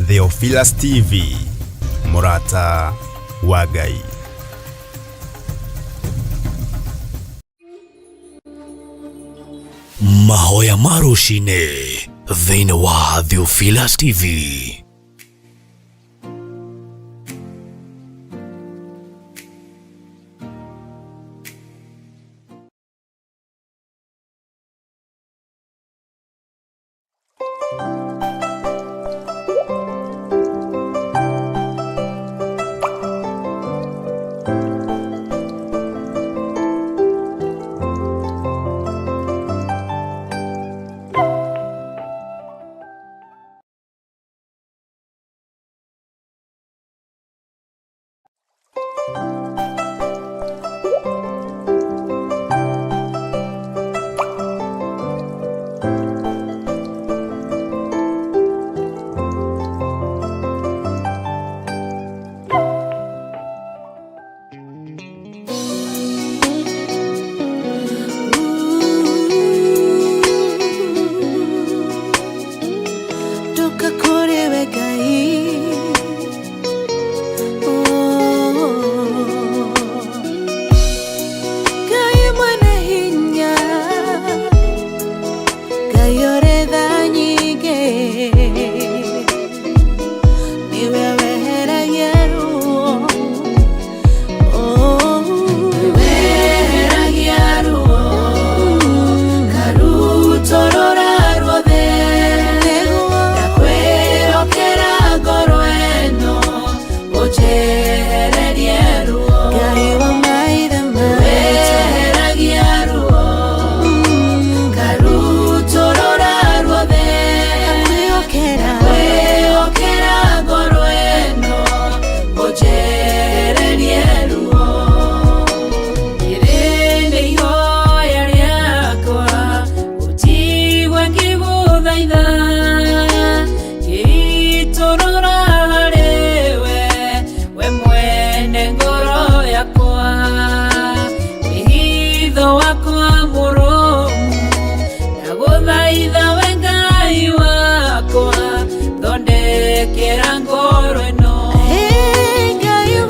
Theophilus TV, mũrata wa Ngai. Mahoya ma rũcinĩ thĩinĩ wa Theophilus TV. Ndoka kũrĩ we Ngai. Oh. Ngai mwene hinya, Ngai ũrĩ tha nyingĩ, nĩwe weheragia ruo. Oh. Weheragia ruo, karutorora ruothe. Ndakwĩhokera ngoro ĩno, ũnjehererie ruo. Ngai wa maithe maitũ. Weheragia ruo, karutorora ruothe. Ndakwĩhokera ngoro ĩno, ũnjehererie ruo. Rĩrĩ nĩ ihoya rĩakwa, ũnjigue ngĩgũthaitha, ngĩitũrũra harĩ we, we mwene ngoro yakwa. Wĩhitho wakwa mũrũmu, ndagũthaitha we Ngai wakwa, thondekera ngoro ĩno.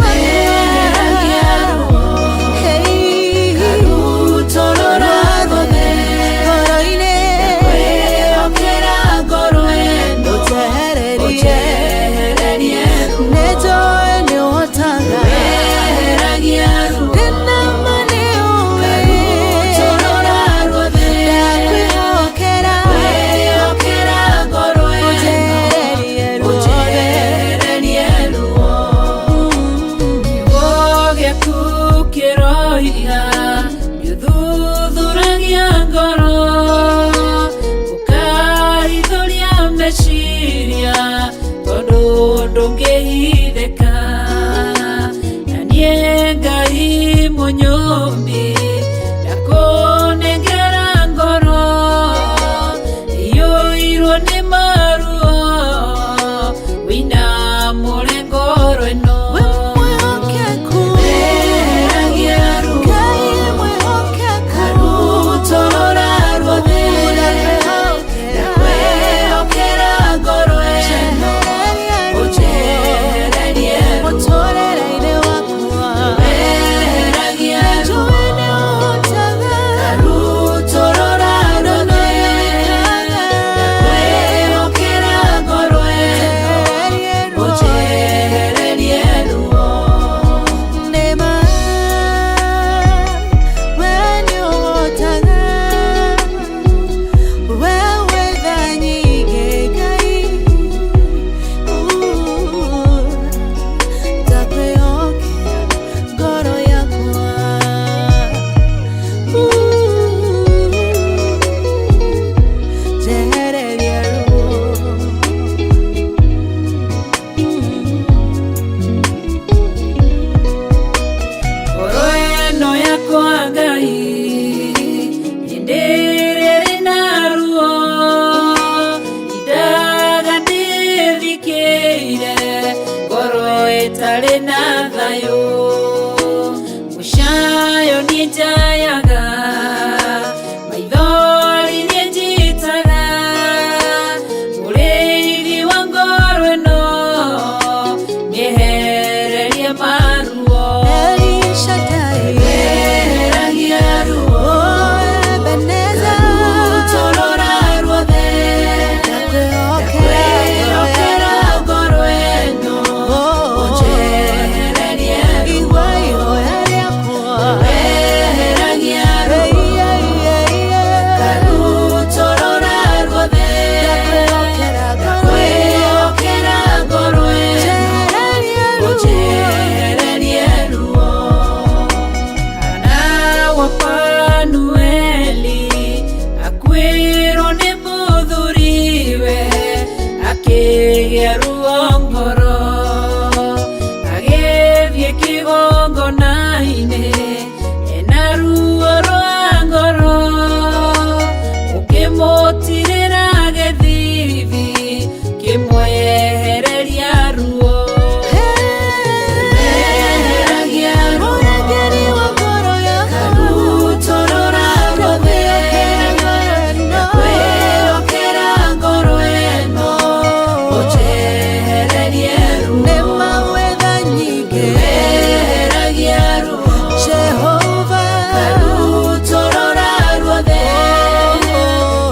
Weheragia ruo, karutorora ruothe. Ndakwĩhokera ngoro ĩno, ũnjehererie ruo. Weheragia ruo, karutorora ruothe. Ndakwĩhokera ngoro ĩno, ũnjehererie ruo. Kiugo gĩaku kĩroiga nĩũthuthuragia ngoro, ũkahithũria meciria, tondũ ndũngĩhithĩka. Na niĩ Ngai mũnyũmbi, ndakũnengera ngoro iyũirwo nĩ maruo, wĩinamũre ngoro ĩno. Weheragia ruo, karutorora ruothe. Ndakwĩhokera ngoro ĩno, ũnjehererie ruo. Weheragia ruo, Akĩgĩa ruo ngoro agĩthiĩ kĩgongona-inĩ ena ruo rwa ngoro ũkĩmũtirĩra gĩthithi kĩmwehereria ruo Eheragia ruo karutorora ruothe ndakwĩhokera ngoro ĩno ũnjehererie ruo Eheragia ruo karutorora ruothe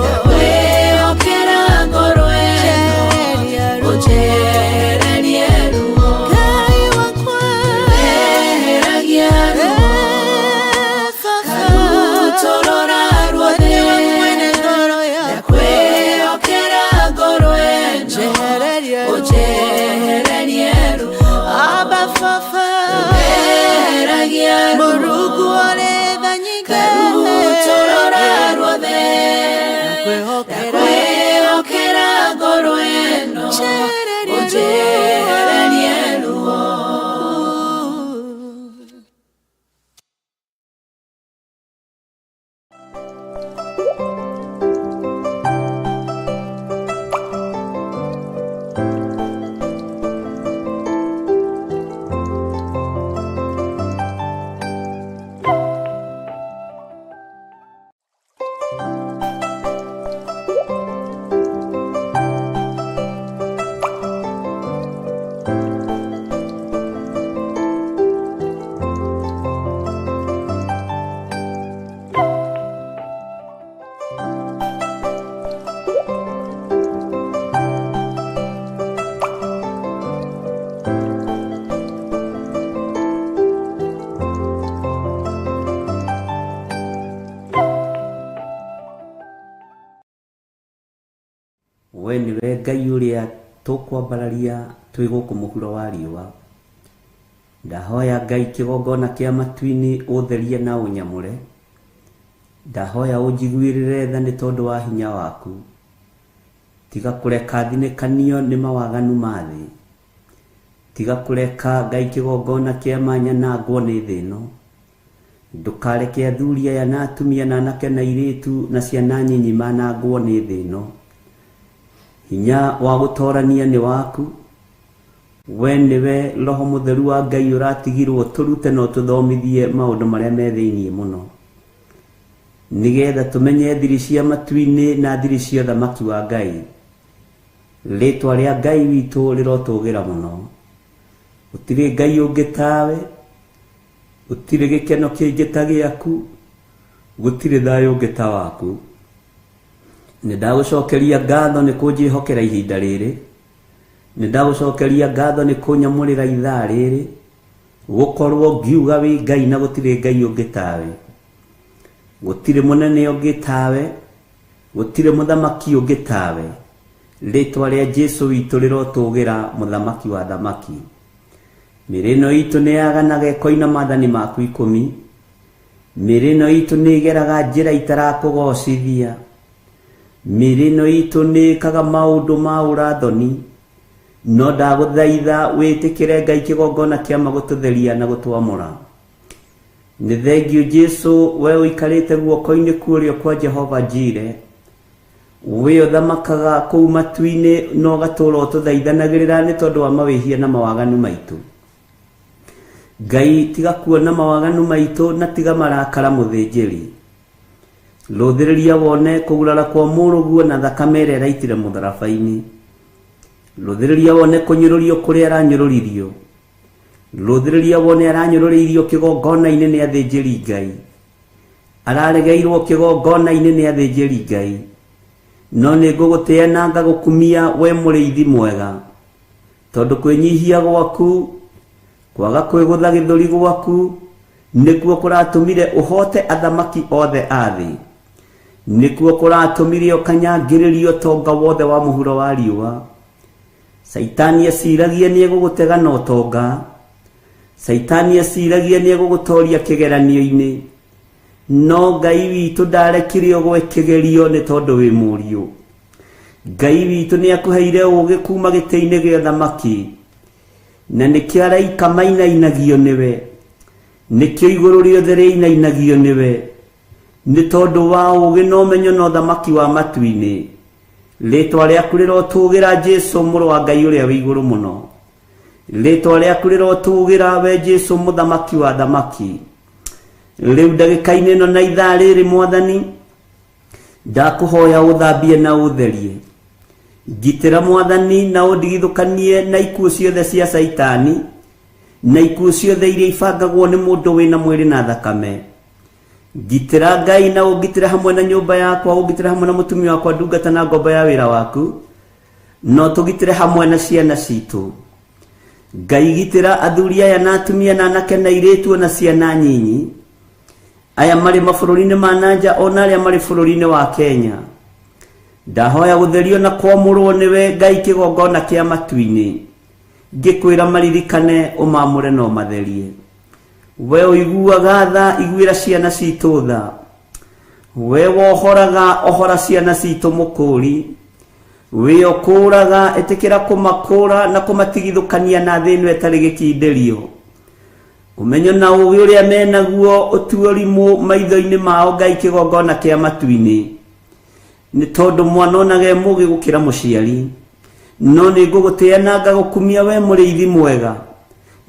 ndakwĩhokera ngoro ĩno ũnjehererie ruo Eheragia ruo karutorora ruothe ndakwĩhokera ngoro ĩno ũnjehererie ruo Eheragia ruo karutorora ruothe ndakwĩhokera ngoro ĩno ũnjehererie ruo. We nĩwe Ngai ũrĩa tũkwambararia twĩ gũkũ mũhuro wa riũa. Ndahoya Ngai kĩgongona kĩa matu-inĩ ũtherie na ũnyamũre. Ndahoya ũnjiguĩrĩre tha nĩ tondũ wa hinya waku. Tiga kũreka thinĩkanio nĩ mawaganu ma thĩ. Tiga kũreka Ngai kĩgongona kĩa manyanangwo nĩ thĩ ĩno. Ndũkareke athuri aya na atumia na anake na airĩtu na ciana nyinyi manangwo nĩ thĩ ĩno. Hinya wa gũtorania nĩ waku. We nĩwe Roho Mũtheru wa Ngai ũratigirwo tũrute na ũtũthomithie maũndũ marĩa me thĩiniĩ mũno, nĩgetha tũmenye thiri cia matu-inĩ na thiri cia ũthamaki wa Ngai. Rĩtwa rĩa Ngai witũ rĩrotũgĩra mũno. Gũtirĩ Ngai ũngĩ tawe, gũtirĩ gĩkeno kĩngĩ ta gĩaku, gũtirĩ thayũ ũngĩ ta waku. Nĩ ndagũcokeria ngatho nĩ kũnjĩhokera ihinda rĩrĩ. Nĩ ndagũcokeria ngatho nĩ kũnyamũrĩra ithaa rĩrĩ, gũkorwo ngiuga wĩ Ngai na gũtirĩ Ngai ũngĩ tawe. Gũtirĩ mũnene ũngĩ tawe, gũtirĩ mũthamaki ũngĩ tawe. Rĩtwa rĩa Jesũ witũ rĩrotũgĩra, mũthamaki wa thamaki. Mĩĩrĩ ĩno itũ nĩ yaganaga ĩkoina maathani maku 10. Mĩĩrĩ ĩno itũ nĩ ĩgeraga njĩra itarakũgocithia. Mĩĩrĩ ĩno itũ nĩ ĩkaga maũndũ ma ũrathoni. No ndagũthaitha wĩtĩkĩre Ngai kĩgongona kĩa magũtũtheria na gũtwamũra. Nĩ thengiũ Jesũ, we ũikarĩte guoko-inĩ kũrĩa kwa Jehova Jire. We ũthamakaga kũu matu-inĩ na ũgatũũra ũtũthaithanagĩrĩra nĩ tondũ wa mawĩhia na mawaganu maitũ. Ngai tiga kuona mawaganu maitũ na tiga marakara mũthĩnjĩri. Rũthĩrĩria wone kũgurara kwa mũrũguo na thakame ĩrĩa ĩraitire mũtharaba-inĩ. Rũthĩrĩria wone kũnyũrũrio kũrĩa aranyũrũririo. Rũthĩrĩria wone aranyũrũrĩirio kĩgongona-inĩ nĩ athĩnjĩri Ngai. Araregeirwo kĩgongona-inĩ nĩ athĩnjĩri Ngai. No nĩ ngũgũtĩĩa na ngagũkumia we mũrĩithi mwega, tondũ kwĩnyihia gwaku, kwaga kwĩgũtha gĩthũri gwaku, nĩkuo kũratũmire ũhote athamaki othe a thĩ. Nĩkuo kũratũmire ũkanyangĩrĩrio ũtonga wothe wa mũhuro wa riũa. Caitani eciragia nĩ egũgũtega na ũtonga. Caitani eciragia nĩ egũgũtoria kĩgeranio-inĩ. No Ngai witũ ndarekire ũgwe kĩgerio nĩ tondũ wĩ mũriũ. Ngai witũ nĩ akũheire ũũgĩ kuma gĩtĩ-inĩ gĩa thamaki, na nĩkĩo araika mainainagio nĩwe, nĩkĩo igũrũ rĩothe rĩinainagio nĩwe, nĩ tondũ wa ũũgĩ na ũmenyo na ũthamaki wa matu-inĩ. Rĩtwa rĩaku rĩrotũgĩra Jesũ mũrũ wa Ngai ũrĩa wĩ igũrũ mũno. Rĩtwa rĩaku rĩrotũgĩra we Jesũ mũthamaki wa thamaki. Rĩu ndagĩka-inĩ ĩno na ithaa rĩrĩ Mwathani, ndakũhoya ũthambie na ũtherie. Ngitĩra Mwathani na ũndigithũkanie na ikuũ ciothe cia Caitani, na ikuũ ciothe iria ibangagwo nĩ mũndũ wĩna mwĩrĩ na thakame. Ngitĩra Ngai na ũngitĩre hamwe na nyũmba yakwa, ũngitĩre hamwe na mũtumia wakwa, ndungata na ngombo ya wĩra waku, na ũtũgitĩre hamwe na ciana citũ. Ngai gitĩra athuri aya na atumia na anake na airĩtu na ciana nyinyi, aya marĩ mabũrũri-inĩ ma nanja ona arĩa marĩ bũrũri-inĩ wa Kenya. Ndahoya gũtherio na kwamũrwo nĩwe Ngai kĩgongona kĩa matu-inĩ, ngĩkwĩra maririkane ũmamũre na ũmatherie. We ũiguaga tha, iguĩra ciana citũ tha. We wohoraga, ohora ciana citũ mũkũri. We ũkũraga, ĩtĩkĩra kũmakũra na kũmatigithũkania na thĩ ĩno ĩtarĩ gĩkindĩrio. Ũmenyo na ũũgĩ ũrĩa menaguo ũtue ũrimũ maitho-inĩ mao Ngai kĩgongona kĩa matu-inĩ, nĩ tondũ mwana onage e mũũgĩ gũkĩra mũciari. No nĩ ngũgũtĩĩa na ngagũkumia we mũrĩithi mwega,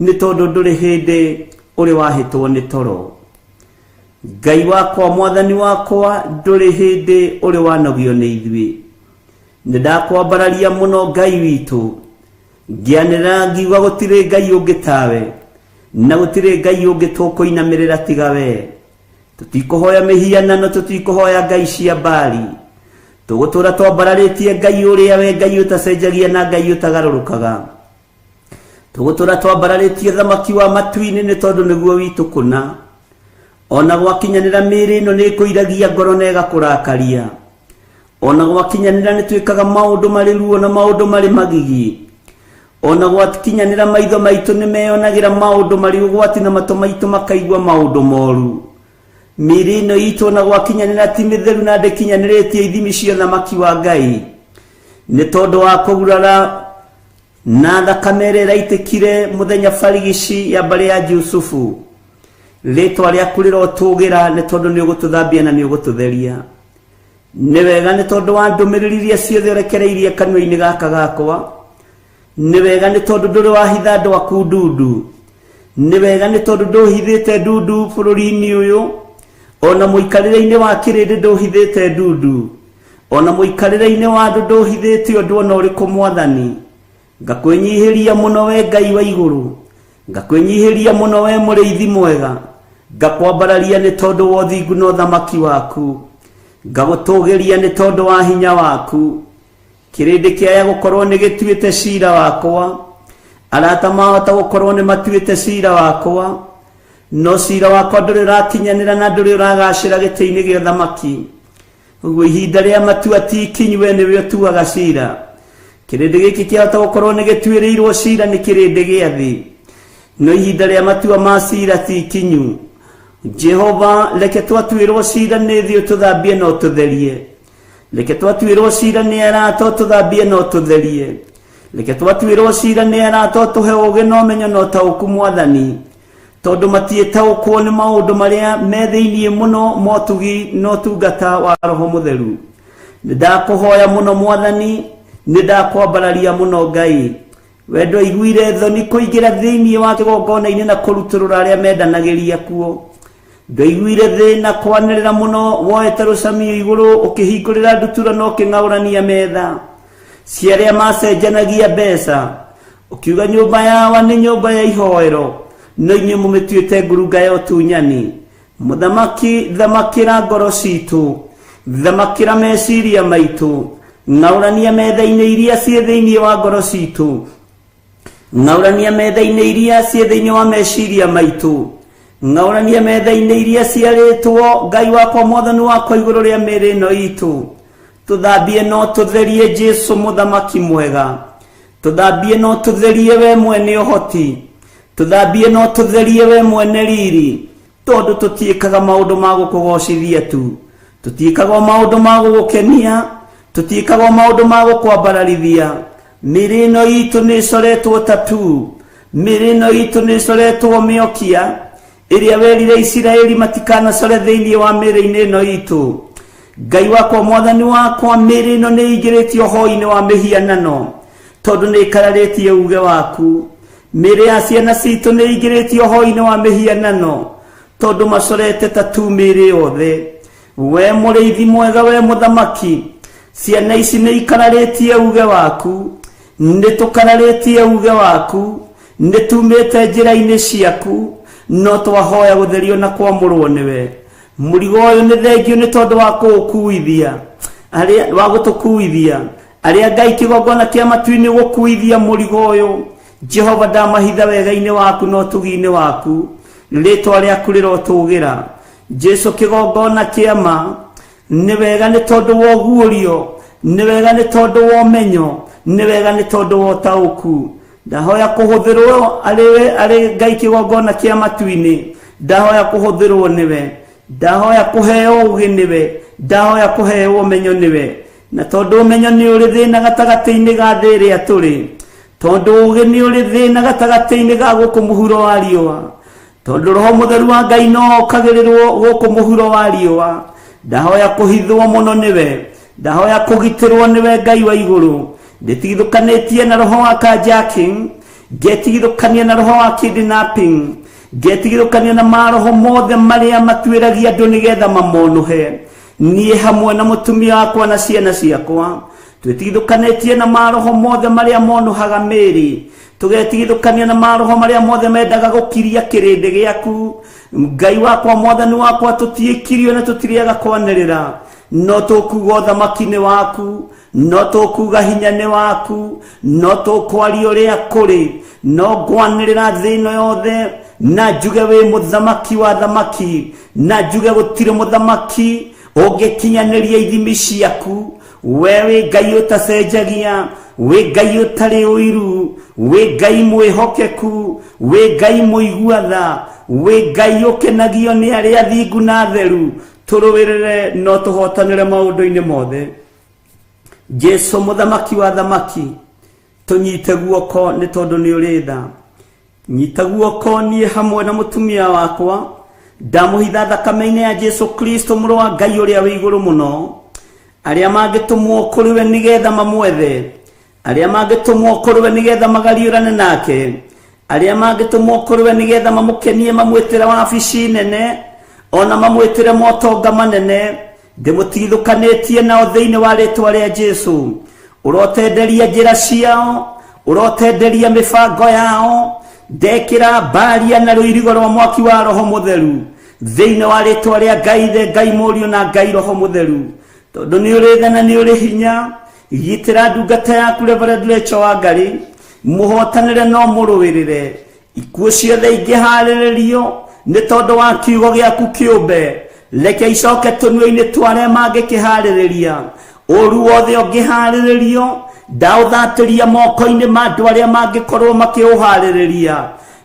nĩ tondũ ndũrĩ hĩndĩ ũrĩ wahĩtwo nĩ toro. Ngai wakwa, Mwathani wakwa, ndũrĩ hĩndĩ ũrĩ wanogio nĩ ithuĩ. Nĩ ndakwambararia mũno Ngai witũ, ngĩanĩrĩra ngiuga gũtirĩ Ngai ũngĩ tawe, na gũtirĩ Ngai ũngĩ tũkũinamĩrĩra tiga we. Tũtikũhoya mĩhianano, tũtikũhoya ngai cia Baali. Tũgũtũra twambararĩtie Ngai ũrĩa we Ngai ũtacenjagia na Ngai ũtagarũrũkaga. Tũgũtũra twambararĩtie thamaki wa matu-inĩ nĩ tondũ nĩguo witũ kũna. Ona gwakinyanĩra mĩĩrĩ ĩno nĩ ĩkũiragia ngoro na ĩgakũrakaria. Ona gwakinyanĩra nĩ twĩkaga maũndũ marĩ ruo na maũndũ marĩ magigi. Ona gwakinyanĩra maitho maitũ nĩ meyonagĩra maũndũ marĩ ũgwati na matũ maitũ makaigua maũndũ moru. Mĩĩrĩ ĩno itũ ona gwakinyanĩra ti mĩtheru na ndĩkinyanĩrĩtie ithimi cia ũthamaki wa Ngai, nĩ tondũ wa kũgurara na thakame ĩrĩa ĩraitĩkire mũthenya barigici ya mbarĩ ya Jusufu. Rĩtwa rĩaku rĩrotũgĩra nĩ tondũ nĩ ũgũtũthambia na nĩ ũgũtũtheria. Nĩ wega nĩ tondũ wa ndũmĩrĩri iria ciothe ũrekereirie kanua-inĩ gaka gakwa. Nĩ wega nĩ tondũ ndũrĩ wahitha andũ aku ndundu. Nĩ wega nĩ tondũ ndũhithĩte ndundu bũrũri-inĩ ũyũ, ona mũikarĩre-inĩ wa kĩrĩndĩ ndũhithĩte ndundu, ona mũikarĩre-inĩ wa andũ ndũhithĩte ũndũ ona ũrĩkũ Mwathani. Ngakwĩnyihĩria mũno we Ngai wa igũrũ, ngakwĩnyihĩria mũno we mũrĩithi mwega, ngakwambararia nĩ tondũ wa ũthingu na ũthamaki waku, ngagũtũgĩria nĩ tondũ wa hinya waku. Kĩrĩndĩ kĩaya gũkorwo nĩ gĩtuĩte cira wakwa, arata mahota gũkorwo nĩ matuĩte cira wakwa, no cira wakwa ndũrĩ ũrakinyanĩra na ndũrĩ ũragacĩra gĩtĩ-inĩ gĩa ũthamaki. Ũguo ihinda rĩa matua ti ikinyu, we nĩwe ũtuaga cira. Kĩrĩndĩ gĩkĩ kĩahota gũkorwo nĩ gĩtuĩrĩirwo cira nĩ kĩrĩndĩ gĩa thĩ, no ihinda rĩa matua ma cira ti ikinyu. Jehova, reke twatuĩrwo cira nĩ thĩ ũtũthambie na ũtũtherie. Reke twatuĩrwo cira nĩ arata ũtũthambie na ũtũtherie. Reke twatuĩrwo cira nĩ arata ũtũhe ũũgĩ na ũmenyo na ũtaũku Mwathani, tondũ matiĩtaũkwo nĩ maũndũ marĩa me thĩinĩ mũno motugi na ũtungata wa Roho Mũtheru. Nĩ ndakũhoya mũno Mwathani, nĩ ndakwambararia mũno Ngai. We ndwaiguire thoni kũingĩra thĩinĩ wa kĩgongona-inĩ na kũrutũrũra arĩa mendanagĩria kuo. Ndwaiguire thĩna kwanĩrĩra mũno woete rũcamio igũrũ ũkĩhingũrĩra ndutura na ũkĩng'aũrania metha cia arĩa macenjanagia mbeca, ũkiuga nyũmba yawa nĩ nyũmba ya ihoero, no inyuĩ mũmĩtuĩte ngurunga ya ũtunyani. Mũthamaki, thamakĩra ngoro citũ, thamakĩra meciria maitũ, ng'aũrania metha-inĩ iria ciĩ thĩinĩ wa ngoro citũ, ng'aũrania metha-inĩ iria ciĩ thĩinĩ wa meciria maitũ, ng'aũrania metha-inĩ iria ciarĩtwo Ngai wakwa Mwathani wakwa igũrũ rĩa mĩĩrĩ ĩno itũ. Tũthambie no tũtherie Jesũ mũthamaki mwega, tũthambie no tũtherie we mwene ũhoti, tũthambie no tũtherie we mwene riri, tondũ tũtiĩkaga maũndũ ma gũkũgocithia tu, tũtiĩkaga o maũndũ ma gũgũkenia, Tũtiĩkaga maũndũ ma gũkwambararithia. Mĩĩrĩ ĩno itũ nĩ ĩcoretwo tatu, mĩĩrĩ ĩno itũ nĩ ĩcoretwo mĩokia ĩrĩa werire Isiraeli matikanacore thĩinĩ wa mĩĩrĩ-inĩ ĩno itũ. Ngai wakwa, mwathani wakwa, mĩĩrĩ ĩno nĩ ĩingĩrĩtio hoi-inĩ wa mĩhianano tondũ nĩ ĩkararĩtie uge waku. Mĩĩrĩ ya ciana citũ nĩ ĩingĩrĩtio hoi-inĩ wa mĩhianano tondũ macorete tatu mĩĩrĩ yothe. We mũrĩithi mwega, we mũthamaki, ciana ici nĩ ikararĩtie uge waku, nĩ tũkararĩtie uge waku, nĩ tumĩte njĩra-inĩ ciaku, no twahoya gũtherio na kwamũrwo nĩwe. Mũrigo ũyũ nĩ thengio nĩ tondũ wa kũũkuithia, arĩa wa gũtũkuithia, arĩa Ngai kĩgongona kĩa matu-inĩ gũkuithia mũrigo ũyũ. Jehova, ndamahitha wega-inĩ waku na ũtugi-inĩ waku, rĩtwa rĩaku rĩrotũgĩra. Jesu kĩgongona kĩa ma nĩ wega nĩ tondũ wa ũguũrio, nĩ wega nĩ tondũ wa ũmenyo, nĩ wega nĩ tondũ wa ũtaũku. Ndahoya kũhũthĩrwo arĩ arĩ Ngai kĩgongona kĩa matu-inĩ, ndahoya kũhũthĩrwo nĩwe, ndahoya kũheo ũgĩ nĩwe, ndahoya kũheo ũmenyo nĩwe. Na tondũ ũmenyo nĩ ũrĩ thĩna gatagatĩ-inĩ ga thĩ ĩrĩa tũrĩ, tondũ ũgĩ nĩ ũrĩ thĩna gatagatĩ-inĩ ga gũkũ mũhuro wa riũa, tondũ roho mũtheru wa Ngai no okagĩrĩrwo gũkũ mũhuro wa riũa, ndahoya kũhithwo mũno nĩwe, ndahoya kũgitĩrwo nĩwe Ngai wa igũrũ. Ndĩtigithũkanĩtie na roho wa carjacking, ngetigithũkania na roho wa kidnapping, ngetigithũkania na maroho mothe marĩa matuĩragia andũ nĩgetha mamonũhe. Niĩ hamwe na mũtumia wakwa na ciana ciakwa twĩtigithũkanĩtie na maroho mothe marĩa monũhaga mĩĩrĩ, tũgetigithũkania na maroho marĩa mothe mendaga gũkiria kĩrĩndĩ gĩaku. Ngai wakwa, mwathani wakwa, tũtiĩkirio na tũtirĩaga kwanĩrĩra, no tũkuga ũthamaki nĩ waku, no tũkuga hinya nĩ waku, no tũkwaria ũrĩa kũrĩ, no ngwanĩrĩra thĩ ĩno yothe na njuge wĩ mũthamaki wa thamaki, na njuge gũtirĩ mũthamaki ũngĩkinyanĩria ithimi ciaku. We wĩ Ngai ũtacenjagia, wĩ Ngai ũtarĩ ũiru, wĩ Ngai mwĩhokeku, wĩ Ngai mũigua tha, wĩ Ngai ũkenagio nĩ arĩa athingu na atheru. Tũrũĩrĩre no tũhotanĩre maũndũ-inĩ mothe. Jesu mũthamaki wa thamaki, tũnyite guoko nĩ tondũ nĩ ũrĩ tha. Nyita guoko niĩ hamwe na mũtumia wakwa, ndamũhitha thakame-inĩ ya Jesu Kristo mũrũ wa Ngai ũrĩa wĩ igũrũ mũno. Arĩa mangĩtũmwo kũrĩ we nĩgetha mamwethe, arĩa mangĩtũmwo kũrĩ we nĩgetha magariũrane nake, arĩa mangĩtũmwo kũrĩ we nĩgetha mamũkenie, mamwĩtĩre wabici nene, ona mamwĩtĩre motonga manene, ndĩmũtigithũkanĩtie nao thĩinĩ wa rĩtwa rĩa Jesu. Ũrotenderia njĩra ciao, ũrotenderia mĩbango yao, ndekĩra mbaria na rũirigo rwa mwaki wa roho mũtheru thĩinĩ wa rĩtwa rĩa Ngai Ithe, Ngai Mũriũ na Ngai Roho Mũtheru. Tondũ nĩ ũrĩ tha na nĩ ũrĩ hinya, gitĩra ndungata yaku Reverend Rachel Wangari, mũhotanĩre no mũrũĩrĩre. Ikuũ ciothe ingĩharĩrĩrio nĩ tondũ wa kiugo gĩaku kĩũmbe, reke icoke tũnua-inĩ twa arĩa mangĩkĩharĩrĩria. Ũru wothe ũngĩharĩrĩrio, ndaũthatĩria moko-inĩ ma andũ arĩa mangĩkorwo makĩũharĩrĩria.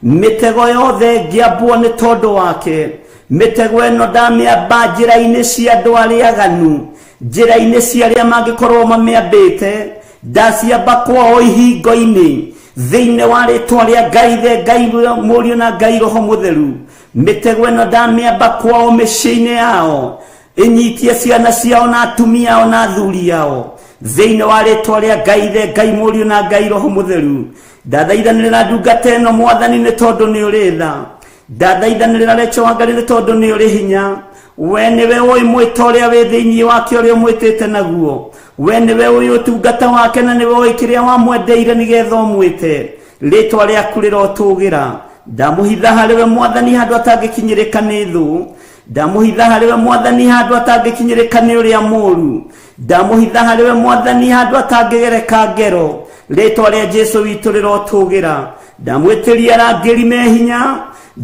Mĩtego yothe ĩngĩambwo nĩ tondũ wake, mĩtego ĩno ndamĩamba njĩra-inĩ cia andũ arĩa aganu, njĩra-inĩ cia arĩa mangĩkorwo mamĩambĩte, ndaciamba kwao ihingo-inĩ thĩinĩ wa rĩtwa rĩa Ngai Ithe, Ngai Mũriũ na Ngai Roho Mũtheru. Mĩtego ĩno ndamĩamba kwao mĩciĩ-inĩ yao, ĩnyitie ciana ciao na atumia ao na athuri ao thĩinĩ wa rĩtwa rĩa Ngai Ithe, Ngai Mũriũ na Ngai Roho Mũtheru. Ndathaithanĩrĩra ndungata ĩno mwathani nĩ tondũ nĩ ũrĩ tha. Ndathaithanĩrĩra Rachel Wangari nĩ tondũ nĩ ũrĩ hinya. We nĩwe ũĩ mwĩto ũrĩa wĩ thĩinĩ wake ũrĩa ũmwĩtĩte naguo. We nĩwe ũĩ ũtungata wake na nĩwe ũĩ kĩrĩa wamwendeire nĩgetha ũmwĩte. Rĩtwa rĩaku rĩrotũgĩra. Ndamũhitha harĩ we mwathani handũ atangĩkinyĩrĩka nĩ thũ. Ndamũhitha harĩ we mwathani handũ atangĩkinyĩrĩka nĩ ũrĩa mũũru. Ndamũhitha harĩ we mwathani handũ atangĩgereka ngero. Rĩtwa rĩa Jesu witũ rĩrotũgĩra. Ndamwĩtĩria arangĩri me hinya,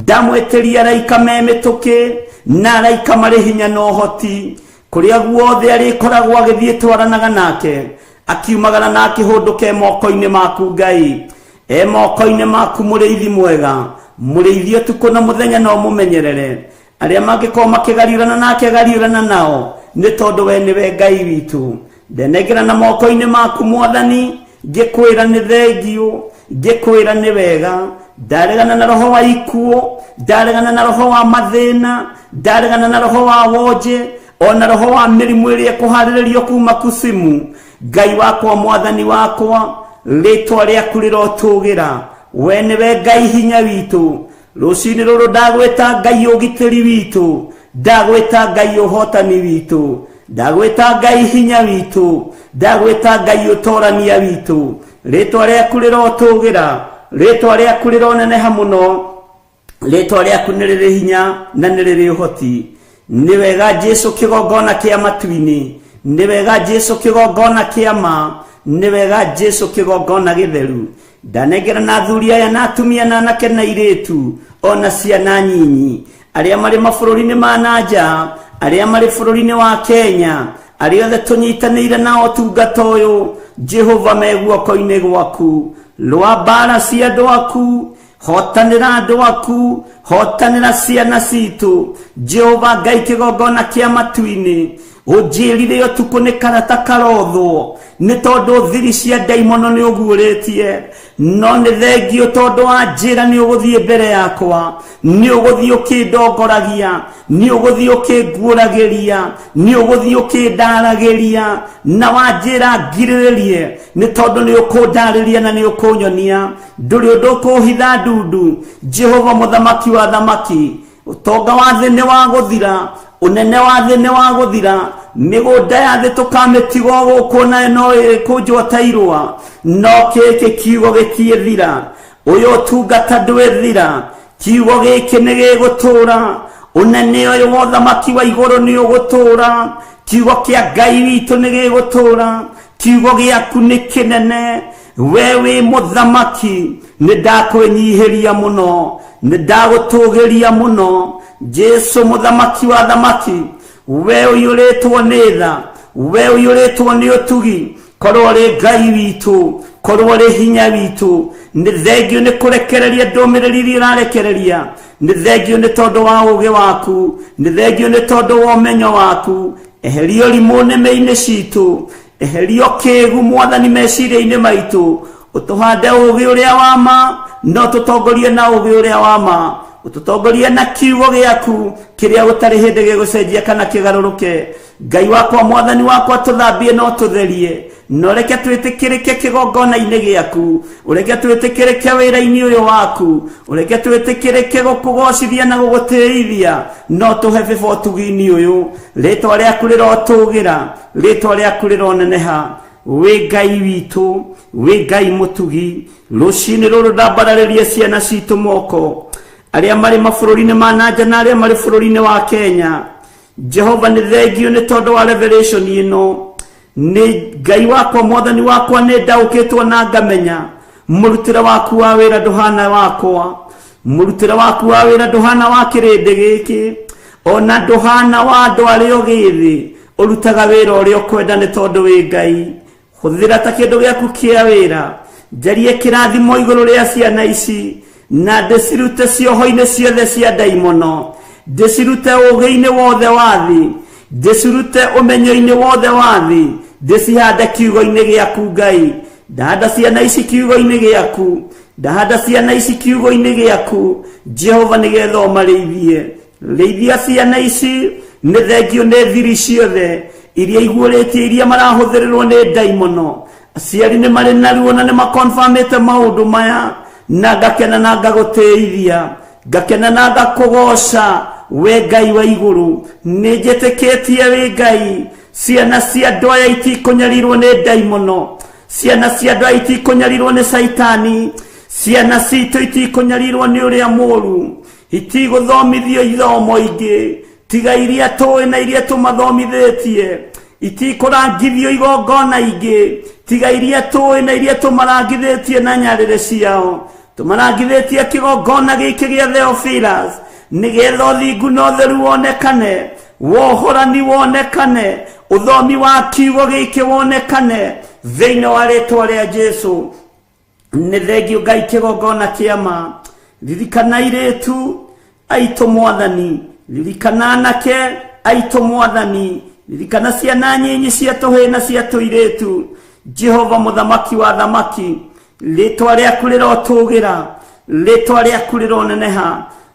ndamwĩtĩria araika me mĩtũkĩ, na araika marĩ hinya na ũhoti. Kũrĩa guothe arĩkoragwo agĩthiĩ twaranaga nake, akiumagara na akĩhũndũka e moko-inĩ maku Ngai, e moko-inĩ maku mũrĩithi mwega, mũrĩithi ũtukũ na mũthenya no mũmenyerere. Arĩa mangĩkorwo makĩgariũrana nake gariũrana nao, nĩ tondũ we nĩwe Ngai witũ. Ndenengera na moko-inĩ maku mwathani, ngĩkwĩra nĩ thengiũ, ngĩkwĩra nĩ wega. Ndaregana na roho wa ikuũ, ndaregana na roho wa mathĩna, ndaregana na roho wa wonje, ona roho wa mĩrimũ ĩrĩa ĩkũharĩrĩrio kuma kusimu. Ngai wakwa, mwathani wakwa, rĩtwa rĩaku rĩrotũgĩra. We nĩwe Ngai hinya witũ. Rũcinĩ rũrũ ndagwĩta Ngai ũgitĩri witũ, ndagwĩta Ngai ũhotani witũ, ndagwĩta Ngai hinya witũ, ndagwĩta Ngai ũtorania witũ. Rĩtwa rĩaku rĩrotũgĩra, rĩtwa rĩaku rĩroneneha mũno, rĩtwa rĩaku nĩ rĩrĩ hinya na nĩ rĩrĩ ũhoti. Nĩ wega Jesu kĩgongona kĩa matu-inĩ, nĩ wega Jesu kĩgongona kĩa ma, nĩ wega Jesu kĩgongona gĩtheru. Ndanengera na athuri aya na atumia na anake na airĩtu ona ciana nyinyi, arĩa marĩ mabũrũri-inĩ ma na nja, arĩa marĩ bũrũri-inĩ wa Kenya, arĩa othe tũnyitanĩire nao ũtungata ũyũ, Jehova me guoko-inĩ gwaku. Rũa mbara cia andũ aku, hotanĩra andũ aku, hotanĩra ciana citũ. Jehova Ngai kĩgongona kĩa matu-inĩ, ũnjĩrire ũtukũ nĩ karata karothwo, nĩ tondũ thiri cia ndaimono nĩ ũguũrĩtie. No nĩ thengio tondũ wa njĩra nĩ ũgũthiĩ mbere yakwa, nĩ ũgũthiĩ ũkĩndongoragia, nĩ ũgũthiĩ ũkĩnguũragĩria, nĩ ũgũthiĩ ũkĩndaragĩria, na wanjĩra ngirĩrĩrie, nĩ tondũ nĩ ũkũndarĩria na nĩ ũkũnyonia. Ndũrĩ ũndũ ũkũhitha ndundu. Jehova mũthamaki wa thamaki, ũtonga wa thĩ nĩ wa gũthira, ũnene wa thĩ nĩ wa gũthira, mĩgũnda ya thĩ tũkamĩtiga gũkũ nayo no ĩkũnjwo ta irũa. No gĩkĩ kiugo gĩtiĩthira, ũyũ ũtungata ndwĩthira, kiugo gĩkĩ nĩ gĩgũtũũra. Ũnene ũyũ wa ũthamaki wa igũrũ nĩ ũgũtũũra, kiugo kĩa Ngai witũ nĩ gĩgũtũũra, kiugo gĩaku nĩ kĩnene. We wĩ mũthamaki, nĩ ndakwĩnyihĩria mũno, nĩ ndagũtũgĩria mũno. Jesu mũthamaki wa thamaki, we ũiyũrĩtwo nĩ tha, we ũiyũrĩtwo nĩ ũtugi, korwo ũrĩ Ngai witũ, korwo ũrĩ hinya witũ. Nĩ thengio nĩ kũrekereria ndũmĩrĩri iria ũrarekereria, nĩ thengio nĩ tondũ wa ũũgĩ waku, nĩ thengio nĩ tondũ wa ũmenyo waku. Eheria ũrimũ nĩmĩ-inĩ citũ, eheria ũkĩgu mwathani meciria-inĩ maitũ, ũtũhande ũũgĩ ũrĩa wa ma, no tũtongorie na ũũgĩ ũrĩa wa ma, ũtũtongorie na kiugo gĩaku kĩrĩa gũtarĩ hĩndĩ gĩgũcenjia kana kĩgarũrũke. Ngai wakwa, mwathani wakwa, tũthambie na ũtũtherie, na ũreke twĩtĩkĩrĩke kĩgongona-inĩ gĩaku, ũreke twĩtĩkĩrĩke wĩra-inĩ ũyũ waku, ũreke twĩtĩkĩrĩke gũkũgocithia na gũgũtĩithia, no tũhe bĩba ũtugi-inĩ ũyũ. Rĩtwa rĩaku rĩrotũgĩra, rĩtwa rĩaku rĩroneneha. Wĩ Ngai witũ, wĩ Ngai mũtugi. Rũcinĩ rũrũ ndambararĩrie ciana citũ moko, arĩa marĩ mabũrũri-inĩ ma na nja na arĩa marĩ bũrũri-inĩ wa Kenya. Jehova nĩ thengio nĩ tondũ wa revelation ĩno. Nĩ Ngai wakwa, mwathani wakwa, nĩ ndaũkĩtwo na ngamenya mũrutĩre waku wa wĩra ndũhana wakwa, mũrutĩre waku wa wĩra ndũhana wa kĩrĩndĩ gĩkĩ, ona ndũhana wa andũ arĩa ũgĩthĩ. Ũrutaga wĩra ũrĩa ũkwenda nĩ tondũ wĩ Ngai. Hũthĩra ta kĩndũ gĩaku kĩa wĩra, njarie kĩrathimo igũrũ rĩa ciana ici, na ndĩcirute cioho-inĩ ciothe cia ndaimono, ndĩcirute ũũgĩ-inĩ wothe wa thĩ, ndĩcirute ũmenyo-inĩ wothe wa thĩ, ndĩcihande kiugo-inĩ gĩaku Ngai. Ndahanda ciana ici kiugo-inĩ gĩaku, ndahanda ciana ici kiugo-inĩ gĩaku Jehova, nĩgetha ũmarĩithie. Rĩithia ciana ici, nĩ thengio nĩ thiri ciothe iria iguũrĩtie, iria marahũthĩrĩrwo nĩ ndaimono. Aciari nĩ marĩ na ruo na nĩ makonfamĩte maũndũ maya, na ngakena na ngagũtĩithia, ngakena na ngakũgoca we Ngai wa igũrũ. Nĩ njĩtĩkĩtie wĩ Ngai. Ciana cia andũ aya itikũnyarirwo nĩ ndaimono, ciana cia andũ aya itikũnyarirwo nĩ caitani, ciana citũ itikũnyarirwo nĩ ũrĩa mũũru, itigũthomithio ithomo ingĩ tiga iria tũĩ na iria tũmathomithĩtie, itikũrangithio igongona ingĩ tiga iria tũĩ na iria tũmarangithĩtie na nyarĩrĩ ciao. Tũmarangithĩtie kĩgongona gĩkĩ gĩa Theophilus, nĩgetha ũthingu na ũtheru wonekane, wohorani wonekane, ũthomi wa kiugo gĩkĩ wonekane thĩinĩ wa rĩtwa rĩa Jesu. Nĩ thengio Ngai kĩgongona kĩa ma. Ririkana airĩtu aitũ mwathani, ririkana anake aitũ mwathani. Ririkana ciana nyinyi cia tũhĩĩ na cia tũirĩtu. Jehova mũthamaki wa thamaki, rĩtwa rĩaku rĩrotũgĩra, rĩtwa rĩaku rĩroneneha.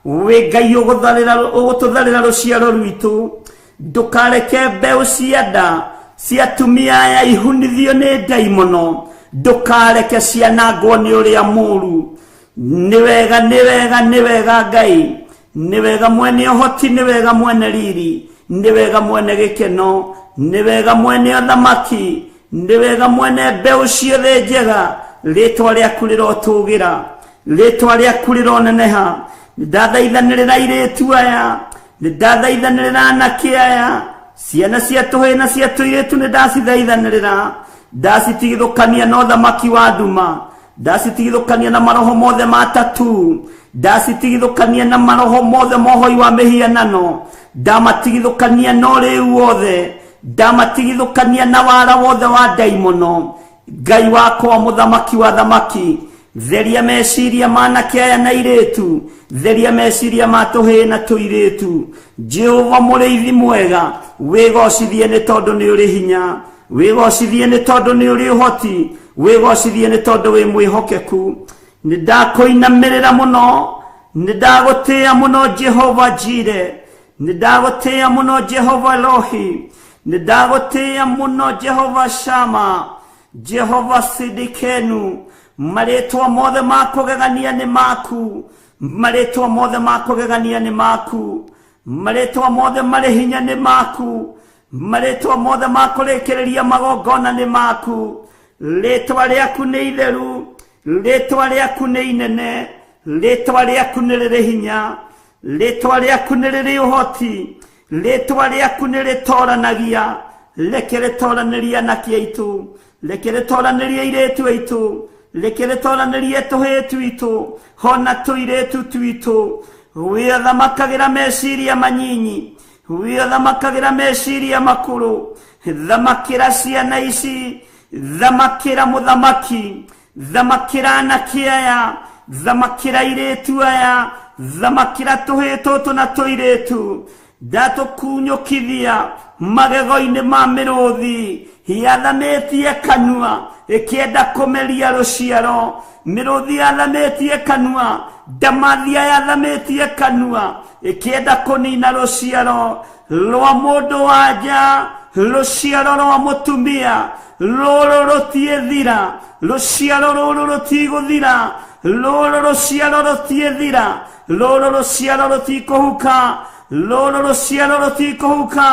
Wĩ Ngai ũgũtũtharĩra rũciaro rwitũ. Ndũkareke mbeũ cia nda cia atumia aya ihunithio nĩ ndaimono. Ndũkareke cianangwo nĩ ũrĩa mũũru. Nĩ wega, nĩ wega, nĩ wega Ngai. Nĩ wega mwene ũhoti, nĩ wega mwene riri, nĩ wega mwene gĩkeno, nĩ wega mwene ũthamaki, nĩ wega mwene mbeũ ciothe njega. Rĩtwa rĩaku rĩrotũgĩra, rĩtwa rĩaku rĩroneneha. Nĩndathaithanĩrĩra airĩtu aya, nĩndathaithanĩrĩra anake aya, ciana cia tũhĩĩ na cia tũirĩtu nĩndacithaithanĩrĩra. Ndacitigithũkania na ũthamaki wa nduma, ndacitigithũkania na maroho mothe ma tatu, ndacitigithũkania na maroho mothe ma ũhoi wa mĩhianano, ndamatigithũkania na ũrĩu wothe, ndamatigithũkania na wara wothe wa ndaimono. Ngai wakwa mũthamaki wa thamaki, theria meciria ma anake aya na airĩtu, theria meciria ma tũhĩĩ na tũirĩtu. Jehova mũrĩithi mwega, wĩgocithie nĩ tondũ nĩ ũrĩ hinya, wĩgocithie nĩ tondũ nĩ ũrĩ ũhoti, wĩgocithie nĩ tondũ wĩ mwĩhokeku. Nĩ ndakũinamĩrĩra mũno, nĩ ndagũtĩĩa mũno Jehova Jire, nĩ ndagũtĩĩa mũno Jehova Elohi, nĩ ndagũtĩĩa mũno Jehova Shama, Jehova Sidikenu. Marĩtwa mothe ma kũgegania nĩ maku, marĩtwa mothe ma kũgegania nĩ maku, marĩtwa mothe marĩ hinya nĩ maku, marĩtwa mothe ma kũrĩkĩrĩria magongona nĩ maku. Rĩtwa rĩaku nĩ itheru, rĩtwa rĩaku nĩ inene, rĩtwa rĩaku nĩ rĩrĩ hinya, rĩtwa rĩaku nĩ rĩrĩ ũhoti, rĩtwa rĩaku nĩ rĩtoranagia. Reke rĩtoranĩrie anake aitũ, reke rĩtoranĩrie airĩtu aitũ, reke rĩtoranĩrie tũhĩĩ twitũ, hona tũirĩtu twitũ. Wĩthamakagĩra meciria manyinyi, wĩthamakagĩra meciria makũrũ. Thamakĩra ciana ici, thamakĩra mũthamaki, thamakĩra anake aya, thamakĩra airĩtu aya, thamakĩra tũhĩĩ tũtũ na tũirĩtu. Ndatũkunyũkithia magego-inĩ ma mĩrũthi yathamĩtie kanua ĩkĩenda kũmeria rũciaro. Mĩrũthi yathamĩtie kanua, ndamathia yathamĩtie kanua ĩkĩenda kũnina rũciaro rwa mũndũ wa nja, rũciaro rwa mũtumia. Rũrũ rũtiĩthira, rũciaro rũrũ rũtigũthira, rũrũ rũciaro rũtiĩthira, rũrũ rũciaro rũtikũhuka, rũrũ rũciaro rũtikũhuka.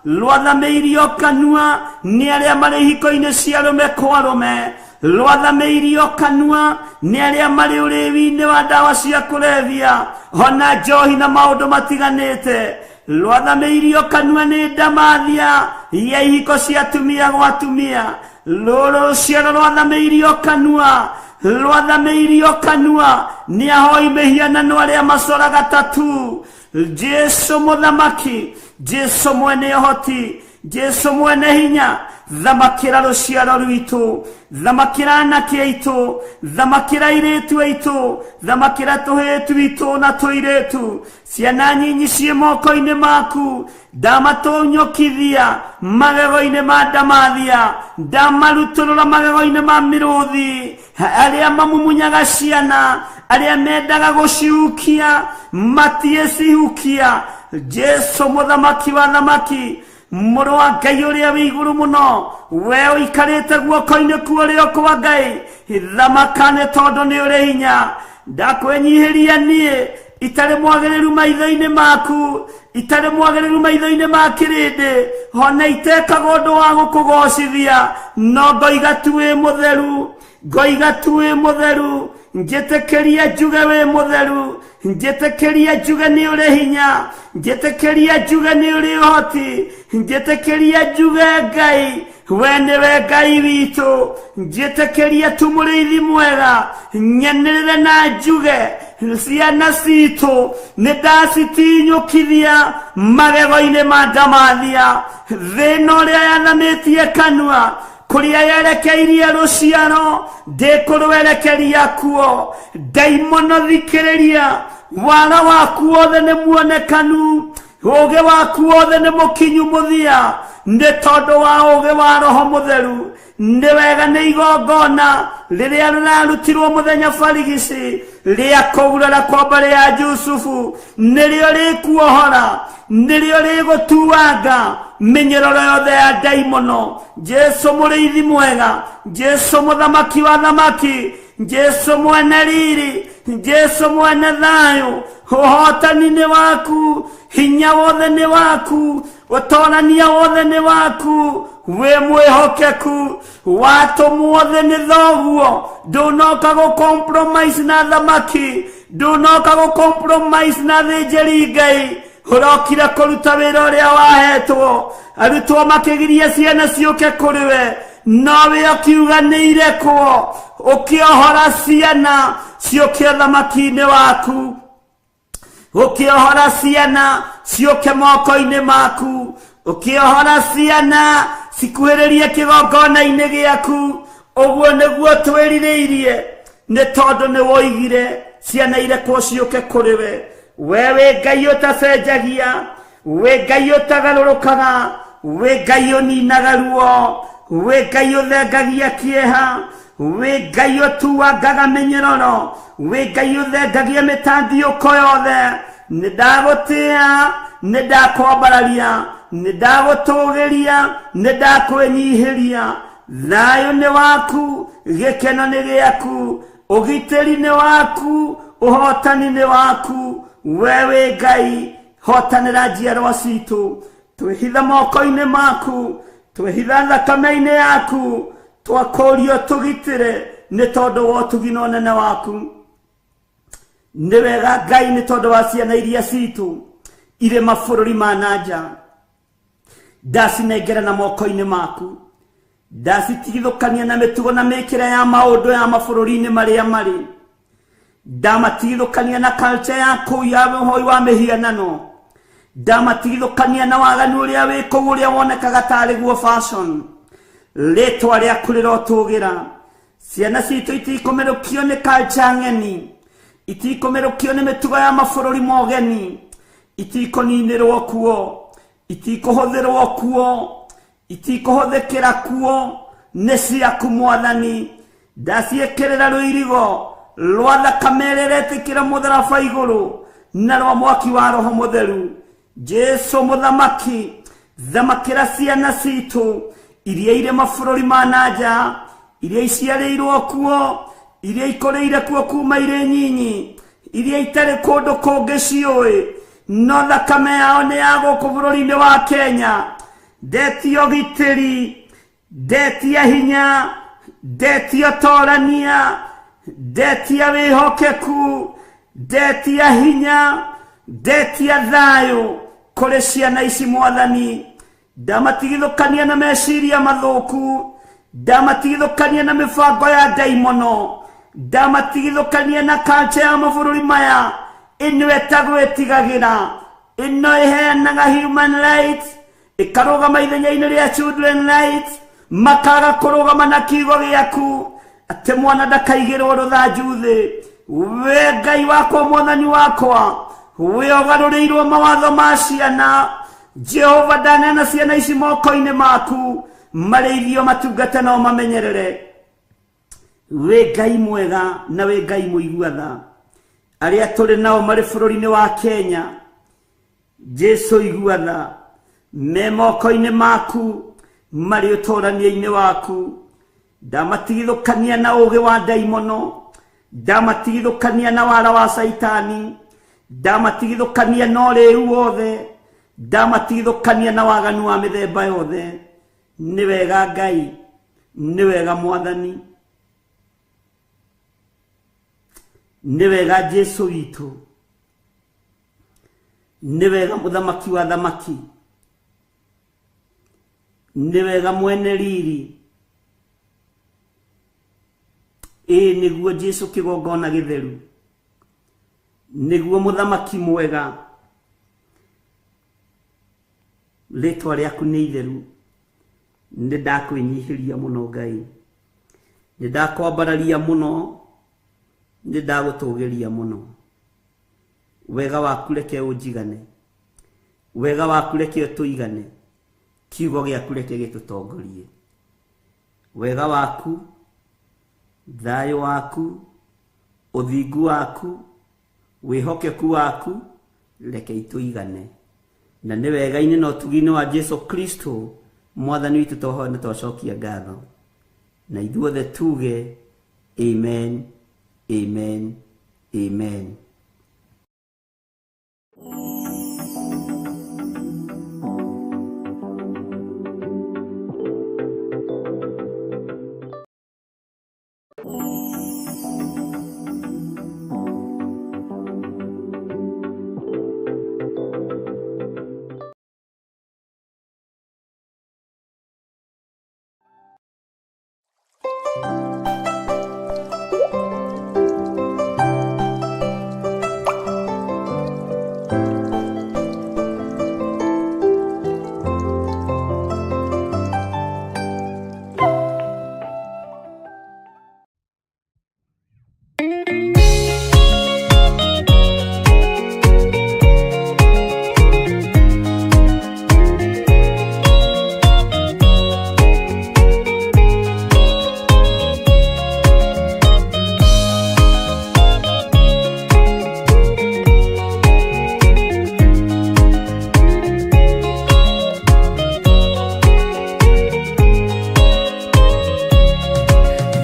Rwathamĩirio kanua nĩ arĩa marĩ ihiko-inĩ cia arũme kwa arũme, rwathamĩirio kanua nĩ arĩa marĩ ũrĩwi-inĩ wa ndawa cia kũrebia ona njohi na maũndũ matiganĩte. Rwathamĩirio kanua nĩ ndamathia ya ihiko cia atumia gwa atumia. Rũrũ rũciaro rwathamĩirio kanua, rwathamĩirio kanua nĩ ahoi mĩhianano arĩa macoraga tatu. Jesu mũthamaki, Jesu mwene ũhoti, Jesu mwene hinya, thamakĩra rũciaro rwitũ, thamakĩra anake aitũ, thamakĩra airĩtu aitũ, thamakĩra tũhĩĩ twitũ na tũirĩtu. Ciana nyinyi ciĩ moko-inĩ maku, ndamatũnyũkithia magego-inĩ ma ndamathia, ndamarutũrũra magego-inĩ ma mĩrũthi. Arĩa mamumunyaga ciana, arĩa mendaga gũcihukia, matiĩcihukia. Jesu mũthamaki wa thamaki, mũrũ wa Ngai ũrĩa wĩ igũrũ mũno, we ũikarĩte guoko-inĩ kwa ũrĩo kwa Ngai, thamaka nĩ tondũ nĩ ũrĩ hinya. Ndakwĩnyihĩria niĩ itarĩ mwagĩrĩru maitho-inĩ maku, itarĩ mwagĩrĩru maitho-inĩ ma kĩrĩndĩ, ona itekaga ũndũ wa gũkũgocithia, no ngoiga tu wĩ mũtheru, ngoiga tu wĩ mũtheru. Njĩtĩkĩria njuge wĩ mũtheru, njĩtĩkĩria njuge nĩ ũrĩ hinya, njĩtĩkĩria njuge nĩ ũrĩ ũhoti, njĩtĩkĩria njuge Ngai we nĩwe Ngai witũ. Njĩtĩkĩria tu mũrĩithi mwega, nyanĩrĩre na njuge ciana citũ nĩ ndacitinyũkithia magego-inĩ ma ndamathia. Thĩna ũrĩa yathamĩtie kanua, kũrĩa yerekeirie rũciaro, ndĩkũrwerekeria kuo. Ndaimono thikĩrĩria, wara waku wothe nĩ muonekanu, ũũgĩ waku wothe nĩ mũkinyu mũthia. Nĩ tondũ wa ũũgĩ wa Roho Mũtheru. Nĩ wega nĩ igongona rĩrĩa rĩrarutirwo mũthenya barigici rĩa kũgurara kwa mbarĩ ya Jusufu, nĩrĩo rĩkuohora, nĩrĩo rĩgũtuanga mĩnyororo yothe ya ndaimono. Jesu mũrĩithi mwega, Jesu mũthamaki wa thamaki, Jesu mwene riri, Jesu mwene thayũ, ũhotani nĩ waku, hinya wothe nĩ waku, ũtorania wothe nĩ waku, wĩ mwĩhokeku, watũmwo thĩ nĩ thoguo, ndũnoka gũ compromise na thamaki, ndũnoka gũ compromise na thĩnjĩri Ngai, ũrokire kũruta wĩra ũrĩa wahetwo. Arutwo makĩgiria ciana ciũke kũrĩ we, nowe ũkiuga nĩ irekwo, ũkĩohora ciana ciũke ũthamaki-inĩ waku, ũkĩohora ciana ciũke moko-inĩ maku, ũkĩohora ciana cikuhĩrĩrie kĩgongona-inĩ gĩaku. Ũguo nĩguo twĩrirĩirie, nĩ tondũ nĩ woigire ciana irekwo ciũke kũrĩ we. We wĩ Ngai ũtacenjagia, wĩ Ngai ũtagarũrũkaga, wĩ Ngai ũninaga ruo, wĩ Ngai ũthengagia kĩeha, wĩ Ngai ũtuangaga mĩnyororo, wĩ Ngai ũthengagia mĩtandiũko yothe. Nĩ ndagũtĩa, nĩ ndakwambararia, nĩ ndagũtũgĩria, nĩ ndakwĩnyihĩria. Thayũ nĩ waku, gĩkeno nĩ gĩaku, ũgitĩri nĩ waku, ũhotani nĩ waku. We wĩ Ngai, hotanĩra njiarwa citũ, twĩhitha moko-inĩ maku, twĩhitha thakame-inĩ yaku, twakũrio tũgitĩre nĩ tondũ wa ũtugi na ũnene waku. Nĩ wega Ngai nĩ tondũ wa ciana iria citũ irĩ mabũrũri ma na nja, ndacinengera na moko-inĩ maku, ndacitigithũkania na mĩtugo na mĩkĩre ya maũndũ ya mabũrũri-inĩ marĩa marĩ, ndamatigithũkania na culture ya kũu ya ũhoi wa mĩhianano, ndamatigithũkania na waganu ũrĩa wĩ kũu ũrĩa wonekaga tarĩ guo fashion. Rĩtwa rĩaku rĩrotũgĩra. Ciana citũ itikũmerũkio nĩ culture ng'eni, itikũmerũkio nĩ mĩtugo ya mabũrũri mogeni, itikũninĩrwo kuo, itikũhũthĩrwo kuo, itikũhũthĩkĩra kuo, nĩ ciaku Mwathani. Ndaciĩkĩrĩra rũirigo rwa thakame ĩrĩa ĩretĩkĩra mũtharaba igũrũ na rwa mwaki wa Roho Mũtheru. Jesu mũthamaki, thamakĩra ciana citũ iria irĩ mabũrũri ma na nja, iria iciarĩirwo kuo, iria ikũrĩire kuo kuma irĩ nyinyi, iria itarĩ kũndũ kũngĩ ciũĩ, no thakame yao nĩ ya gũkũ bũrũri-inĩ wa Kenya. Ndetia ũgitĩri, ndetia hinya, ndetia ũtorania, ndetia wĩhokeku, ndetia hinya, ndetia thayũ kũrĩ ciana ici Mwathani. Ndamatigithũkania na meciria mathũku, ndamatigithũkania na mĩbango ya ndaimono, ndamatigithũkania na culture ya mabũrũri maya ĩno ĩtagwĩtigagĩra, ĩno ĩheanaga human rights, ĩkarũgama ithenya-inĩ rĩa children rights, makaga kũrũgama na kiugo gĩaku atĩ mwana ndakaigĩrwo rũthanju thĩ. We Ngai wakwa, Mwathani wakwa, we ũgarũrĩirwo mawatho ma ciana. Jehova, ndaneana ciana ici moko-inĩ maku, marĩithio matungate no mamenyerere. Wĩ Ngai mwega na wĩ Ngai mũigua tha. Arĩa tũrĩ nao marĩ bũrũri-inĩ wa Kenya, Jesu igua tha, me moko-inĩ maku, marĩ ũtũrania-inĩ waku. Ndamatigithũkania na ũũgĩ wa ndaimono, ndamatigithũkania na wara wa Caitani, ndamatigithũkania na ũrĩu wothe, ndamatigithũkania na waganu wa mĩthemba yothe. Nĩ wega Ngai, nĩ wega Mwathani, nĩ wega Jesu witũ, nĩ wega mũthamaki wa thamaki, nĩ wega mwene riri. Ĩĩ nĩguo Jesu kĩgongona gĩtheru, nĩguo mũthamaki mwega. Rĩtwa rĩaku nĩ itheru. Nĩ ndakwĩnyihĩria mũno Ngai, nĩ ndakwambararia mũno, nĩ ndagũtũgĩria mũno. Wega waku reke ũnjigane, wega waku reke ũtũigane. Kiugo gĩaku reke gĩtũtongorie. Wega waku, thayũ waku, ũthingu waku, wĩhokeku waku, reke itũigane. Na nĩ wega-inĩ na ũtugi-inĩ wa Jesu Kristo mwathani witũ twahoya na twacokia ngatho. Na ithuothe tuge amen, amen, amen.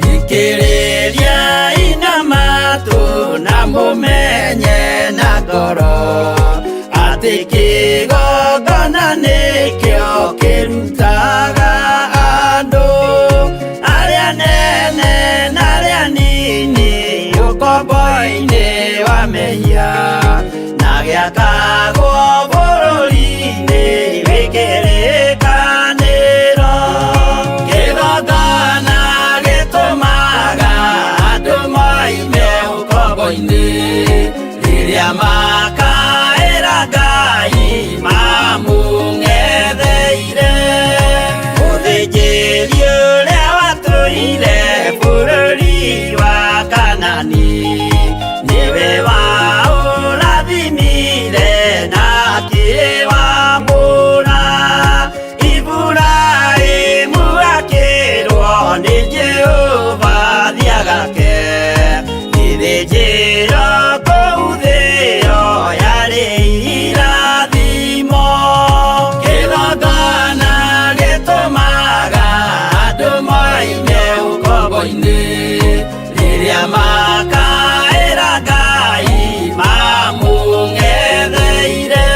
Thikĩrĩria ina matũ na mũmenye na ngoro atĩ kĩgongona nĩkĩo kĩrutaga andũ arĩa nene na arĩa nini ũkombo-inĩ wa mehia na gĩakagwo bũrũri-inĩ wĩ kĩrĩkanĩro. Kĩgongona gĩtũmaga andũ moime ũkombo-inĩ rĩrĩa makaĩra Ngai mamũng'etheire. Mũthĩnjĩri ũrĩa watũire bũrũri wa Kanani nĩwe waũrathimire na akĩwamũra. Iburahĩmu akĩrwo nĩ Jehova thiagake gĩthĩnjĩro kũu thĩo yarĩ irathimo. Kĩgongona gĩtũmaga andũ moime ũkombo-inĩ rĩrĩa makaĩra Ngai mamũng'etheire.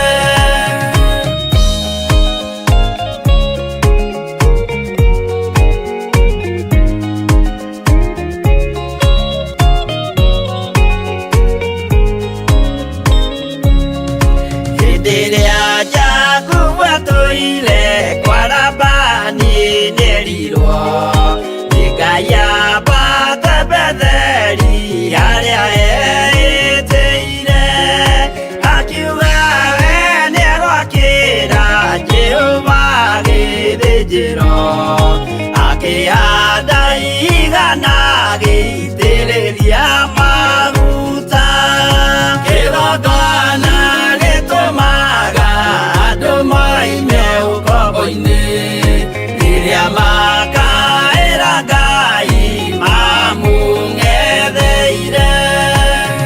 Hĩndĩ ĩrĩa Jakubu atũire kwa Labani nĩerirwo nĩ Ngai ambate Betheli harĩa eĩtĩire. Akiuga we nĩegwakĩra Jehova gĩthĩnjĩro, akĩhanda igana agĩitĩrĩria maguta. Kĩgongona gĩtũmaga andũ moime ũkombo-inĩ rĩrĩa makaĩra Ngai mamũng'etheire.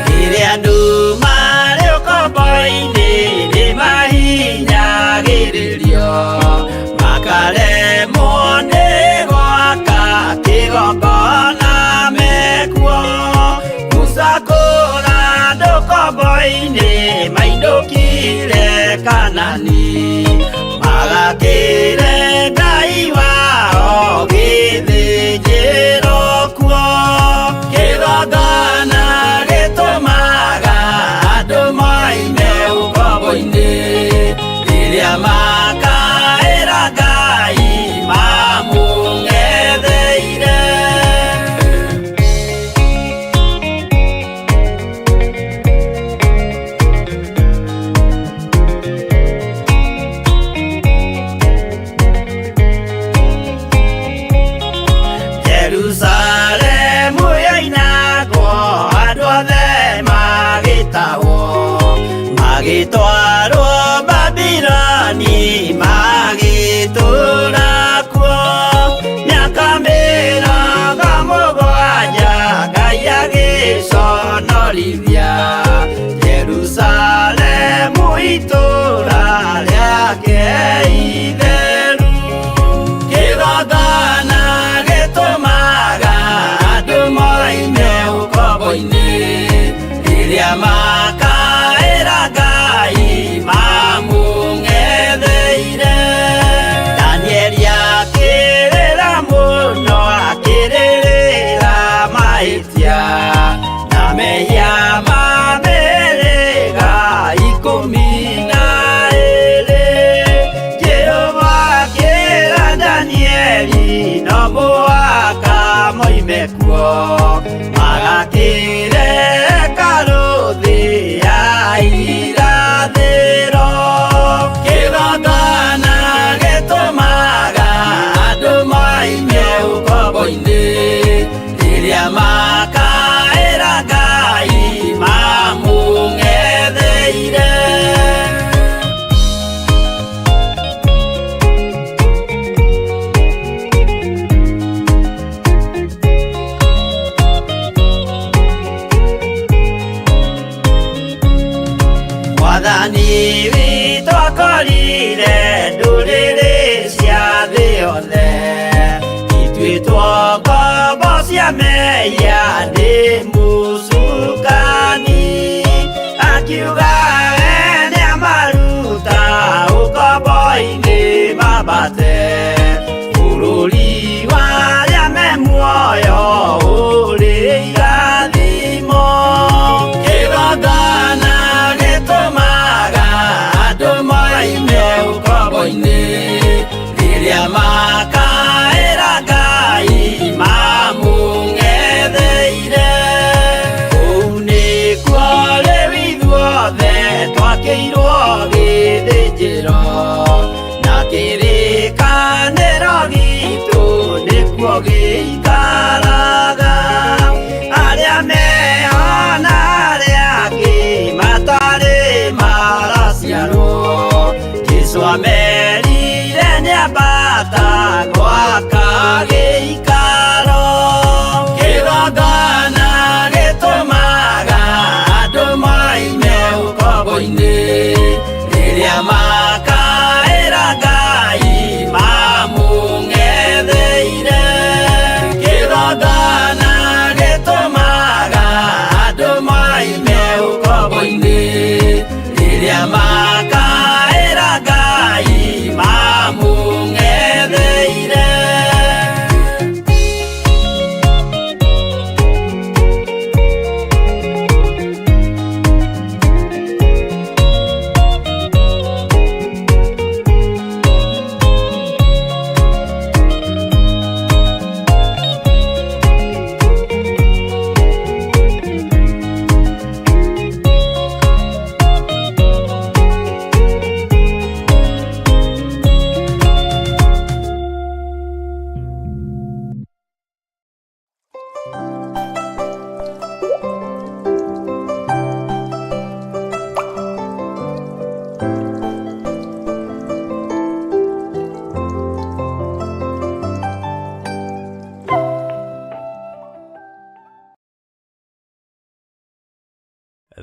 Rĩrĩa andũ marĩ ũkombo-inĩ nĩmahinyagĩrĩrio makaremwo nĩ gwaka kĩgongona mekuo. Musa kũra andũ ũkombo-inĩ mainũkire Kanani magakĩre Ngai wao gĩthĩnjĩro kuo. Kĩgongona gĩtũmaga andũ moime ũkombo-inĩ rĩrĩa makaĩra Ngai mamũng'etheire. Akĩmũtwarithia Jerusalemu itũũra rĩake itheru. Kĩgongona gĩtũmaga andũ moime ũkombo-inĩ, rĩrĩa makaĩra Ngai mamũng'etheire. Danieli akĩrĩra mũno, akĩrĩrĩra mahĩtia na mehia ma mĩhĩrĩga 12. Jehova akĩra Danieli no mũhaka moime kuo, magakĩre hekarũ thĩ ya irathĩro. Kĩgongona gĩtũmaga andũ moime ũkombo-inĩ, rĩrĩa makaĩra Ngai mamũng'etheire. Mwathani witũ akorire ndũrĩrĩ cia thĩ yothe ituĩtwo ngombo cia mehia nĩ mũcukani, akiuga we nĩamaruta ũkombo-inĩ mambate bũrũri wa arĩa me muoyo ũrĩ irathimo. Kĩgongona gĩtũmaga andũ moime ũkombo-inĩ, rĩrĩa makaĩra Ngai mamũng'etheire. Kũu nĩkuo rĩu ithuothe twakĩirwo gĩthĩnjĩro, na kĩrĩkanĩro gitũ nĩkuo gĩikaraga. Arĩa meho na arĩa angĩ matarĩ maraciarwo, Jesũ amerire nĩambata gwaka gĩikaro. Kĩgongona gĩtũmaga andũ moime ũkombo-inĩ, rĩrĩa makaĩra Ngai mamũng'etheire. Kĩgongona gĩtũmaga andũ moime ũkombo-inĩ, rĩrĩa makaĩra Ngai mamũng'etheire.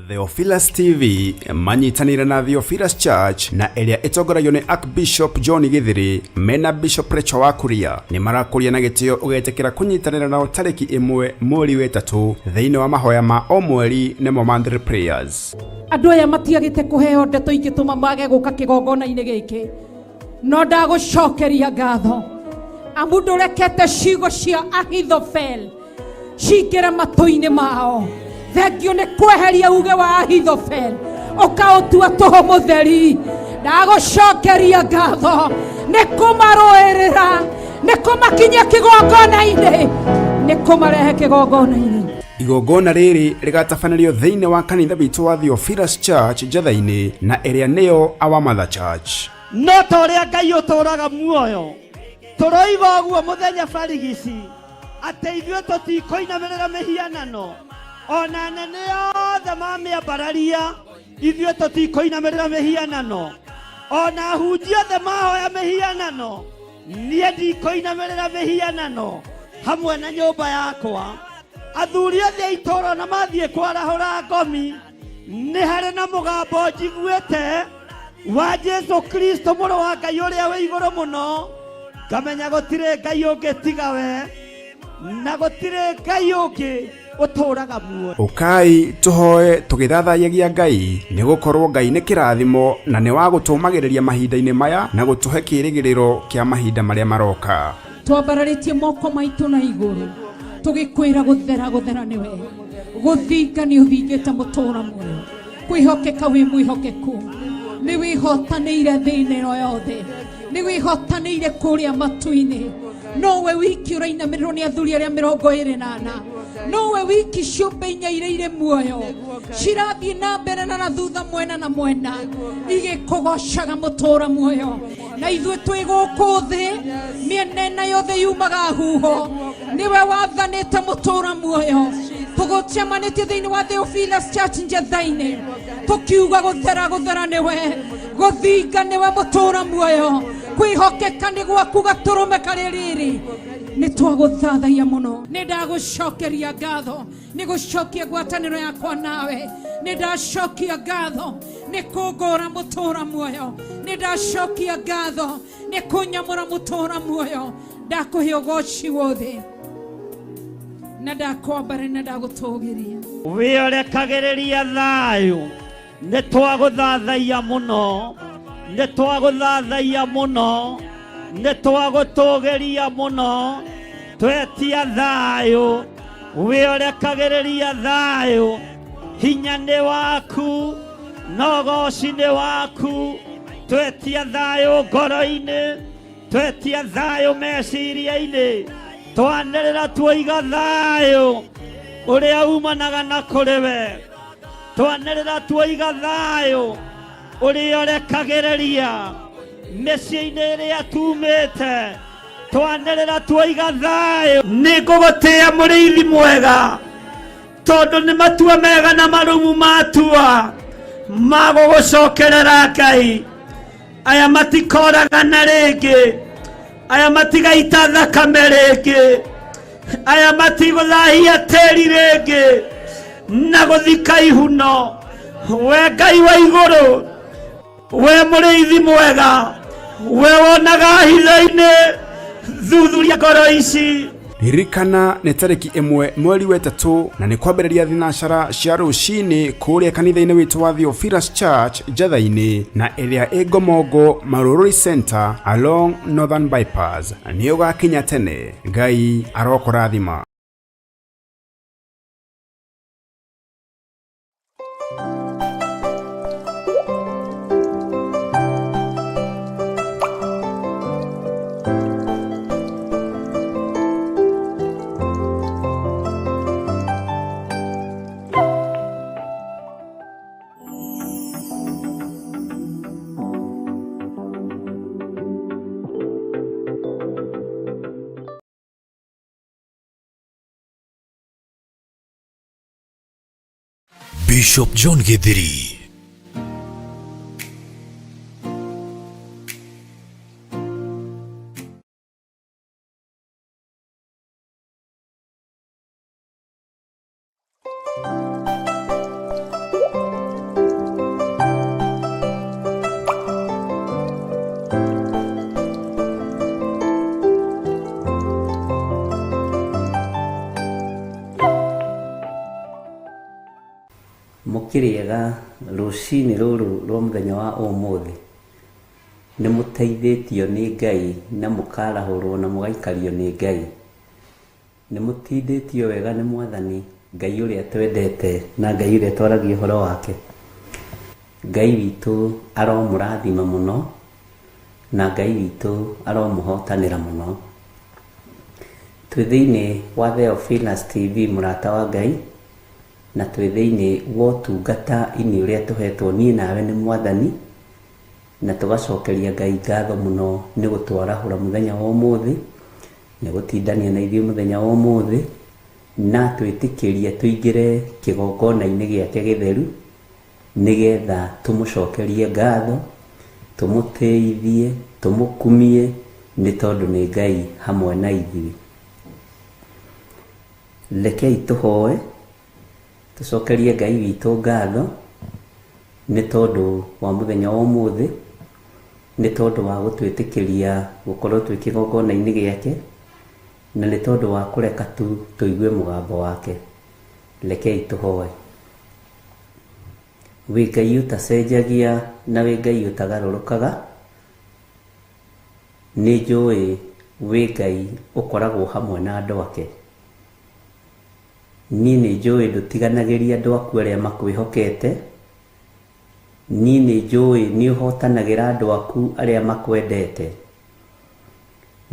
Theophilus TV manyitanĩire na Theophilus Church na ĩrĩa ĩtongoragio nĩ Archbishop John Githiri mena Bishop Rachel wa Kuria nĩ marakũria na gĩtĩo ũgetĩkĩra kũnyitanĩra nao tarĩki 1 mweri wa 3 thĩinĩ wa mahoya ma o mweri nĩmo monthly prayers. Andũ aya matiagĩte kũheo ndeto ingĩtũma mage gũka kĩgongona-inĩ gĩkĩ, no ndagũcokeria ngatho amu ndũrekete ciugo cia Ahithofel cingĩre matũ-inĩ mao. Thengio nĩ kweheria uge wa Ahithofel ũkaũtua tũhũ mũtheri. Ndagũcokeria ngatho nĩ kũmarũĩrĩra, nĩ kũmakinyia kĩgongona-inĩ, nĩ kũmarehe kĩgongona-inĩ. Igongona rĩrĩ rĩgatabanĩrio thĩinĩ wa kanitha witũ wa Theophilus Church Njetha-inĩ na ĩrĩa nĩyo Our Mother Church. No ta ũrĩa Ngai ũtũũraga muoyo, tũroiga ũguo mũthenya barigici atĩ ithuĩ tũtikũinamĩrĩra mĩhianano, ona anene othe mamĩambararia, ithuĩ tũtikũinamĩrĩra mĩhianano, ona ahunjia othe mahoya mĩhianano, niĩ ndikũinamĩrĩra mĩhianano hamwe na nyũmba yakwa. Athuri othe a itũũra na mathiĩ kwarahũra ngomi, nĩ harĩ na mũgambo njiguĩte wa Jesu Kristo mũrũ wa Ngai ũrĩa wĩ igũrũ mũno, ngamenya gũtirĩ Ngai ũngĩ tiga we, na gũtirĩ Ngai ũngĩ ũtũũraga muoyo. Ũkai tũhoe tũgĩthathaiyagia Ngai, nĩ gũkorwo Ngai nĩ kĩrathimo na nĩ wa gũtũũmagĩrĩria mahinda-inĩ maya na gũtũhe kĩĩrĩgĩrĩro kĩa mahinda marĩa maroka. Twambararĩtie moko maitũ na igũrũ tũgĩkwĩra gũthera gũthera nĩwe, gũthinga nĩ ũthingĩte mũtũũra muoyo, kwĩhokeka wĩ mwĩhokeku, nĩ wĩhotanĩire thĩinĩ ĩno yothe, nĩ wĩhotanĩire kũrĩa matu-inĩ. Nowe wiki ũrainamĩrĩrwo nĩ athuri arĩa 24, nowe wiki ciũmbe inya iria irĩ muoyo cirathiĩ na mbere na thutha mwena na mwena igĩkũgocaga mũtũũra muoyo. Na ithuĩ twĩ gũkũ thĩ mĩena ĩna yothe yumaga huho, nĩwe wathanĩte mũtũũra muoyo. Tũgũcemanĩtie thĩinĩ wa Theophilus Church Njetha-inĩ tũkiuga gũthera gũthera nĩwe, gũthinga nĩwe mũtũũra muoyo, kwĩhokeka nĩ gwaku gatũrũme karĩ rĩrĩ. Nĩ twagũthathaia mũno, nĩ ndagũcokeria ngatho nĩ gũcokia ngwatanĩro yakwa nawe, nĩ ndacokia ngatho nĩ kũngũra mũtũũra muoyo, nĩ ndacokia ngatho nĩ kũnyamũra mũtũũra muoyo. Ndakũhe ũgoci wothe na ndakwambara na ndagũtũgĩria. Wĩorekagĩrĩria thayũ, nĩ twagũthathaia mũno, nĩ twagũthathaia mũno, nĩ twagũtũgĩria mũno, twetia thayũ, wĩorekagĩrĩria thayũ, hinya nĩ waku, na ũgoci nĩ waku, twetia thayũ ngoro-inĩ, twetia thayũ meciria-inĩ, twanĩrĩra tuoiga thayũ ũrĩa umanaga na kũrĩ we, twanĩrĩra tuoiga thayũ ũrĩa ũrekagĩrĩria mĩciĩ-inĩ ĩrĩa tumĩte, twanĩrĩra tuoiga thayũ. Nĩ ngũgũtĩĩa mũrĩithi mwega, tondũ nĩ matua mega na marumu matua magũgũcokerera Ngai. Aya matikoragana rĩngĩ, aya matigaita thakame rĩngĩ, aya matigũthahia tĩri rĩngĩ na gũthika ihuno. We Ngai wa igũrũ, we mũrĩithi mwega, we wonaga hitho-inĩ, thuthuria ngoro ici. Ririkana nĩ tarĩki 1 mweri wa 3 na nĩ kwambĩrĩria thinacara cia rũcinĩ kũrĩa kanitha-inĩ witũ wa Theophilus Church Njetha-inĩ na ĩrĩa ĩ Ngomongo Marururi Center along Northern Bypass. Nĩ ũgakinya tene. Ngai arokũrathima. Bishop John Githiri. Mũkĩrĩega rũcinĩ rũrũ rwa mũthenya wa ũmũthĩ, nĩ mũteithĩtio nĩ Ngai na mũkarahũrwo na mũgaikario nĩ Ngai. Nĩ mũtindĩtio wega nĩ Mwathani Ngai ũrĩa twendete na Ngai ũrĩa twaragia ũhoro wake. Ngai witũ aromũrathima mũno na Ngai witũ aromũhotanĩra mũno. Twĩ thĩinĩ wa Theophilus TV mũrata wa Ngai, na twĩ thĩinĩ wa ũtungata-inĩ ũrĩa tũhetwo niĩ nawe nĩ Mwathani, na tũgacokeria Ngai ngatho mũno nĩ gũtwarahũra mũthenya wa ũmũthĩ, nĩ gũtindania na ithuĩ mũthenya wa ũmũthĩ, na twĩtĩkĩrie tũingĩre kĩgongona-inĩ gĩake gĩtheru, nĩgetha tũmũcokerie ngatho, tũmũtĩithie, tũmũkumie, nĩ tondũ nĩ Ngai hamwe na ithuĩ. Rekei tũhoe, tũcokerie Ngai witũ ngatho nĩ tondũ wa mũthenya wa ũmũthĩ, nĩ tondũ wa gũtwĩtĩkĩria gũkorwo twĩ kĩgongona-inĩ gĩake, na nĩ tondũ wa kũreka tu tũigue mũgambo wake. Rekei tũhoe. Wĩ Ngai ũtacenjagia na wĩ Ngai ũtagarũrũkaga, nĩ njũĩ wĩ Ngai ũkoragwo hamwe na andũ ake. Niĩ nĩ njũĩ ndũtiganagĩria andũ aku arĩa makwĩhokete. Niĩ nĩ njũĩ nĩ ũhotanagĩra andũ aku arĩa makwendete.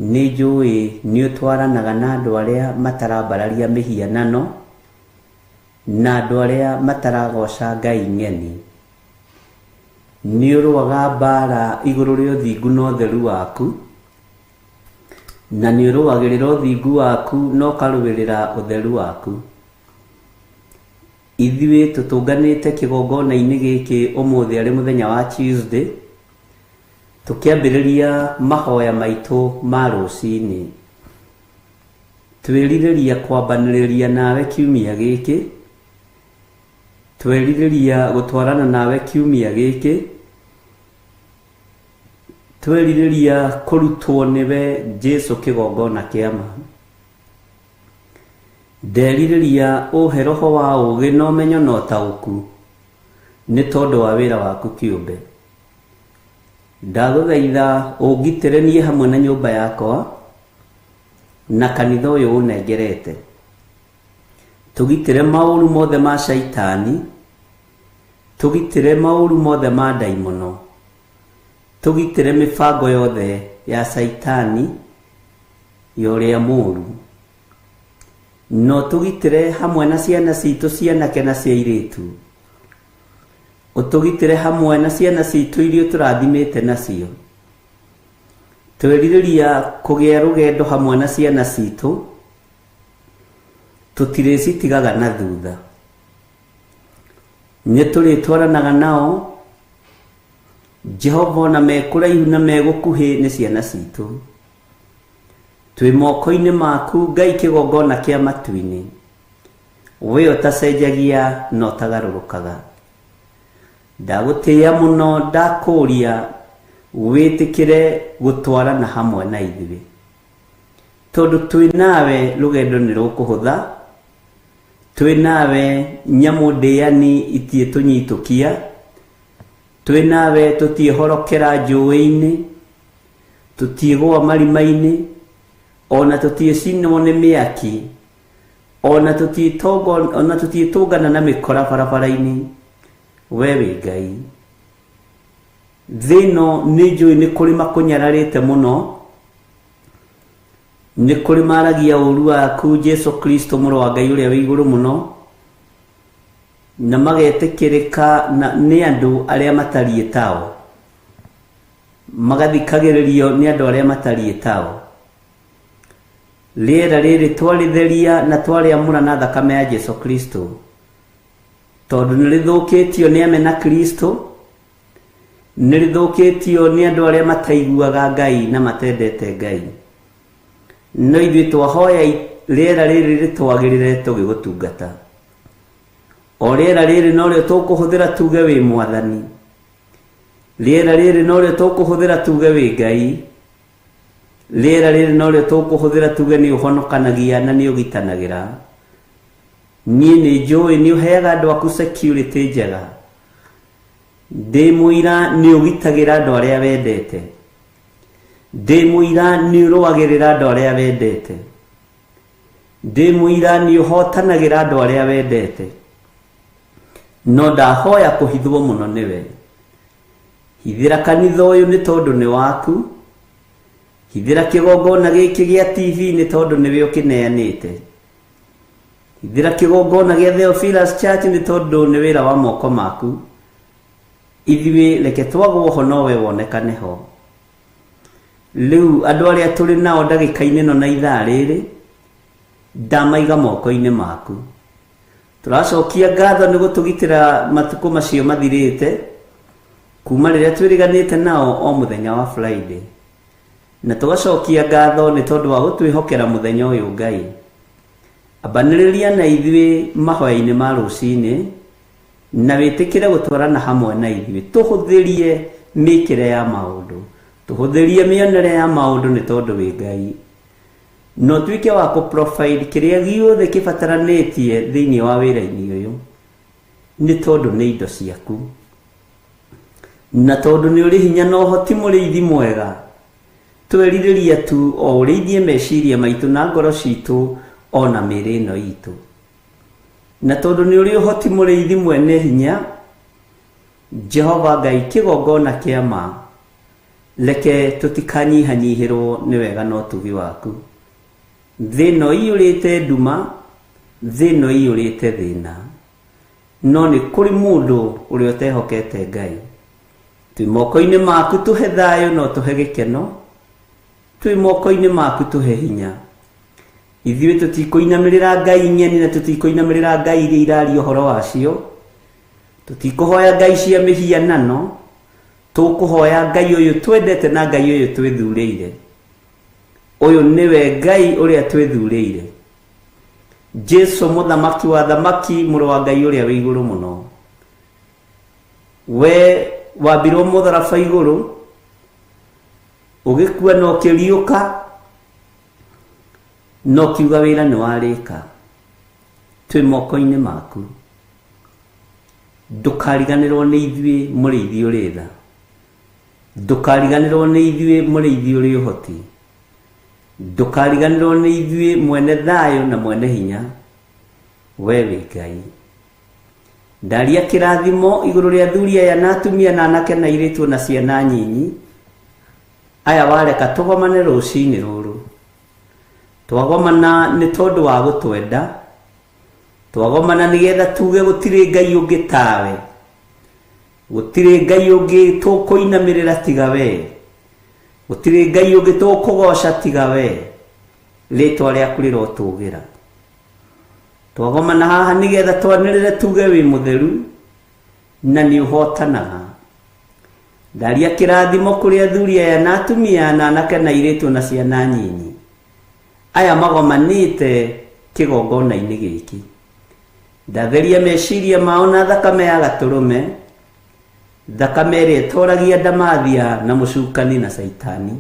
Nĩ njũĩ nĩ ũtwaranaga na andũ arĩa matarambararia mĩhianano na andũ arĩa mataragoca ngai ng'eni. Nĩ ũrũaga mbara igũrũ rĩa ũthingu na ũtheru waku, na nĩ ũrũagĩrĩra ũthingu waku na ũkarũĩrĩra ũtheru waku. Ithuĩ tũtũnganĩte kĩgongona-inĩ gĩkĩ ũmũthĩ arĩ mũthenya wa Tuesday, tũkĩambĩrĩria mahoya maitũ ma rũcinĩ. Twĩrirĩria kwambanĩrĩria nawe kiumia gĩkĩ, twerirĩria gũtwarana nawe kiumia gĩkĩ, twerirĩria kũrutwo nĩwe Jesu kĩgongona kĩa ma. Nderirĩria ũhe roho wa ũũgĩ na ũmenyo na ũtaũku nĩ tondũ wa wĩra waku kĩũmbe. Ndagũthaitha ũngitĩre niĩ hamwe na nyũmba yakwa na kanitha ũyũ ũnengerete. Tũgitĩre maũru mothe ma shaitani, tũgitĩre maũru mothe ma ndaimono, tũgitĩre mĩbango yothe ya shaitani ya ũrĩa mũũru. No tũgitĩre hamwe na ciana citũ cianake na cia airĩtu. Ũtũgitĩre hamwe na ciana citũ iria ũtũrathimĩte nacio. Twerirĩria kũgĩa rũgendo hamwe na ciana citũ, tũtirĩcitigaga na thutha. Nĩ tũrĩtwaranaga nao, Jehova ona me kũraihu na me gũkuhĩ nĩ ciana citũ. Twĩ moko-inĩ maku Ngai kĩgongona kĩa matu-inĩ, we ũtacenjagia na ũtagarũrũkaga. Ndagũtĩĩa mũno, ndakũũria wĩtĩkĩre gũtwarana hamwe na ithuĩ, tondũ twĩ nawe rũgendo nĩ rũkũhũtha, twĩ nawe nyamũ ndĩani itiĩtũnyitũkia, twĩ nawe tũtiĩhorokera njũĩ-inĩ, tũtiĩgũa marima-inĩ, ona tũtiĩcinwo nĩ mĩaki, ona tũtiĩtũngana na mĩkora barabara-inĩ. We wĩ Ngai. Thĩ ĩno nĩ njũĩ nĩ kũrĩ makũnyararĩte mũno, nĩ kũrĩ maragia ũũru waku Jesu Kristo mũrũ wa Ngai ũrĩa wĩ igũrũ mũno, na magetĩkĩrĩka nĩ andũ arĩa matariĩ tao, magathikagĩrĩrio nĩ andũ arĩa matariĩ tao. Rĩera rĩrĩ twarĩtheria na twarĩamũra na thakame ya Jesu Kristo, tondũ nĩ rĩthũkĩtio nĩ amena Kristo, nĩ rĩthũkĩtio nĩ andũ arĩa mataiguaga Ngai na matendete Ngai. No ithuĩ twahoya rĩera rĩrĩ rĩtwagĩrĩre tũgĩgũtungata. O rĩera rĩrĩ norĩo tũkũhũthĩra tuge wĩ Mwathani. Rĩera rĩrĩ norĩo tũkũhũthĩra tuge wĩ Ngai. Rĩera rĩrĩ norĩo tũkũhũthĩra tuge nĩ ũhonokanagia na nĩ ũgitanagĩra. Niĩ nĩ njũĩ nĩ ũheaga andũ aku security njega. Ndĩ mũira nĩ ũgitagĩra andũ arĩa wendete. Ndĩ mũira nĩ ũrũagĩrĩra andũ arĩa wendete. Ndĩ mũira nĩ ũhotanagĩra andũ arĩa wendete. No ndahoya kũhithwo mũno nĩwe. Hithĩra kanitha ũyũ nĩ tondũ nĩ waku. Hithĩra kĩgongona gĩkĩ gĩa TV nĩ tondũ nĩwe ũkĩneanĩte. Hithĩra kĩgongona gĩa Theophilus Church nĩ tondũ nĩ wĩra wa moko maku. Ithuĩ reke twagwo ho nowe wonekane ho. Rĩu andũ arĩa tũrĩ nao ndagĩka-inĩ ĩno na ithaa rĩrĩ, ndamaiga moko-inĩ maku. Tũracokia ngatho nĩ gũtũgitĩra matukũ macio mathirĩte, kuma rĩrĩa twĩrĩganĩte nao o mũthenya wa Friday. Na tũgacokia ngatho nĩ tondũ wa gũtwĩhokera mũthenya ũyũ Ngai. Ambanĩrĩria na ithuĩ mahoya-inĩ ma rũcinĩ na wĩtĩkĩre gũtwarana hamwe na ithuĩ. Tũhũthĩrie mĩkĩre ya maũndũ, tũhũthĩrie mĩonere ya maũndũ nĩ tondũ wĩ Ngai. Na ũtuĩke wa kũ provide kĩrĩa gĩothe kĩbataranĩtie thĩinĩ wa wĩra-inĩ ũyũ nĩ tondũ nĩ indo ciaku. Na tondũ nĩ ũrĩ hinya na ũhoti mũrĩithi mwega, twerirĩria tu o ũrĩithie meciria maitũ na ngoro citũ ona mĩĩrĩ ĩno itũ. Na tondũ nĩ ũrĩ ũhoti mũrĩithi mwene hinya, Jehova Ngai kĩgongona kĩa ma, reke tũtikanyihanyihĩrwo nĩ wega na ũtugi waku. Thĩ ĩno iyũrĩte nduma, thĩ ĩno iyũrĩte thĩna, no nĩ kũrĩ mũndũ ũrĩa ũtehokete Ngai. Twĩ moko-inĩ maku tũhe thayũ na ũtũhe gĩkeno, twĩ moko-inĩ maku tũhe hinya. Ithuĩ tũtikũinamĩrĩra Ngai ng'eni na tũtikũinamĩrĩra Ngai iria iraria ũhoro wacio. Tũtikũhoya Ngai cia mĩhianano, tũkũhoya Ngai ũyũ twendete na Ngai ũyũ twĩthurĩire. Ũyũ nĩwe Ngai ũrĩa twĩthurĩire, Jesu mũthamaki wa thamaki, mũrũ wa Ngai ũrĩa wĩ igũrũ mũno. We wambirwo mũtharaba igũrũ, ũgĩkua na ũkĩriũka, na ũkiuga wĩra nĩ warĩka. Twĩ moko-inĩ maku. Ndũkariganĩrwo nĩ ithuĩ mũrĩithi ũrĩ tha. Ndũkariganĩrwo nĩ ithuĩ mũrĩithi ũrĩ ũhoti. Ndũkariganĩrwo nĩ ithuĩ mwene thayũ na mwene hinya. We wĩ Ngai. Ndaria kĩrathimo igũrũ rĩa athuri aya na atumia na anake na airĩtu na ciana nyinyi. Aya wareka tũgomane rũcinĩ rũrũ. Twagomana nĩ tondũ wa gũtwenda. Twagomana nĩgetha tuge gũtirĩ Ngai ũngĩ tawe. Gũtirĩ Ngai ũngĩ tũkũinamĩrĩra tiga we. Gũtirĩ Ngai ũngĩ tũkũgoca tiga we. Rĩtwa rĩaku rĩrotũgĩra. Twagomana haha nĩgetha twanĩrĩre tuge wĩ mũtheru na nĩ ũhotanaga. Ndaria kĩrathimo kũrĩ athuri aya na atumia na anake na airĩtu na ciana nyinyi. Aya magomanĩte kĩgongona-inĩ gĩkĩ. Ndatheria meciria mao na thakame ya gatũrũme, thakame ĩrĩa ĩtoragia ndamathia na mũcukani na caitani.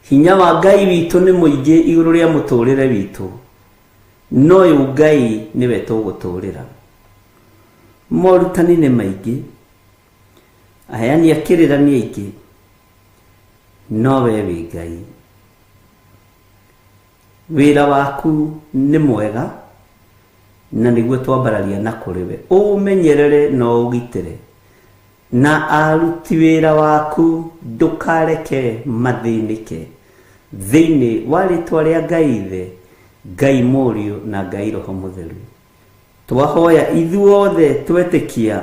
Hinya wa Ngai witũ nĩ mũingĩ igũrũ rĩa mũtũrĩre witũ, no ũyũ Ngai nĩwe tũgũtũrĩra. Morutani nĩ maingĩ, aheani a kĩrĩra nĩ aingĩ, no we wĩ Ngai. Wĩra waku nĩ mwega na nĩguo twambararia na kũrĩ we. Ũmenyerere na ũgitĩre na aruti wĩra waku ndũkareke mathĩnĩke. Thĩinĩ wa rĩtwa rĩa Ngai Ithe, Ngai Mũriũ na Ngai Roho Mũtheru. Twahoya ithuothe twetĩkia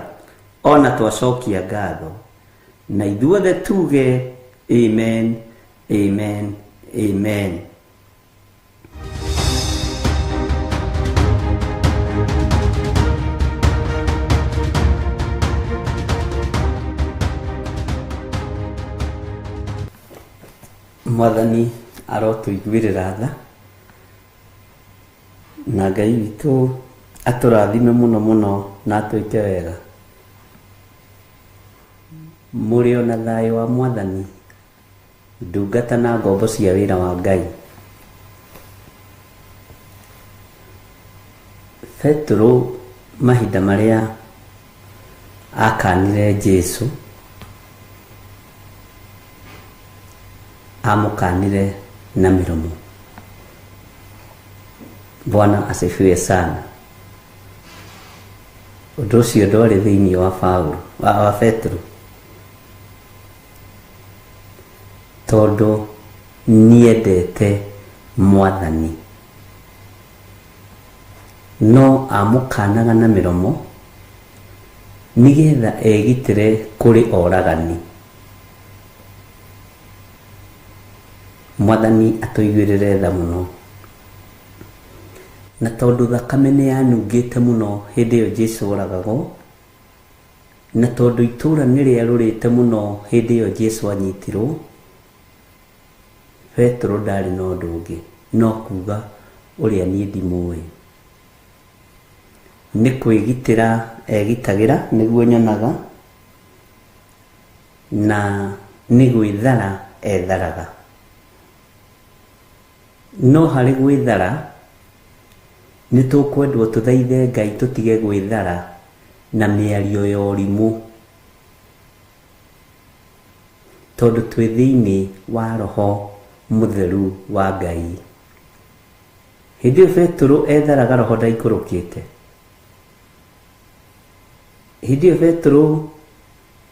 ona twacokia ngatho. Na ithuothe tuge amen, amen, amen. Mwathani arotũiguĩrĩra tha na Ngai witũ atũrathime mũno mũno na atwĩke wega. Mũrĩ ona thayũ wa Mwathani, ndungata na ngombo cia wĩra wa Ngai. Petero mahinda marĩa akanire Jesu, amũkanire na mĩromo. Bwana asifiwe sana. Ũndũ ũcio ndwarĩ thĩinĩ wa Paulo, wa Petero, tondũ niendete Mwathani, no amũkanaga na mĩromo nĩgetha egitĩre kũrĩ oragani. Mwathani atũiguĩrĩre tha mũno. Na tondũ thakame nĩ yanungĩte mũno hĩndĩ ĩyo Jesu oragagwo, na tondũ itũũra nĩ rĩarũrĩte mũno hĩndĩ ĩyo Jesu anyitirwo, Petero ndarĩ na ũndũ ũngĩ no kuga Ũrĩa niĩ ndimũĩ. Nĩ kwĩgitĩra egitagĩra nĩguo nyonaga, na nĩ gwĩthara etharaga. No harĩ gwĩthara, nĩ tũkwendwo tũthaithe Ngai tũtige gwĩthara na mĩario ya ũrimũ, tondũ twĩ thĩinĩ wa Roho Mũtheru wa Ngai. Hĩndĩ ĩyo Betũrũ etharaga Roho ndaikũrũkĩte. Hĩndĩ ĩyo Betũrũ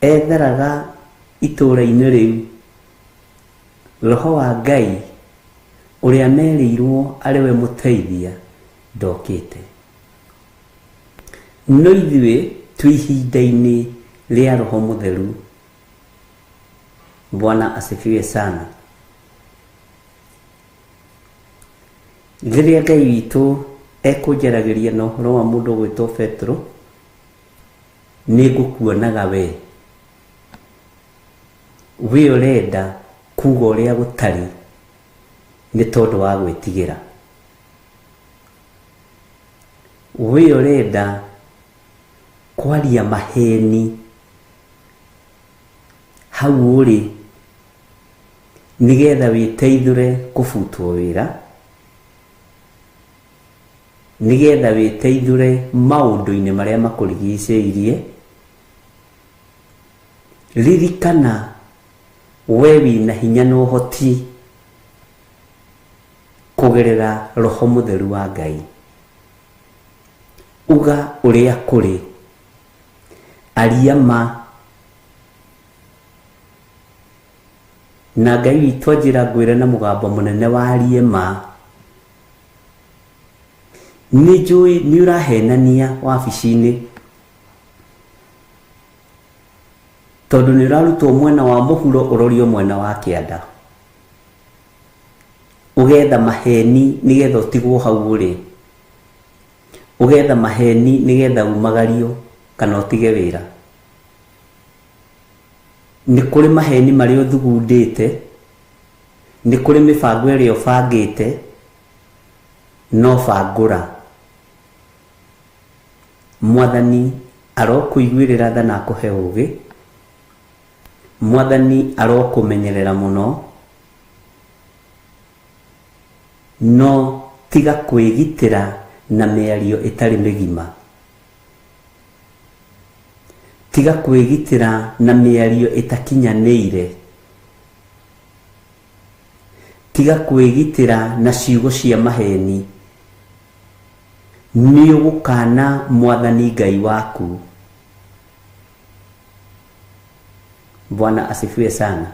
etharaga itũũra-inĩ rĩu, Roho wa Ngai ũrĩa merĩirwo arĩ we mũteithia ndokĩte. No ithuĩ twĩ ihinda-inĩ rĩa Roho Mũtheru. Bwana asifiwe sana. Rĩrĩa Ngai witũ ekũnjaragĩria na ũhoro wa mũndũ ũgwĩtwo Petero, nĩ ngũkuonaga we. We ũrenda kuga ũrĩa gũtarĩ nĩ tondũ wa gwĩtigĩra. We ũrenda kwaria maheni hau ũrĩ nĩgetha wĩteithũre kũbutwo wĩra, nĩgetha wĩteithũre maũndũ-inĩ marĩa makũrigicĩirie. Ririkana we wĩna hinya na ũhoti kũgerera Roho Mũtheru wa Ngai. Uga ũrĩa kũrĩ, aria ma, Na Ngai witũ anjĩra ngwĩre na mũgambo mũnene warie ma. Nĩ njũĩ nĩ ũrahenania wabici-inĩ tondũ nĩ ũrarutwo mwena wa mũhuro ũrorio mwena wa kĩanda. Ũgetha maheni nĩgetha ũtigwo hau ũrĩ. Ũgetha maheni nĩgetha umagario kana ũtige wĩra. Nĩ kũrĩ maheni marĩa ũthugundĩte, nĩ kũrĩ mĩbango ĩrĩa ũbangĩte, no bangũra. Mwathani arokũiguĩrĩra tha na akũhe ũũgĩ, Mwathani arokũmenyerera mũno, no tiga kwĩgitĩra na mĩario ĩtarĩ mĩgima. Tiga kwĩgitĩra na mĩario ĩtakinyanĩire. Tiga kwĩgitĩra na ciugo cia maheeni. Nĩũgũkaana Mwathani Ngai waku. Bwana asifiwe sana.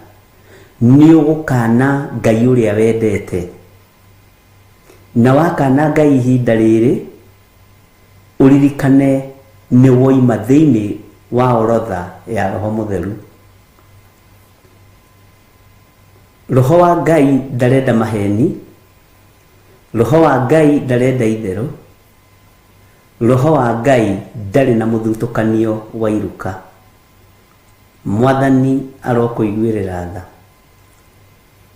Nĩũgũkaana Ngai ũrĩa wendete. Na wakana Ngai ihinda rĩrĩ, ũririkane nĩ woima thĩinĩ wa orotha ya Roho Mũtheru. Roho wa Ngai ndarenda maheni, Roho wa Ngai ndarenda itherũ, Roho wa Ngai ndarĩ na mũthutũkanio wa iruka. Mwathani arokũiguĩrĩra tha.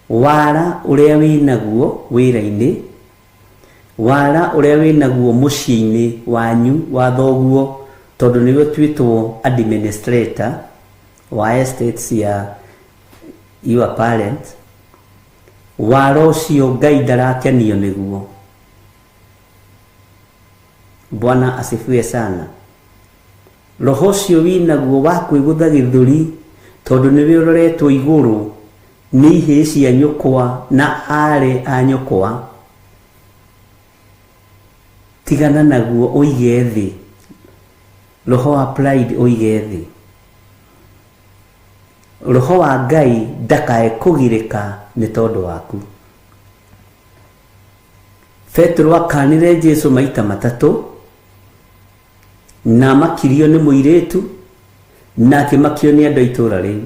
Wara ũrĩa wĩnaguo wĩra-inĩ, wara ũrĩa wĩnaguo mũciĩ-inĩ wanyu wa thoguo, tondũ nĩwe ũtuĩtwo administrator wa estates ya your parent, wara ũcio Ngai ndarakenio nĩguo. Bwana asifiwe sana. Roho ũcio wĩnaguo wa kwĩgũtha gĩthũri tondũ nĩwe ũroretwo igũrũ nĩ ihĩĩ cia nyũkwa na aarĩ a nyũkwa, tigana naguo ũige thĩ. Roho wa pride ũige thĩ. Roho wa Ngai ndakae kũgirĩka nĩ tondũ waku. Petero akanire Jesu maita matatũ na amakirio nĩ mũirĩtu na akĩmakio nĩ andũ a itũũra rĩu.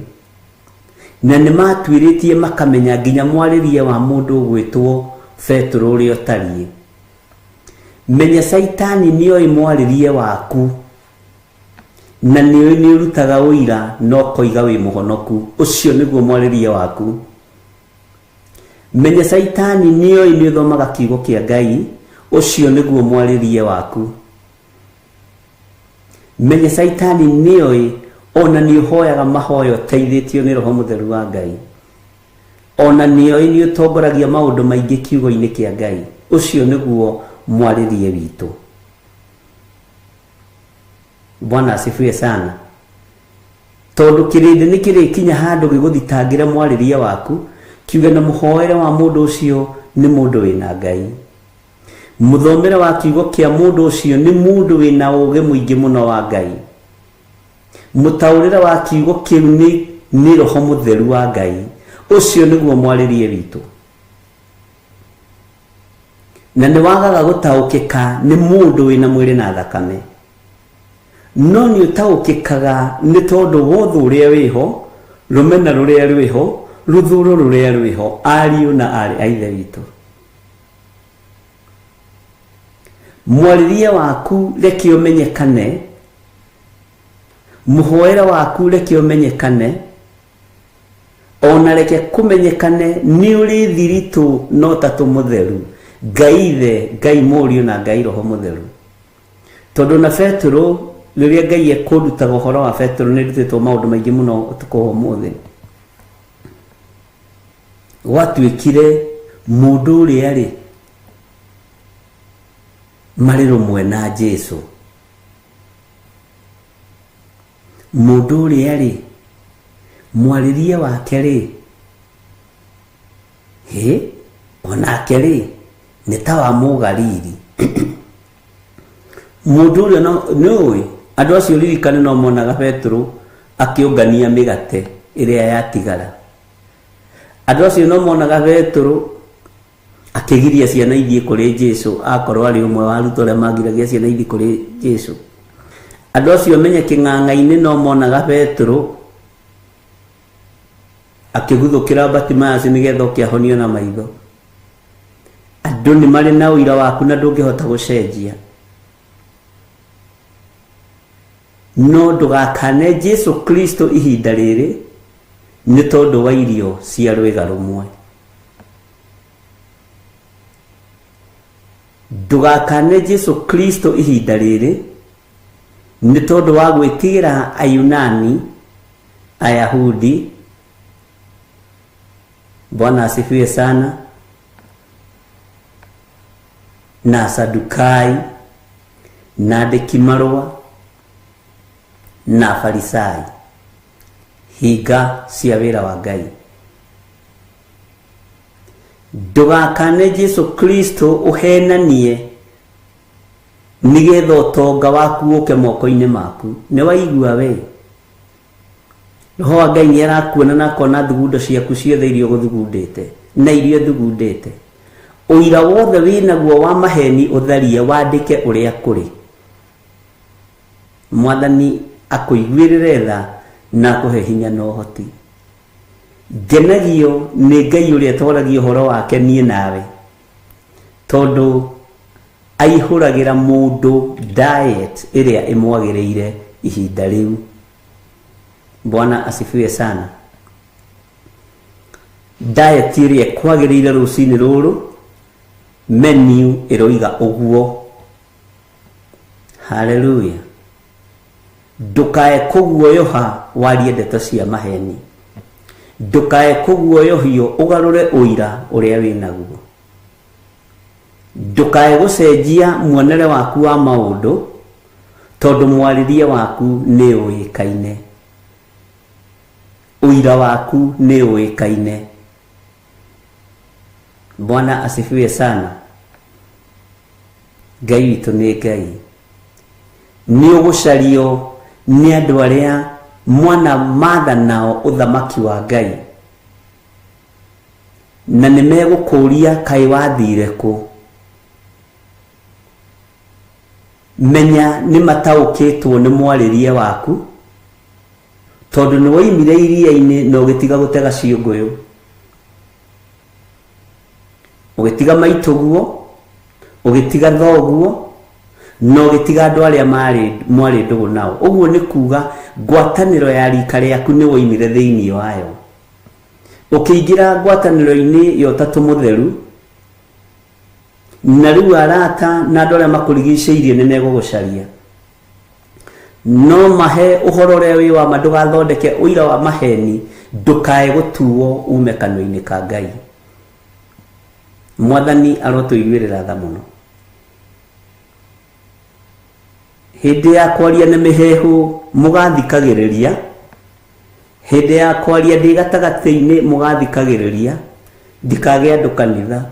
Na nĩ matuĩrĩtie makamenya nginya mwarĩrie wa mũndũ ũgwĩtwo Petero ũrĩa ũtariĩ. Menya Caitani nĩoĩ mwarĩrie waku na nĩoĩ nĩ ũrutaga ũira na ũkoiga wĩ mũhonoku. Ũcio nĩguo mwarĩrie waku. Menya Caitani nĩoĩ nĩ ũthomaga kiugo kĩa Ngai Ũcio nĩguo mwarĩrie waku. Menya Caitani nĩoĩ ona nĩ ũhoyaga mahoya ũteithĩtio nĩ Roho Mũtheru wa Ngai. Ona nĩoĩ nĩ ũtongoragia maũndũ maingĩ kiugo-inĩ kĩa Ngai. Ũcio nĩguo mwarĩrie witũ. Bwana asifiwe sana. Tondũ kĩrĩndĩ nĩ kĩrĩkinya handũ gĩgũthitangĩre mwarĩrie waku, kiuge na mũhoere wa mũndũ ũcio nĩ mũndũ wĩna Ngai. Mũthomere wa kiugo kĩa mũndũ ũcio nĩ mũndũ wĩna ũũgĩ mũingĩ mũno wa Ngai. Mũtaũrĩre wa kiugo kĩu nĩ Roho Mũtheru wa Ngai. Ũcio nĩguo mwarĩrie witũ. Na nĩ wagaga gũtaũkĩka nĩ mũndũ wĩna mwĩrĩ na thakame. No nĩ ũtaũkĩkaga nĩ tondũ wothe ũrĩa wĩho, rũmena rũrĩa rwĩho, rũthũro rũrĩa rwĩho, ariũ na aarĩ a Ithe witũ. Mwarĩrie waku reke ũmenyekane, mũhoere waku reke ũmenyekane, ona reke kũmenyekane nĩ ũrĩ thiritũ no Ũtatũ Mũtheru, Ngai Ithe, Ngai Mũriũ na Ngai Roho Mũtheru. Tondũ na Petero rĩrĩa Ngai ekũndutaga ũhoro wa Petero nĩ ndutĩtwo maũndũ maingĩ mũno ũtukũ wa ũmũthĩ. Gwatuĩkire mũndũ ũrĩa rĩ marĩ rũmwe na Jesu. Mũndũ ũrĩa rĩ mwarĩrie wake rĩ hĩ onake rĩ nĩ ta wa Mũgalili. Mũndũ ũrĩa nĩ ũĩ andũ acio ririkane no monaga Petero akĩũngania mĩgate ĩrĩa yatigara. Andũ acio no monaga Petero akĩgiria ciana ithiĩ kũrĩ Jesu, akorwo arĩ ũmwe wa arutwo arĩa magiragia ciana ithiĩ kũrĩ Jesu. Andũ acio menye kĩng'ang'a-inĩ no monaga Petero akĩguthũkĩra Bartimaeus nĩgetha oke ahonio na maitho. Andũ nĩ marĩ na ũira waku na ndũngĩhota gũcenjia. No ndũgakane Jesu Kristo ihinda rĩrĩ nĩ tondũ wa irio cia rwĩga rũmwe. Ndũgakane Jesu Kristo ihinda rĩrĩ nĩ tondũ wa gwĩtigĩra Ayunani, Ayahudi. Bwana asifiwe sana. Na Sadukai, na andĩki marũa, na Farisai. Hinga cia wĩra wa Ngai. Ndũgakane Jesu Kristo ũhenanie nĩgetha ũtonga waku ũke moko-inĩ maku. Nĩ waigua we? Roho wa Ngai nĩ arakuona na akona thugundo ciaku ciothe iria ũgũthugundĩte na iria ũthugundĩte. Ũira wothe wĩnaguo wa maheni ũtharie, wandĩke ũrĩa kũrĩ. Mwathani akũiguĩrĩre tha na akũhe hinya na ũhoti. Ngenagio nĩ Ngai ũrĩa twaragia ũhoro wake niĩ nawe, tondũ aihũragĩra mũndũ diet ĩrĩa ĩmwagĩrĩire ihinda rĩu. Bwana asifiwe sana. Diet ĩrĩa ĩkwagĩrĩire rũcinĩ rũrũ, menu ĩroiga ũguo. Hallelujah. Ndũkae kũguoyoha warie ndeto cia maheni. Ndũkae kũguoyohio ũgarũre ũira ũrĩa wĩnaguo. Ndũkae gũcenjia muonere waku wa maũndũ tondũ mwarĩrie waku nĩ ũĩkaine. Ũira waku nĩ ũĩkaine. Bwana asifiwe sana. Ngai witũ nĩ Ngai. Nĩ ũgũcario nĩ andũ arĩa mwana matha nao ũthamaki wa Ngai, na nĩ megũkũria kaĩ wathire kũ. Menya nĩ mataũkĩtwo nĩ mwarĩrie waku, tondũ nĩ woimire iria-inĩ na ũgĩtiga gũtega ciũngũyũ, ũgĩtiga maitũguo, ũgĩtiga thoguo, na ũgĩtiga andũ arĩa mwarĩ ndũgũ nao. Ũguo nĩ kuga ngwatanĩro ya rika rĩaku nĩ woimire thĩinĩ wayo, ũkĩingĩra ngwatanĩro-inĩ ya Ũtatũ Mũtheru, Na rĩu arata na andũ arĩa makũrigicĩirie nĩ megũgũcaria. No mahe ũhoro ũrĩa wĩ wa ma, ndũgathondeke ũira wa maheni, ndũkae gũtuo ume kanua-inĩ ka Ngai. Mwathani arotũiguĩrĩra tha mũno. Hĩndĩ ya kwaria na mĩheehũ mũgathikagĩrĩria, hĩndĩ ya kwaria ndĩ gatagatĩ-inĩ mũgathikagĩrĩria, ndikagĩa andũ kanitha.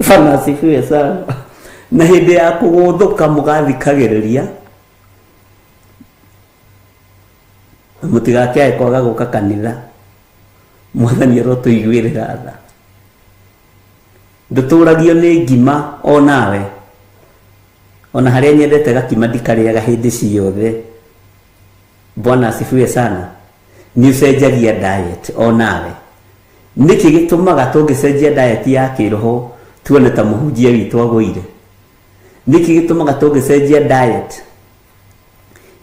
Bwana asifiwe sana. Na hĩndĩ ya kũgũthũka mũgathikagĩrĩria, mũtigakĩae kwaga gũka kanitha. Mwathani arotũiguĩrĩra tha. Ndũtũragio nĩ ngima o nawe, ona harĩa nyendete gakima ndikarĩaga hĩndĩ ciothe. Bwana asifiwe sana. Nĩ ũcenjagia diet o nawe. Nĩkĩ gĩtũmaga tũngĩcenjia diet ya kĩroho tuone ta mũhunjia witũ agũire? Nĩkĩ gĩtũmaga tũngĩcenjia diet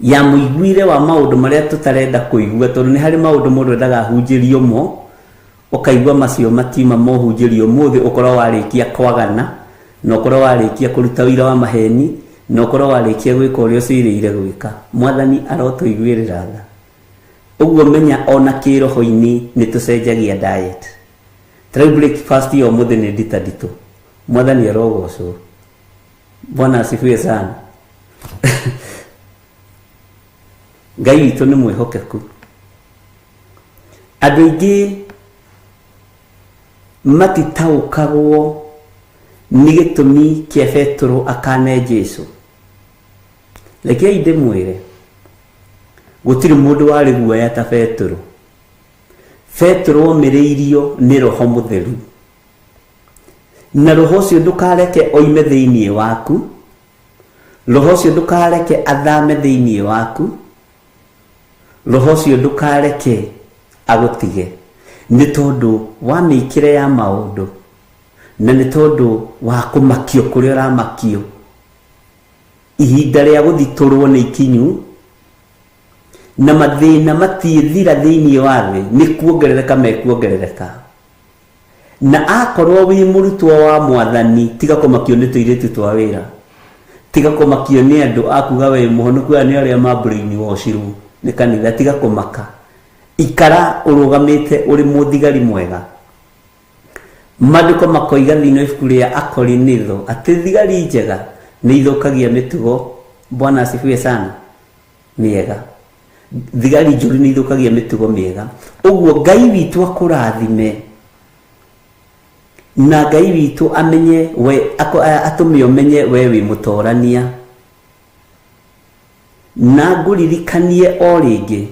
ya mũiguire wa maũndũ marĩa tũtarenda kũigua, tondũ nĩ harĩ maũndũ mũndũ endaga ahunjĩrio mo, ũkaigua macio matiuma mohunjĩrio ũmũthĩ, ũkorwo warĩkia kwagana, na ũkorwo warĩkia kũruta ũira wa maheni, na ũkorwo warĩkia gwĩka ũrĩa ũcirĩire gwĩka. Mwathani arotũiguĩrĩra tha. Ũguo menya ona kĩroho-inĩ nĩ tũcenjagia diet. Ta rĩu breakfast ya ũmũthĩ nĩ ndita nditũ. Mwathani arogocwo. Bwana asifiwe sana. Ngai witũ nĩ mwĩhokeku. Andũ aingĩ matitaũkagwo nĩ gĩtũmi kĩa Petero akane Jesu. Rekei ndĩmwĩre, gũtirĩ mũndũ warĩ guoya ta Petero. Petero omĩrĩirio nĩ Roho Mũtheru, na Roho ũcio ndũkareke oime thĩinĩ waku, Roho ũcio ndũkareke athame thĩinĩ waku, Roho ũcio ndũkareke agũtige, nĩ tondũ wa mĩikĩre ya maũndũ, na nĩ tondũ wa kũmakio kũrĩa ũramakio. Ihinda rĩa gũthitũrwo nĩ ikinyu, na mathĩna matiĩthira thĩinĩ wa thĩ, nĩ kuongerereka mekuongerereka. Na akorwo wĩ mũrutwo wa Mwathani, tiga kũmakio nĩ tũirĩtu twa wĩra, tiga kũmakio nĩ andũ akuga wĩ mũhonoku, aya nĩ arĩa ma brainwashirwo nĩ kanitha, tiga kũmaka. Ikara ũrũgamĩte ũrĩ mũthigari mwega. Maandĩko makoiga thĩinĩ wa ibuku rĩa Akorinitho atĩ thigari njega nĩ ithũkagia mĩtugo. Bwana asifiwe sana. Mĩega. Thigari njũru nĩ ithũkagia mĩtugo mĩega. Ũguo Ngai witũ akũrathime, na Ngai witũ amenye we, atũme ũmenye we wĩ mũtorania. Na ngũririkanie o rĩngĩ,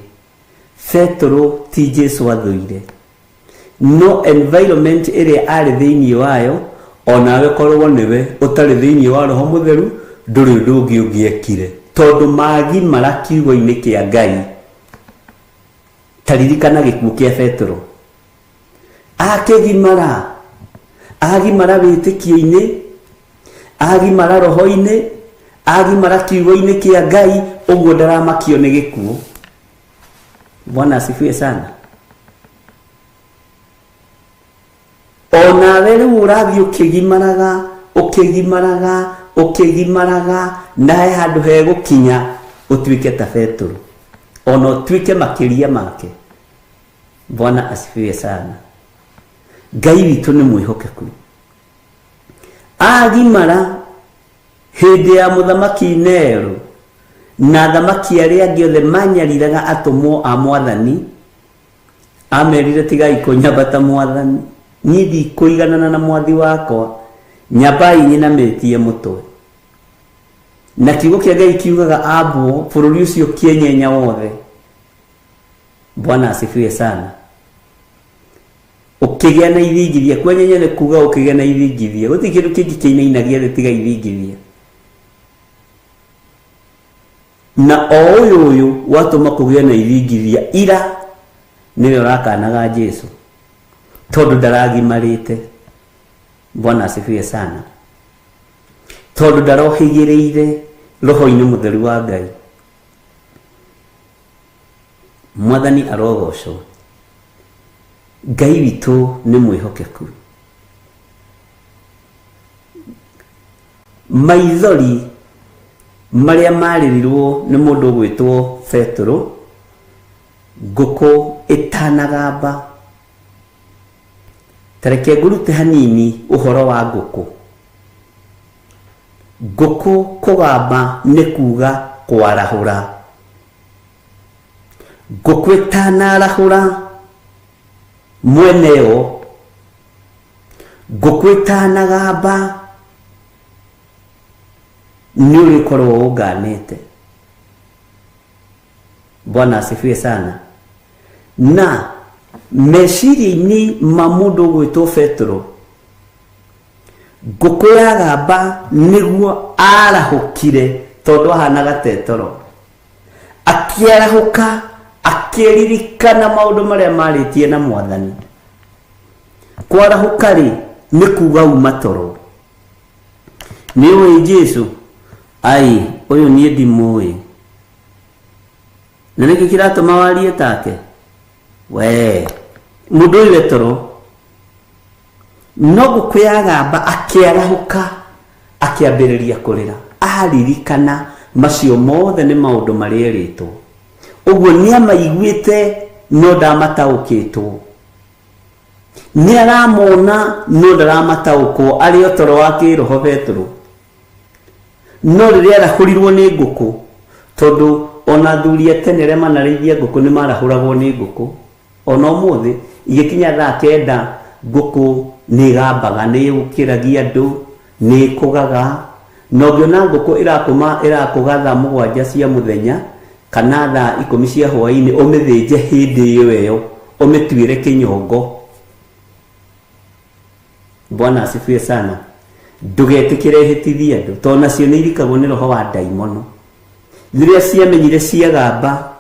Petero ti Jesu athũire, no environment ĩrĩa arĩ thĩinĩ wayo, onawe korwo nĩwe ũtarĩ thĩinĩ wa Roho Mũtheru, ndũrĩ ũndũ ũngĩ ũngĩekire, tondũ magimara kiugo-inĩ kĩa Ngai. Ta ririkana gĩkuũ kĩa Petero. Akĩgimara, agimara wĩtĩkio-inĩ, agimara roho-inĩ, agimara kiugo-inĩ kĩa Ngai, ũguo ndaramakio nĩ gĩkuũ. Bwana asifiwe sana. Onawe rĩu ũrathiĩ ũkĩgimaraga, ũkĩgimaraga, ũkĩgimaraga, na he handũ hegũkinya ũtuĩke ta Petero, ona ũtuĩke makĩria make. Bwana asifiwe sana. Ngai witũ nĩ mwĩhokeku. Agimara hĩndĩ ya mũthamaki Nero na athamaki arĩa angĩ othe manyariraga atũmwo a Mwathani, amerire tigai kũnyambata Mwathani, niĩ ndikũiganana na mwathi wakwa, nyambai nyinamĩtie mũtwe. Na kiugo kĩa Ngai kiugaga ambwo bũrũri ũcio kĩenyenya wothe. Bwana asifiwe sana. Ũkĩgĩa na ithingithia, kwenyenya nĩ kuga ũkĩgĩa na ithingithia. Gũtirĩ kĩndũ kĩngĩ kĩinainagia thĩ tiga ithingithia. Na o ũyũ ũyũ watũma kũgĩe na ithingithia ira nĩwe ũrakanaga Jesu, tondũ ndaragimarĩte. Bwana asifiwe sana. Tondũ ndarohĩgĩrĩire roho-inĩ mũtheru wa Ngai. Mwathani arogocwo. Ngai witũ nĩ mwĩhokeku. Maithori marĩa marĩrirwo nĩ mũndũ ũgwĩtwo Petero ngũkũ ĩtanagamba. Ta reke ngũrute hanini ũhoro wa ngũkũ. Ngũkũ kũgamba nĩ kuga kwarahũra. Ngũkũ ĩtanarahũra mweneo, ngũkũ ĩtanagamba nĩ ũrĩkorwo ũnganĩte. Bwana asifiwe sana. Na meciria-inĩ ma mũndũ ũgwĩtwo Petero, ngũkũ yagamba nĩguo arahũkire tondũ ahanaga tetoro. Akĩarahũka akĩririkana maũndũ marĩa marĩtie na Mwathani. Kwarahũka rĩ nĩ kuga uma toro. Nĩ ũĩ Jesu? Ai, ũyũ niĩ ndimũĩ. Na nĩkĩ kĩratũma warie take? We, mũndũ ũyũ e toro. No ngũkũ yagamba akĩarahũka akĩambĩrĩria kũrĩra. Aririkana macio mothe nĩ maũndũ marĩa erĩtwo. Ũguo nĩamaiguĩte no ndamataũkĩtwo. Nĩaramona no ndaramataũkwo, arĩ o toro wa kĩroho Petero. No rĩrĩa arahũrirwo nĩ ngũkũ, tondũ ona athuri a tene arĩa manarĩithia ngũkũ nĩ marahũragwo nĩ ngũkũ. Ona ũmũthĩ igĩkinya thaa 9 ngũkũ nĩ ĩgambaga, nĩ ĩũkĩragia andũ, nĩ ĩkũgaga. Na ũngĩona ngũkũ ĩrakũga thaa 7 cia mũthenya kana thaa 10 cia hwaĩ-inĩ, ũmĩthĩnje hĩndĩ ĩyo ĩyo, ũmĩtuĩre kĩnyongo. Bwana asifiwe sana. Ndũgetĩkĩre ĩhĩtithie andũ, tondũ nacio nĩ irikagwo nĩ roho wa ndaimono. Rĩrĩa ciamenyire ciagamba,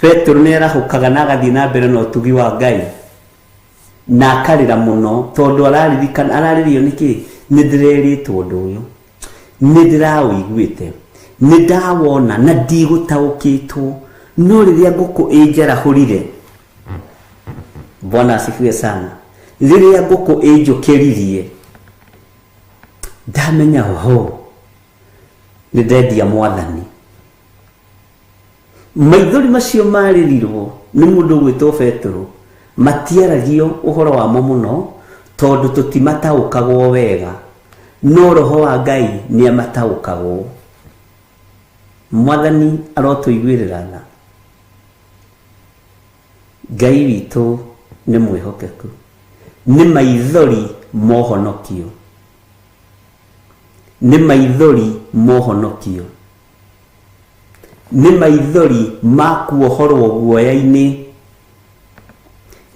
Petero nĩ arahũkaga na agathiĩ na mbere na ũtugi wa Ngai, na akarĩra mũno tondũ araririkana, ararĩrio nĩkĩ? Nĩ ndĩrerĩtwo ũndũ ũyũ, nĩ ndĩraũiguĩte, nĩ ndawona na ndigũtaũkĩtwo. No rĩrĩa ngũkũ ĩnjarahũrire, Bwana asifiwe sana, rĩrĩa ngũkũ ĩnjũkĩririe, ndamenya oho nĩ ndendia Mwathani. Maithori macio marĩrirwo nĩ mũndũ ũgwĩtwo Petero matiaragio ũhoro wamo mũno tondũ tũtimataũkagwo wega, no roho wa Ngai nĩ amataũkagwo. Mwathani arotũiguĩrĩra tha. Ngai witũ nĩ mwĩhokeku. Nĩ maithori mohonokio. Nĩ maithori mohonokio. Nĩ maithori ma kuohorwo guoya-inĩ.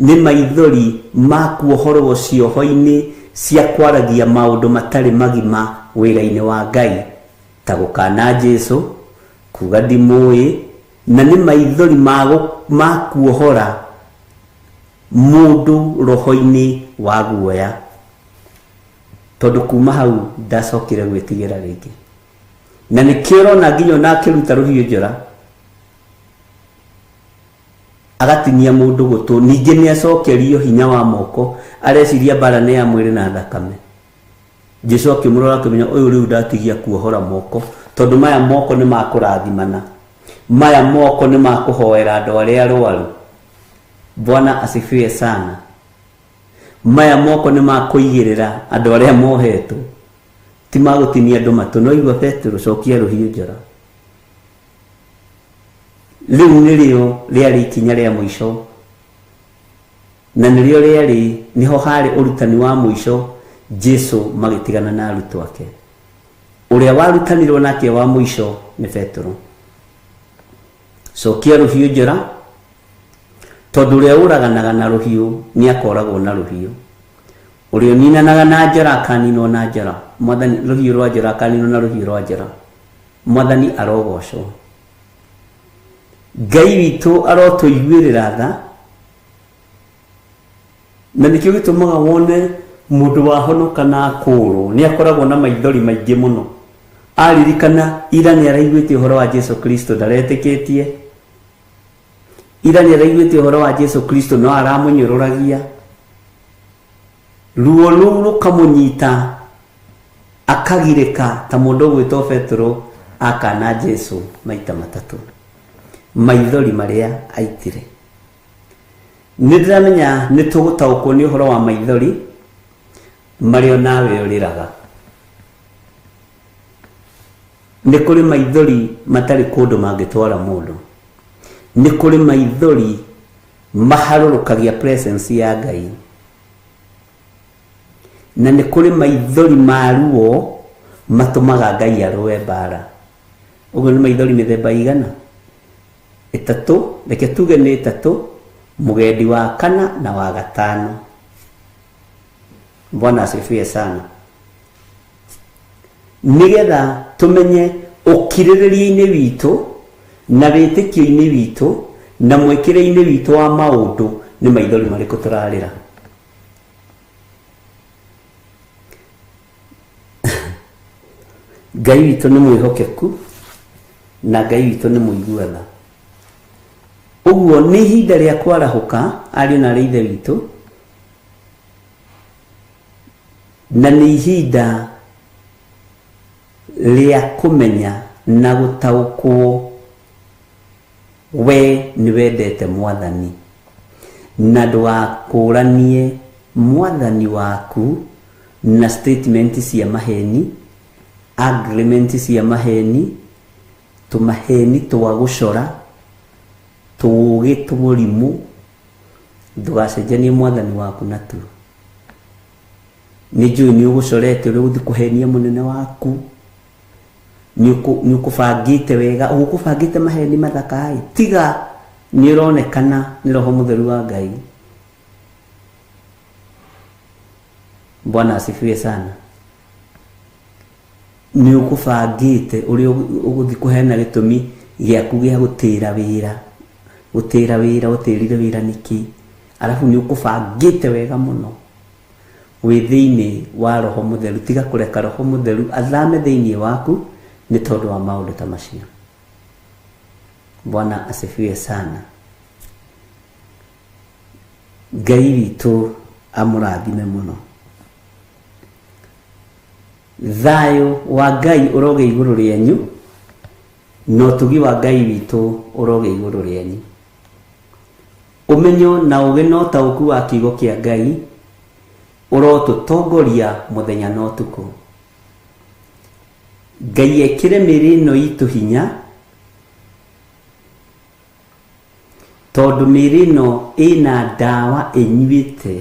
Nĩ maithori ma kuohorwo cioho-inĩ cia kwaragia maũndũ matarĩ magima wĩra-inĩ wa Ngai, ta gũkana Jesu, kuga ndimũĩ, na nĩ maithori ma kuohora mũndũ roho-inĩ wa guoya. Tondũ kuma hau ndacokire gwĩtigĩra rĩngĩ. Na nĩkĩo ũrona nginya ona akĩruta rũhiũ njora agatinia mũndũ gũtũ, ningĩ nĩ acokerio hinya wa moko, areciria mbara nĩ ya mwĩrĩ na thakame. Jesu akĩmũrora akĩmenya ũyũ rĩu ndatigia kuohora moko, tondũ maya moko nĩ ma kũrathimana, maya moko nĩ ma kũhoera andũ arĩa arwaru. Bwana asifiwe sana. Maya moko nĩ ma kũigĩrĩra andũ arĩa mohetwo, ti ma gũtinia andũ matũ. No igua Petero, cokia rũhiũ njora. Rĩu nĩrĩo rĩarĩ ikinya rĩa mũico, na nĩrĩo rĩarĩ nĩho harĩ ũrutani wa mũico Jesu magĩtigana na arutwo ake. Ũrĩa warutanirwo nake wa mũico nĩ Petero. Cokia rũhiũ njora, tondũ ũrĩa ũraganaga na rũhiũ nĩ akoragwo na rũhiũ. Ũrĩa ũninanaga na njora akaninwo na njora. Mwathani, rũhiũ rwa njora akaninwo na rũhiũ rwa njora. Mwathani arogocwo. Ngai witũ arotũiguĩrĩra tha, na nĩkĩo gĩtũmaga wone mũndũ wahonoka na akũrwo nĩ akoragwo na maithori maingĩ mũno. Aririkana ira nĩ araiguĩte ũhoro wa Jesu Kristo ndaretĩkĩtie, ira nĩ araiguĩte ũhoro wa Jesu Kristo no aramũnyũrũragia, ruo rũu rũkamũnyita. Akagirĩka ta mũndũ ũgwĩtwo Petero akana Jesu maita matatũ. Maithori marĩa aitire. Nĩ ndĩramenya nĩ tũgũtaũkwo nĩ ũhoro wa maithori marĩa nawe ũrĩraga. Nĩ kũrĩ maithori matarĩ kũndũ mangĩtwara mũndũ. Nĩ kũrĩ maithori maharũrũkagia presence ya Ngai. Na nĩ kũrĩ maithori ma ruo matũmaga Ngai arũe mbara. Ũguo nĩ maithori mĩthemba igana? Ĩtatũ, reke tuge nĩ ĩtatũ, mũgendi wa kana na wa gatano. Bwana asifiwe sana. Nĩgetha tũmenye ũkirĩrĩria-inĩ witũ na wĩtĩkio-inĩ witũ na mwĩkĩre-inĩ witũ wa maũndũ nĩ maithori marĩkũ tũrarĩra. Ngai witũ nĩ mwĩhokeku na Ngai witũ nĩ mũigua tha. Ũguo nĩ ihinda rĩa kwarahũka ariũ na arĩ ithe witũ, na nĩ ihinda rĩa kũmenya na gũtaũkwo we nĩ wendete mwathani na ndũgakũranie mwathani waku na statement cia maheni, agreement cia maheni, tũmaheni twa gũcora, tũũgĩ tũmũrimũ. Ndũgacenjanie mwathani waku natuo. Nĩ njũĩ nĩ ũgũcorete ũrĩa ũgũthiĩ kũhenia mũnene waku, nĩ ũkũbangĩte wega, ũgũkũbangĩte maheni mathaka ĩ, tiga nĩ ũronekana nĩ Roho Mũtheru wa Ngai. Bwana asifiwe sana. Nĩ ũkũbangĩte ũrĩa ũgũthiĩ kũheana gĩtũmi gĩaku gĩa gũtĩra wĩra, gũtĩra wĩra, ũtĩrire wĩra nĩkĩ, arabu nĩ ũkũbangĩte wega mũno wĩ thĩinĩ wa Roho Mũtheru. Tiga kũreka Roho Mũtheru athame thĩinĩ waku nĩ tondũ wa maũndũ ta macio. Bwana asifiwe sana. Ngai witũ amũrathime mũno. Thayũ wa Ngai ũroge igũrũ rĩanyu na ũtugi wa Ngai witũ ũroge igũrũ rĩanyu. Ũmenyo na ũũgĩ na ũtaũku wa kiugo kĩa Ngai ũrotũtongoria mũthenya na ũtukũ. Ngai ekĩre mĩĩrĩ ĩno itũ hinya, tondũ mĩĩrĩ ĩno ĩna ndawa ĩnyuĩte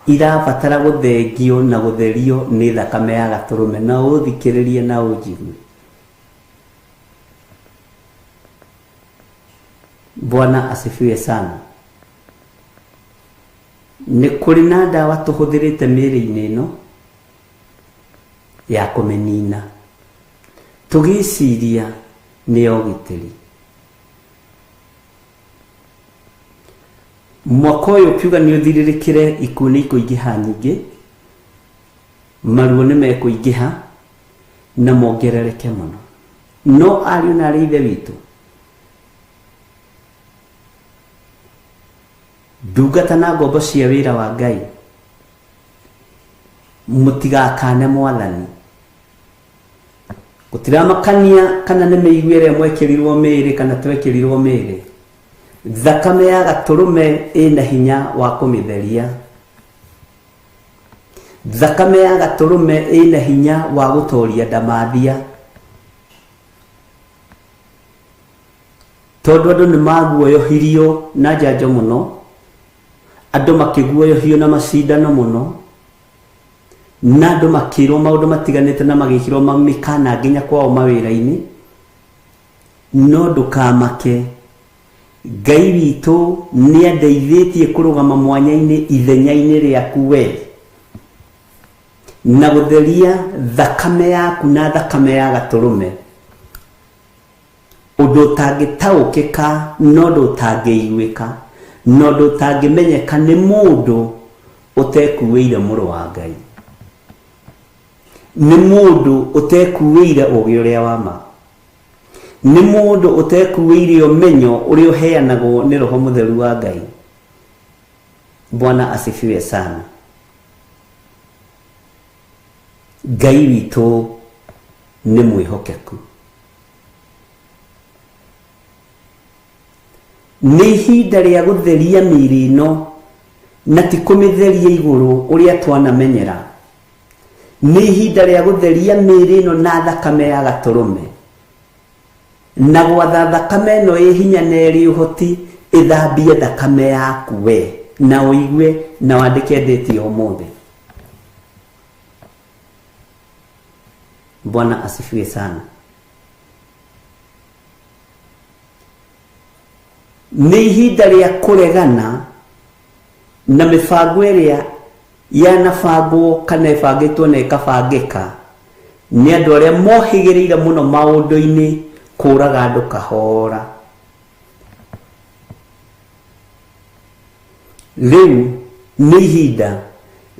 irabatara gũthengio na gũtherio nĩ thakame ya gatũrũme. Na ũthikĩrĩrie na ũnjigue. Bwana asifiwe sana. Nĩ kũrĩ na ndawa tũhũthĩrĩte mĩĩrĩ-inĩ ĩno ya kũmĩnina, tũgĩciria nĩ ya ũgitĩri. Mwaka ũyũ ũkiuga nĩ ũthirĩrĩkĩre, ikuũ nĩ ikũingĩha nyingĩ, maruo nĩ mekũingĩha na mongerereke mũno. No ariũ na arĩ ithe witũ, ndungata na ngombo cia wĩra wa Ngai, mũtigakane mwathani. Gũtiramakania kana nĩ mĩigua ĩrĩa mwekĩrirwo mĩĩrĩ kana twekĩrirwo mĩĩrĩ. Thakame ya gatũrũme ĩna hinya wa kũmĩtheria. Thakame ya gatũrũme ĩna hinya wa gũtoria ndamathia. Tondũ andũ nĩ maguoyohirio na njanjo mũno, andũ makĩguoyohio na macindano mũno, na andũ makĩrwo maũndũ matiganĩte na magĩkĩrwo mĩkana nginya kwao mawĩra-inĩ. No ndũkamake, Ngai witũ nĩ andeithĩtie kũrũgama mwanya-inĩ ithenya-inĩ rĩaku we, na gũtheria thakame yaku na thakame ya gatũrũme, ũndũ ũtangĩtaũkĩka na ũndũ ũtangĩiguĩka na ũndũ ũtangĩmenyeka nĩ mũndũ ũtekuĩire mũrũ wa Ngai, nĩ mũndũ ũtekuĩire ũũgĩ ũrĩa wa ma, nĩ mũndũ ũtekuĩire ũmenyo ũrĩa ũheanagwo nĩ Roho Mũtheru wa Ngai. Bwana asifiwe sana. Ngai witũ nĩ mwĩhokeku. Nĩ ihinda rĩa gũtheria mĩĩrĩ ĩno na ti kũmĩtheria igũrũ ũrĩa twanamenyera. Nĩ ihinda rĩa gũtheria mĩĩrĩ ĩno na thakame ya gatũrũme, na gwatha thakame ĩno ĩ hinya na ĩrĩ ũhoti ĩthambie thakame yaku we, na ũigue na wandĩke ndĩti ya ũmũthĩ. Bwana asifiwe sana. Nĩ ihinda rĩa kũregana na mĩbango ĩrĩa yanabangwo kana ĩbangĩtwo na ĩkabangĩka nĩ andũ arĩa mohĩgĩrĩire mũno maũndũ-inĩ kũraga andũ kahora. Rĩu nĩ ihinda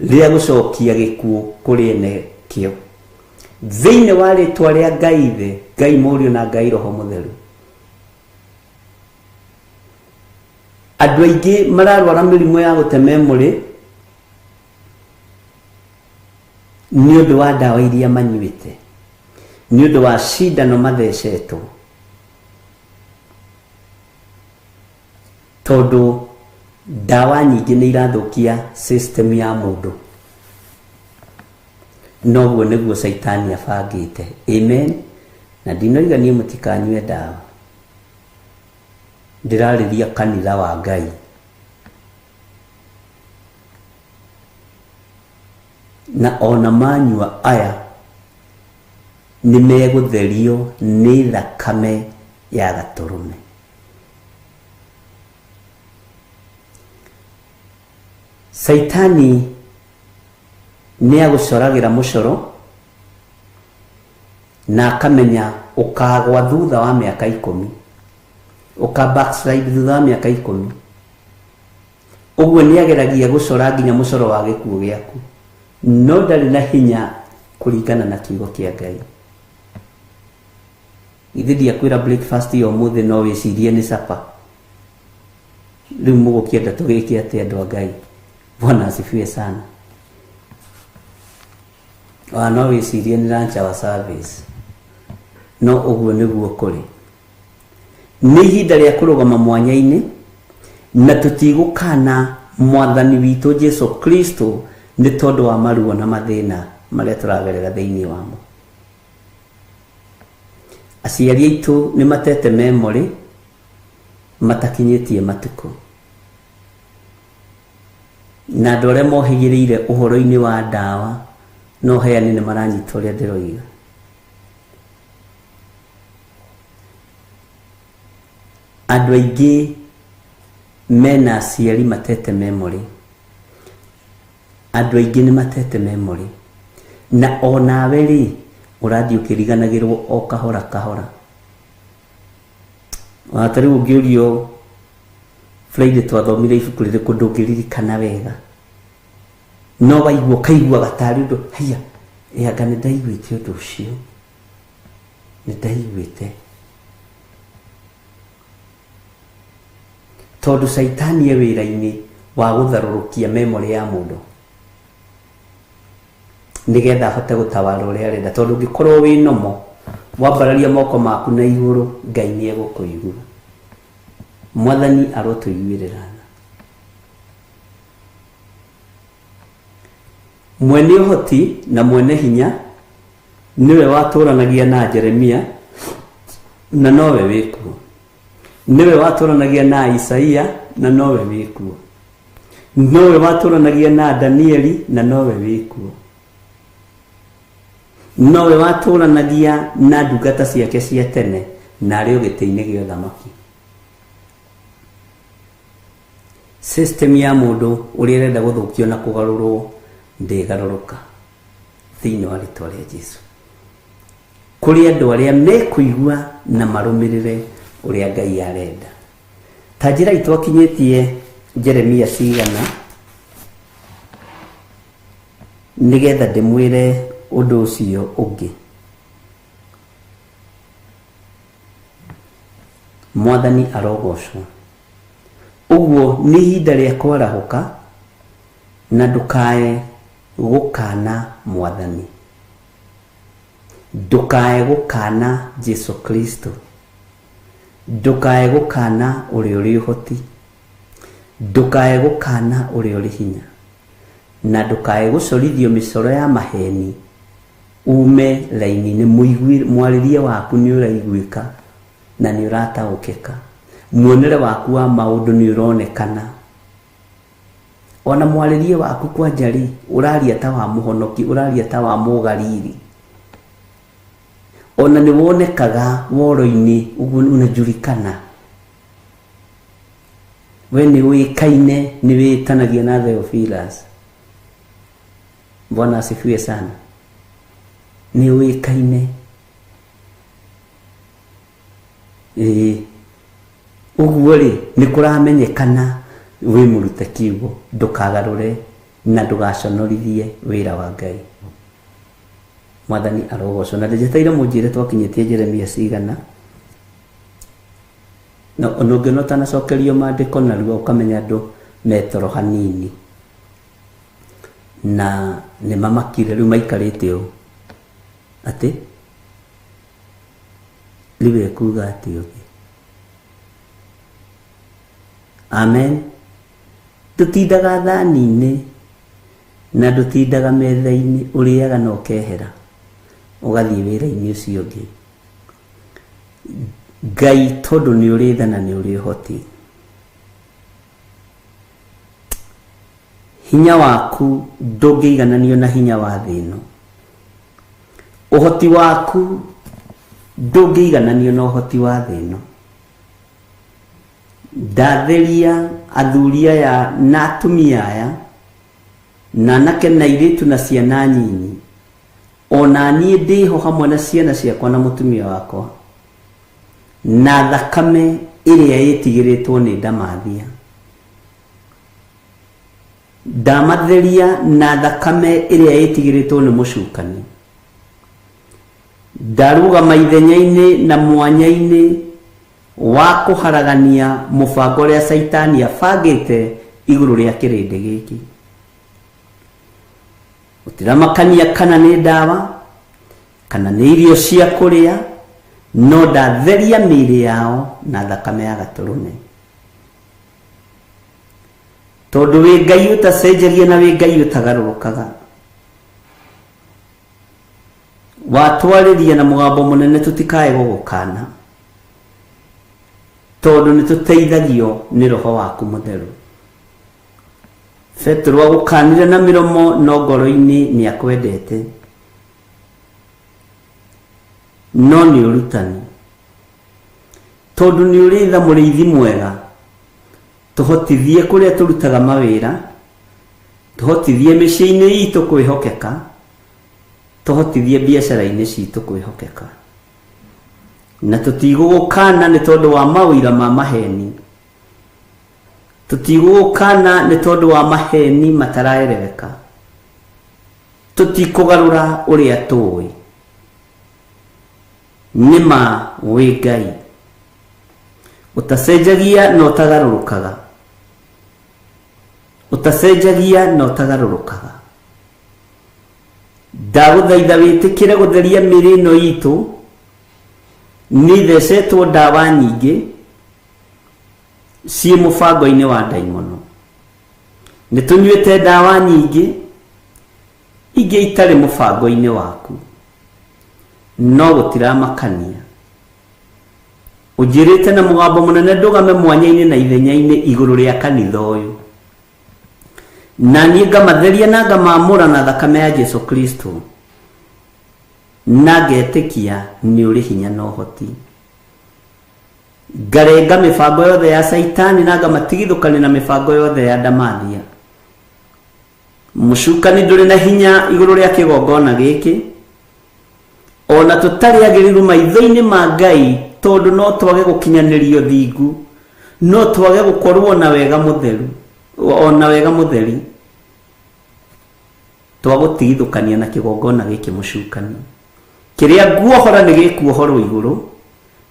rĩa gũcokia gĩkuũ kũrĩ ene kĩo thĩinĩ wa rĩtwa rĩa Ngai Ithe, Ngai Mũriũ na Ngai Roho Mũtheru. Andũ aingĩ mararwara mĩrimũ ya gũte memory nĩ ũndũ wa ndawa iria manyuĩte, nĩ ũndũ wa cindano mathecetwo, tondũ ndawa nyingĩ nĩ irathũkia system ya mũndũ. Noguo nĩguo Caitani abangĩte. Amen. Na ndinoiga niĩ mũtikanyue ndawa, ndĩrarĩria kanitha wa Ngai. Na ona manyua aya nĩ megũtherio nĩ thakame ya gatũrũme. Caitani nĩ agũcoragĩra mũcoro na akamenya ũkagwa thutha wa mĩaka 10, ũka backslide thutha wa mĩaka 10. Ũguo nĩ ageragia gũcora nginya mũcoro wa gĩkuũ gĩaku, no ndarĩ na hinya kũringana na kiugo kĩa Ngai. Ithe ndiakwĩra breakfast ya ũmũthĩ no wĩcirie nĩ sapa. Rĩu mũgũkĩenda tũgĩke atĩa andũ a Ngai? Bwana asifiwe sana. Ona no wĩcirie nĩ lunch hour service, no ũguo nĩguo kũrĩ. Nĩ ihinda rĩa kũrũgama mwanya-inĩ na tũtigũkana Mwathani witũ Jesu Kristo nĩ tondũ wa maruo na mathĩna marĩa tũragerera thĩinĩ wamo. Aciari aitũ nĩ matete memory matakinyĩtie matukũ, na andũ arĩa mohĩgĩrĩire ũhoro-inĩ wa ndawa no heani nĩ maranyita ũrĩa ndĩroiga. Andũ aingĩ mena aciari matete memory, andũ aingĩ nĩ matete memory, na onawe rĩ ũrathiĩ ũkĩriganagĩrwo o kahora kahora. Ona ta rĩu ũngĩũrio Friday twathomire ibuku rĩrĩkũ ndũngĩririkana wega, no waigua ũkaigua gatarĩ ũndũ, haiya, ĩ anga nĩ ndaiguĩte ũndũ ũcio, nĩ ndaiguĩte. Tondũ Caitani e wĩra-inĩ wa gũtharũrũkia memory ya mũndũ nĩgetha ahote gũtawara ũrĩa arenda. Tondũ ũngĩkorwo wĩ nomo wambararia moko maku na igũrũ, Ngai nĩ egũkũigua. Mwathani arotũiguĩrĩra tha. Mwene ũhoti na mwene hinya nĩwe watũranagia na Jeremia na nowe wĩkuo. Nĩwe watũranagia na Isaia na nowe wĩkuo. Nowe watũranagia na Danieli na nowe wĩkuo. Nowe watũranagia na ndungata ciake cia tene na arĩ o gĩtĩ-inĩ gĩa ũthamaki. System ya mũndũ ũrĩa ũrenda gũthũkio na kũgarũrwo ndĩgarũrũka thĩinĩ wa rĩtwa rĩa Jesu. Kũrĩ andũ arĩa mekũigua na marũmĩrĩre ũrĩa Ngai arenda. Ta njĩra itwakinyĩtie Jeremia cigana nĩgetha ndĩmwĩre ũndũ ũcio ũngĩ. Mwathani arogocwo. Ũguo nĩ ihinda rĩa kwarahũka na ndũkae gũkana Mwathani. Ndũkae gũkana Jesu Kristo, ndũkae gũkana ũrĩa ũrĩ ũhoti, ndũkae gũkana ũrĩa ũrĩ hinya, na ndũkae gũcorithio mĩcoro ya maheni ume raini-inĩ. Mwarĩrie waku nĩ ũraiguĩka na nĩ ũrataũkĩka, muonere waku wa maũndũ nĩ ũronekana, ona mwarĩrie waku kwanja rĩ ũraria ta wa mũhonoki, ũraria ta wa mũgariri, ona nĩ wonekaga woro-inĩ ũguo unajulikana, we nĩ ũĩkaine, nĩ wĩtanagia na Theophilus. Bwana asifiwe sana. Nĩ ũĩkaine. Ĩĩ, ũguo rĩ nĩ kũramenyekana wĩ mũrute kiugo. Ndũkagarũre na ndũgaconorithie wĩra wa Ngai. Mwathani arogocwo. Na njeteire mũnjĩre twakinyĩtie Jeremia cigana, na ona ũngĩona ũtanacokerio maandĩko narua ũkamenya andũ metoro hanini na nĩ mamakire rĩu maikarĩte ũũ atĩ rĩu ekuga atĩ ũngĩ. Amen. Ndũtindaga thani-inĩ na ndũtindaga metha-inĩ, ũrĩaga na ũkehera ũgathiĩ wĩra-inĩ ũcio ũngĩ. Ngai tondũ nĩ ũrĩ tha na nĩ ũrĩ ũhoti, hinya waku ndũngĩigananio na hinya wa thĩ ĩno, ũhoti waku ndũngĩigananio na ũhoti wa thĩ ĩno. Ndatheria athuri aya na atumia aya na anake na airĩtu na ciana nyinyi, ona niĩ ndĩho hamwe na ciana ciakwa na mũtumia wakwa, na thakame ĩrĩa ĩtigĩrĩtwo nĩ ndamathia. Ndamatheria na thakame ĩrĩa ĩtigĩrĩtwo nĩ mũcukani. Ndarũgama ithenya-inĩ na mwanya-inĩ wa kũharagania mũbango ũrĩa Caitani abangĩte igũrũ rĩa kĩrĩndĩ gĩkĩ. Gũtiramakania kana nĩ ndawa kana nĩ irio cia kũrĩa, no ndatheria mĩĩrĩ yao na thakame ya gatũrũme. Tondũ wĩ Ngai ũtacenjagia na wĩ Ngai ũtagarũrũkaga, watwarĩria na mũgambo mũnene tũtikae gũgũkana, tondũ nĩ tũteithagio nĩ Roho waku Mũtheru. Petero agũkanire na mĩromo no ngoro-inĩ nĩ akwendete, no nĩ ũrutani. Tondũ nĩ ũrĩ tha mũrĩithi mwega, tũhotithie kũrĩa tũrutaga mawĩra, tũhotithie mĩciĩ-inĩ itũ kwĩhokeka, tũhotithie biacara-inĩ citũ kwĩhokeka, na tũtigũgũkana nĩ tondũ wa maũira ma maheni, tũtigũgũkana nĩ tondũ wa maheni mataraereweka, tũtikũgarũra ũrĩa tũĩ. Nĩ ma wĩ Ngai ũtacenjagia na ũtagarũrũkaga, ũtacenjagia na ũtagarũrũkaga. Ndagũthaitha wĩtĩkĩre gũtheria mĩĩrĩ ĩno itũ, nĩ ithecetwo ndawa nyingĩ ciĩ mũbango-inĩ wa ndaimono. Nĩ tũnyuĩte ndawa nyingĩ ingĩ itarĩ mũbango-inĩ waku, no gũtiramakania. Ũnjĩrĩte na mũgambo mũnene ndũgame mwanya-inĩ na ithenya-inĩ igũrũ rĩa kanitha ũyũ, na niĩ ngamatheria na ngamaamũra na thakame ya Jesu Kristo, na ngetĩkia nĩ ũrĩ hinya na ũhoti. Ngarenga mĩbango yothe ya Caitani na ngamatigithũkania na mĩbango yothe ya ndamathia. Mũcukani ndũrĩ na hinya igũrũ rĩa kĩgongona gĩkĩ, ona tũtarĩ agĩrĩru maitho-inĩ ma Ngai, tondũ no twage gũkinyanĩrio thingu, no twage gũkorwo na wega mũtheru, ona wega mũtheri, twagũtigithũkania na kĩgongona gĩkĩ mũcukani. Kĩrĩa nguohora nĩ gĩkuohorwo igũrũ,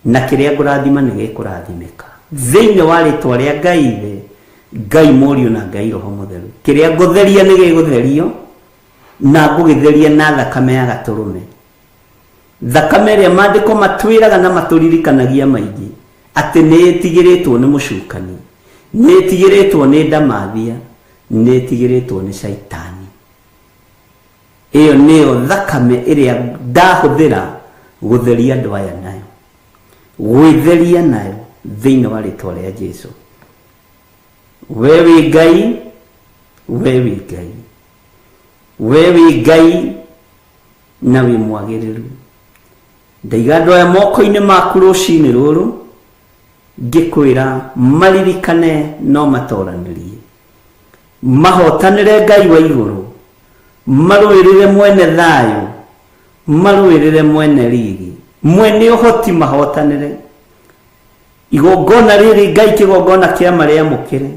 na kĩrĩa ngũrathima nĩ gĩkũrathimĩka. Thĩinĩ wa rĩtwa rĩa Ngai Ithe, Ngai Mũriũ na Ngai Roho Mũtheru. Kĩrĩa ngũtheria nĩ gĩgũtherio, na ngũgĩtheria na thakame ya gatũrũme. Thakame ĩrĩa maandĩko matwĩraga na matũririkanagia maingĩ atĩ nĩ ĩtigĩrĩtwo nĩ mũcukani, nĩ ĩtigĩrĩtwo nĩ ndamathia, nĩ ĩtigĩrĩtwo nĩ caitani. Ĩyo nĩyo thakame ĩrĩa ndahũthĩra gũtheria andũ aya nayo, gwĩtheria nayo thĩinĩ wa rĩtwa rĩa Jesu. We wĩ Ngai, we wĩ Ngai, we wĩ Ngai na wĩ mwagĩrĩru. Ndaiga andũ aya moko-inĩ maku rũcinĩ rũrũ, ngĩkwĩra maririkane no matoranĩrie, mahotanĩre Ngai wa igũrũ, marũĩrĩre mwene thayũ, marũĩrĩre mwene riri, mwene ũhoti mahotanĩre. Igongona rĩrĩ Ngai kĩgongona kĩa marĩamũkĩre,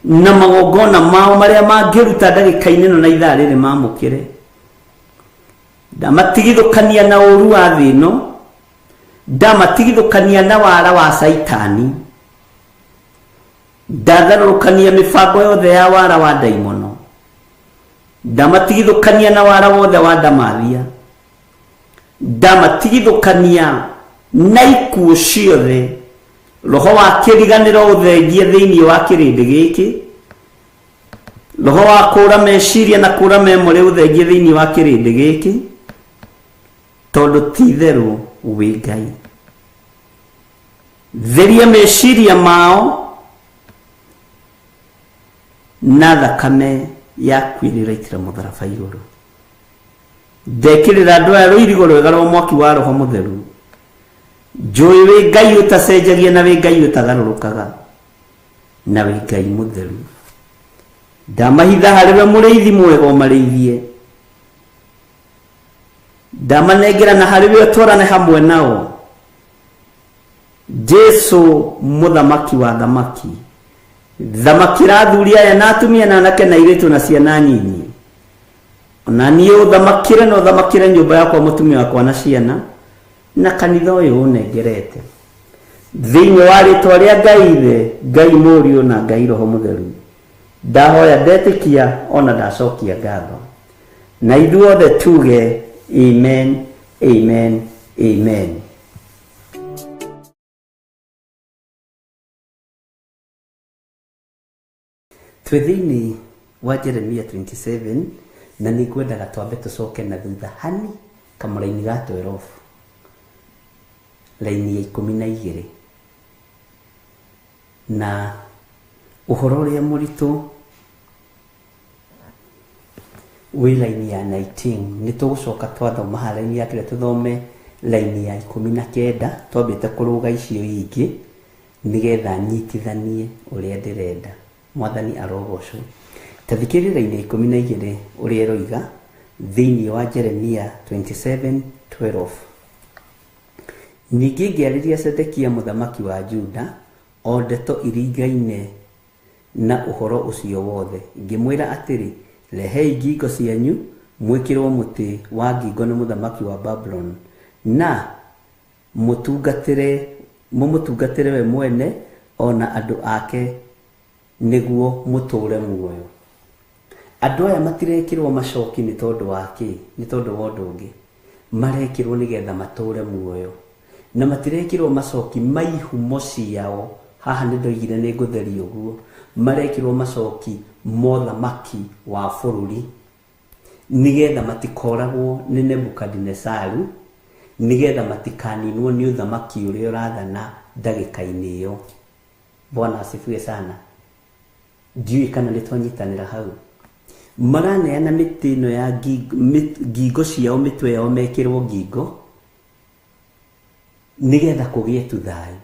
na magongona mao marĩa mangĩruta ndagĩka-inĩ ĩno na ithaa rĩrĩ mamũkĩre. Ndamatigithũkania na ũru wa thĩ ĩno, ndamatigithũkania na wara wa caitani, ndatharũrũkania mĩbango yothe ya wara wa ndaimono, ndamatigithũkania na wara wothe wa ndamathia, ndamatigithũkania na ikuũ ciothe, roho wa kĩriganĩro ũthengie thĩinĩ wa kĩrĩndĩ gĩkĩ, roho wa kũra meciria na kũra memory ũthengie thĩinĩ wa kĩrĩndĩ gĩkĩ, tondũ ti itherũ wĩ Ngai. Theria meciria mao na thakame yaku ĩrĩa ĩraitĩra mũtharaba igũrũ. Ndekĩrĩra andũ aya rũirigo rwega rwa mwaki wa roho mũtheru. Njũĩ wĩ Ngai ũtacenjagia na wĩ Ngai ũtagarũrũkaga na wĩ Ngai mũtheru. Ndamahitha harĩ we mũrĩithi mwega ũmarĩithie, ndamanengera na harĩ we ũtwarane hamwe nao. Jesu mũthamaki wa thamaki, thamakĩra athuri aya na atumia na anake na airĩtu na ciana nyinyi. Ona niĩ ũthamakĩre na ũthamakĩre nyũmba yakwa, mũtumia wakwa na ciana na kanitha ũyũ ũnengerete. Thĩinĩ wa rĩtwa rĩa Ngai Ithe, Ngai Mũriũ na Ngai Roho Mũtheru, ndahoya ndetĩkia ona ndacokia ngatho. Na ithuothe tuge amen, amen, amen. Twĩ thĩinĩ wa Jeremia 27 na nĩ ngwendaga twambe tũcoke na thutha hani kamũraini ga 12 raini ya 12 na ũhoro ũrĩa mũritũ wĩ raini ya 19. Nĩ tũgũcoka twathoma haha raini ya kĩrĩa tũthome raini ya 19, twambĩte kũrũga icio ingĩ nĩgetha nyitithanie ũrĩa ndĩrenda. Mwathani arogocwo. Ta thikĩrĩria raini ya 12 ũrĩa ĩroiga thĩinĩ wa Jeremia 27:12. Ningĩ ngĩarĩria Zedekia mũthamaki wa Juda o ndeto iringaine na ũhoro ũcio wothe, ngĩmwĩra atĩrĩ, rehei ngingo cianyu mwĩkĩrwo mũtĩ wa ngingo nĩ mũthamaki wa Babuloni, na mũmũtungatĩre we mwene o na andũ ake nĩguo mũtũũre muoyo. Andũ aya matirekĩrwo macoki nĩ tondũ wa kĩ? Nĩ tondũ wa ũndũ ũngĩ. Marekĩrwo nĩgetha matũũre muoyo. Na matirekĩrwo macoki ma ihumo ciao. Haha nĩ ndoigire nĩ ngũtheria ũguo. Marekĩrwo macoki ma ũthamaki wa bũrũri nĩgetha matikoragwo nĩ Nebukadinesaru, nĩgetha matikaninwo nĩ ũthamaki ũrĩa ũrathana ndagĩka-inĩ ĩyo. Bwana asifiwe sana. Ndiũĩ kana nĩ twanyitanĩra hau. Maraneana mĩtĩ ĩno ya ngingo ciao, mĩtwe yao mekĩrwo ngingo nĩgetha kũgĩe tu thayũ.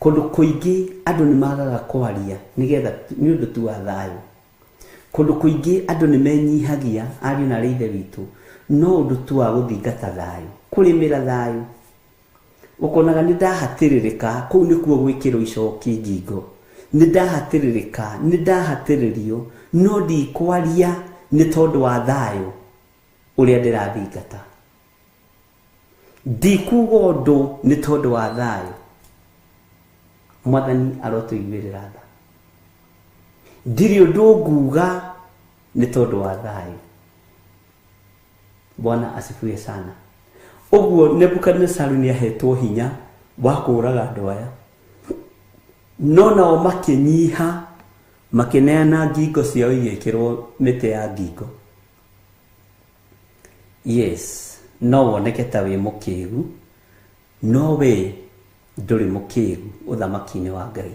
Kũndũ kũingĩ andũ nĩ magaga kwaria nĩgetha nĩ ũndũ tu wa thayũ. Kũndũ kũingĩ andũ nĩ menyihagia ariũ na arĩ ithe witũ, no ũndũ tu wa gũthingata thayũ, kũrĩmĩra thayũ. Ũkonaga nĩ ndahatĩrĩrĩka, kũu nĩkuo gwĩkĩrwo icoki ngingo. Nĩ ndahatĩrĩrĩka, nĩ ndahatĩrĩrio, no ndikwaria nĩ tondũ wa thayũ ũrĩa ndĩrathingata. Ndikuga ũndũ nĩ tondũ wa thayũ. Mwathani arotũiguĩrĩra tha. Ndirĩ ũndũ nguga nĩ tondũ wa thayũ. Bwana asifiwe sana. Ũguo Nebukadnezaru nĩ ahetwo hinya wa kũũraga andũ aya, no nao makĩnyiha, makĩneana ngingo ciao igĩkĩrwo mĩtĩ ya ngingo. Yes, no woneke ta wĩ mũkĩgu, no we ndũrĩ mũkĩgu ũthamaki-inĩ wa Ngai.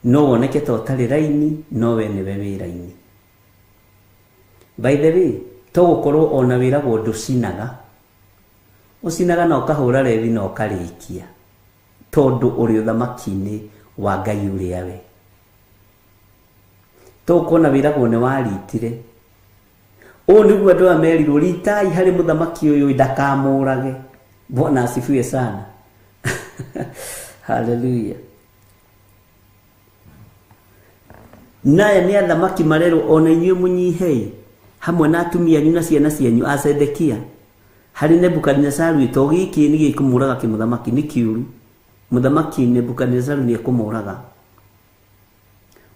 No woneke ta ũtarĩ raini, no we nĩwe wĩ raini. By the way, to gũkorwo ona wĩragwo ndũcinaga, ũcinaga na ũkahũra rethi na ũkarĩkia, tondũ ũrĩ ũthamaki-inĩ wa Ngai ũrĩa we. To gũkorwo wĩragwo nĩ waritire. Ũũ nĩguo andũ aya merirwo, ritai harĩ mũthamaki ũyũ ndakamũrage. Bwana asifiwe sana. Hallelujah. Naya nĩ athamaki marerwo ona inyuĩ mũnyihei hamwe na atumia anyu na ciana cianyu a Zedekia harĩ Nebukadnezaru, to gĩkĩ nĩ gĩkũmũraga kĩmũthamaki nĩ kĩũru. Mũthamaki Nebukadnezaru nĩ ekũmũraga.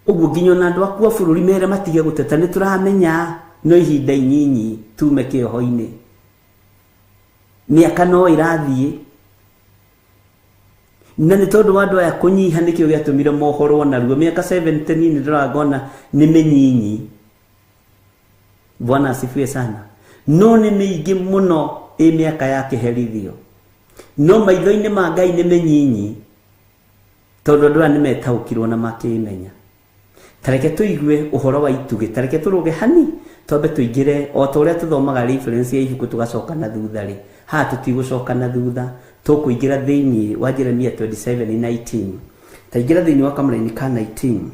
Ũguo nginya ona andũ aku a bũrũri mere matige gũteta, nĩ tũramenya no ihinda inyinyi tume kĩoho-inĩ. Mĩaka no ĩrathiĩ, na nĩ tondũ wa andũ aya kũnyiha nĩkĩo gĩatũmire mohorwo naruo. Mĩaka 70 niĩ ndĩrangona nĩ mĩnyinyi. Bwana asifiwe sana. No nĩ mĩingĩ mũno ĩ mĩaka ya kĩherithio, no maitho-inĩ ma Ngai nĩ mĩnyinyi, tondũ andũ aya nĩ metaũkirwo na makĩmenya. Tareke tũigue ũhoro wa itugĩ, tareke tũrũge hani twambe tũingĩre o ta ũrĩa tũthomaga reference ya ibuku tũgacoka na thutha rĩ. Haha tũtigũcoka na thutha, tũkũingĩra thĩinĩ wa Jeremia 27:19. Taingĩra thĩinĩ wa kamũraini ka 19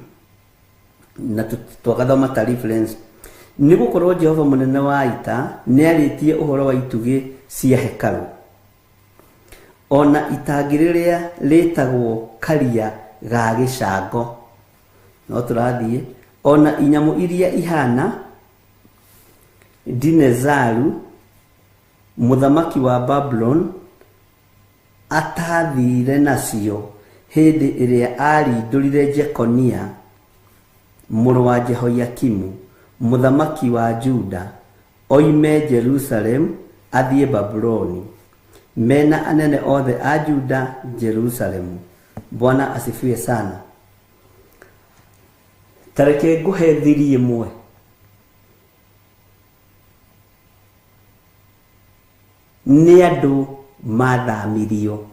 na twagathoma ta reference. Nĩ gũkorwo Jehova mũnene wa ita nĩarĩtie ũhoro wa itugĩ cia hekarũ, ona itangi rĩrĩa rĩtagwo karia ga gĩcango. No tũrathiĩ ona inyamũ iria ihana Dinezaru mũthamaki wa Babulon atathire nacio hĩndĩ ĩrĩa arindũrire Jekonia mũrũ wa Jehoiakimu mũthamaki wa Juda oime Jerusalem athiĩ Babuloni mena anene othe a Juda Jerusalemu. Bwana asifiwe sana. Tareke ngũhe thiri ĩmwe. Nĩ andũ mathamirio.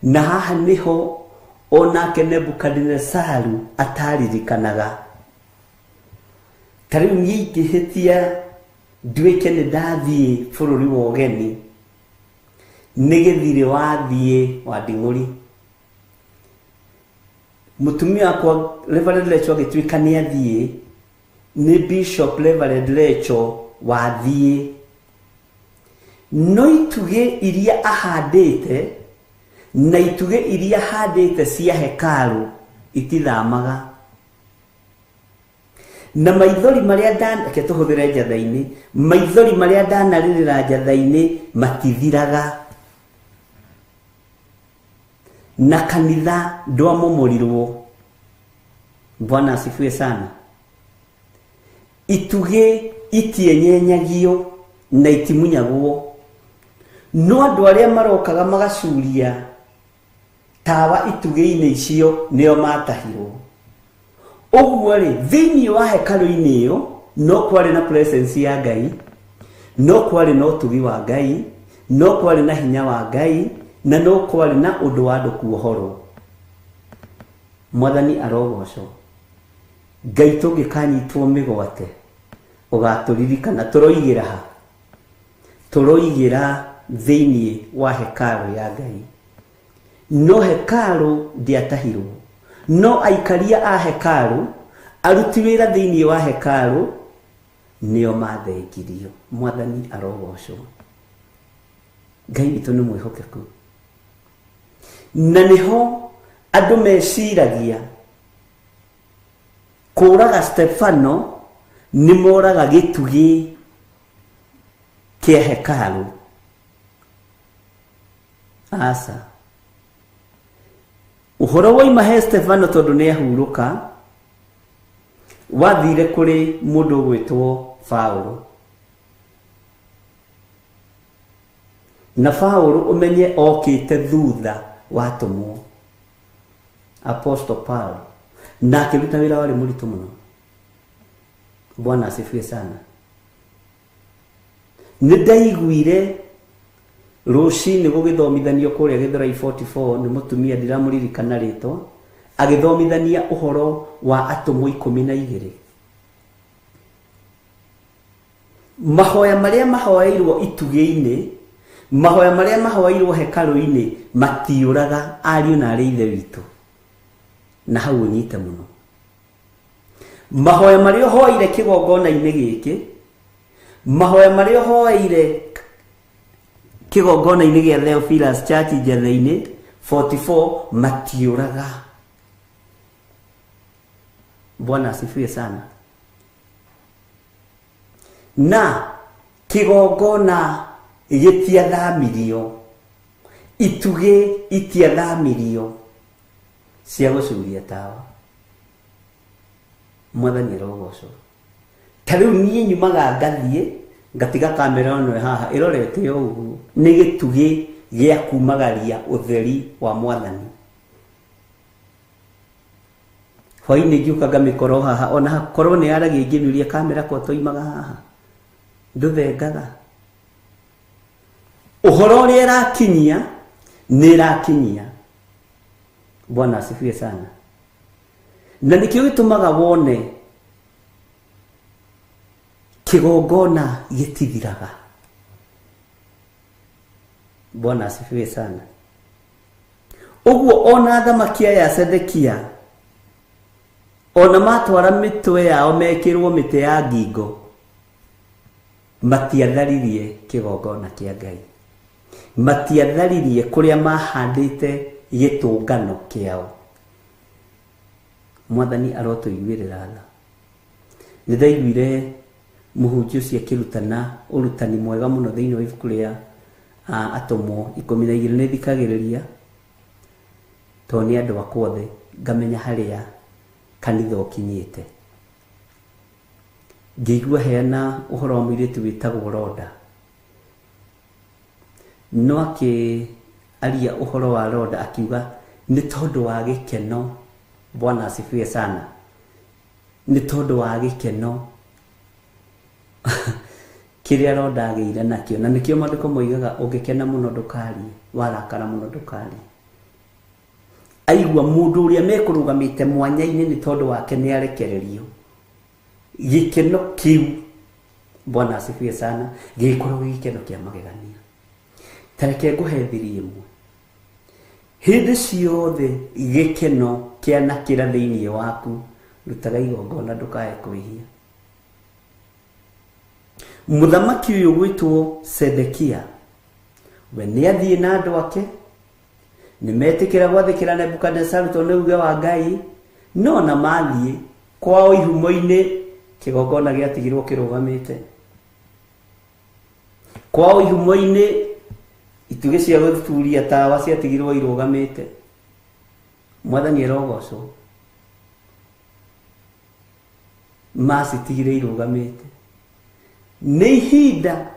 Na haha nĩho onake Nebukadnezaru ataririkanaga. Ta rĩu niĩ ingĩhĩtia nduĩke nĩ ndathiĩ bũrũri wa ũgeni, nĩ gĩthirĩ wathiĩ wa nding'ũri. Mũtumia wakwa Reverend Lecho agĩtuĩka nĩ athiĩ, nĩ Bishop Reverend Lecho wathiĩ. No itugĩ iria ahandĩte na itugĩ iria ahandĩte cia hekarũ itithamaga. Na maithori marĩa reke tũhũthĩre njatha-inĩ, maithori marĩa ndanarĩrĩra njatha-inĩ matithiraga. Na kanitha ndwamomũrirwo. Bwana asifiwe sana. Itugĩ itienyenyagio na itimunyagwo, no andũ arĩa marokaga magacuria tawa itugĩ-inĩ icio nĩo matahirwo. Ũguo rĩ, thĩinĩ wa hekarũ-inĩ ĩyo no kwarĩ na presence ya Ngai, no kwarĩ na ũtugi wa Ngai, no kwarĩ na hinya wa Ngai, na no kwarĩ na ũndũ wa andũ kuohorwo. Mwathani arogocwo. Ngai tũngĩkanyitwo mĩgwate ũgatũririkana. Tũroigĩra ha? Tũroigĩra thĩinĩ wa hekarũ ya Ngai. No hekarũ ndĩatahirwo, no aikaria a hekarũ, aruti wĩra thĩinĩ wa hekarũ nĩo mathengirio. Mwathani arogocwo. Ngai witũ nĩ mwĩhokeku. Na nĩho andũ meciragia kũraga Stefano nĩ moraga gĩtugĩ kĩa hekarũ. Aca, ũhoro woima he Stefano tondũ nĩ ahurũka, wathire kũrĩ mũndũ ũgwĩtwo Paulo. Na Paulo umenye okite thutha wa atũmwo. Apostle Paul na akĩruta wĩra warĩ mũritũ mũno. Bwana asifiwe sana. Nĩ ndaiguire rũcinĩ gũgĩthomithanio kũrĩa Gĩthũrai 44 nĩ mũtumia ndiramũririkana rĩtwa, agĩthomithania ũhoro wa atũmwo 12. Mahoya marĩa mahoeirwo itugĩ-inĩ, mahoya marĩa mahoeirwo hekarũ-inĩ matiũraga ariũ na arĩ ithe witũ. Na hau ũnyite mũno. Mahoya marĩa ũhoeire kĩgongona-inĩ gĩkĩ, mahoya marĩa ũhoeire kĩgongona-inĩ gĩa Theophilus Church Njethe-inĩ 44 matiũraga. Bwana asifiwe sana. Na kĩgongona gĩtiathamirio, itugĩ itiathamirio cia gũcuria tawa. Mwathani arogocwo. Ta rĩu niĩ nyumaga ngathiĩ ngatiga kamera ĩno haha ĩrorete ũguo, nĩ gĩtugĩ gĩa kumagaria ũtheri wa Mwathani. Hwaĩ-inĩ ngĩũka ngamĩkorwo haha, ona korwo nĩ yaragia ingĩmĩũria kamera kwa toimaga haha, ndũthengaga. Ũhoro ũrĩa ĩrakinyia nĩ ĩrakinyia. Bwana asifiwe sana. Na nĩkĩo gĩtũmaga wone kĩgongona gĩtithiraga. Bwana asifiwe sana. Ũguo ona athamaki aya Sedekia ona matwara mĩtwe yao mekĩrwo mĩtĩ ya ngingo, matiatharirie kĩgongona kĩa Ngai, matiatharirie kũrĩa mahandĩte gĩtũngano kĩao. Mwathani arotũiguĩrĩra tha. Nĩ ndaiguire mũhunjia ũcio akĩrutana ũrutani mwega mũno thĩinĩ wa ibuku rĩa atũmwo 12. Nĩ thikagĩrĩria tondũ nĩ andũ akwa othe, ngamenya harĩa kanitha ũkinyĩte. Ngĩigua heana ũhoro wa mũirĩtu wĩtagwo Roda, no akĩaria ũhoro wa Roda akiuga nĩ tondũ wa gĩkeno. Bwana asifiwe sana. Nĩ tondũ wa gĩkeno kĩrĩa Roda agĩire nakĩo, na nĩkĩo maandĩko moigaga ũngĩkena mũno ndũkarie, warakara mũno ndũkarie. Aigua mũndũ ũrĩa mekũrũgamĩte mwanya-inĩ nĩ tondũ wake nĩ arekererio, gĩkeno kĩu, Bwana asifiwe sana, gĩgĩkorwo gĩ gĩkeno kĩa magegania. Ta reke ngũhe thiri ĩmwe. Hĩndĩ ciothe gĩkeno kĩanakĩra thĩinĩ waku, rutaga igongona ndũkae kwĩhia. Mũthamaki ũyũ gwĩtwo Sedekia, we nĩ athiĩ na andũ ake, nĩ metĩkĩra gwathĩkĩra Nebukadnezaru tondũ nĩ uge wa Ngai, no na mathiĩ kwao ihumo-inĩ kĩgongona gĩatigirwo kĩrũgamĩte. Kwao ihumo-inĩ itugĩ cia gũturia tawa ciatigirwo irũgamĩte. Mwathani arogocwo. Macitigire irũgamĩte. Nĩ ihinda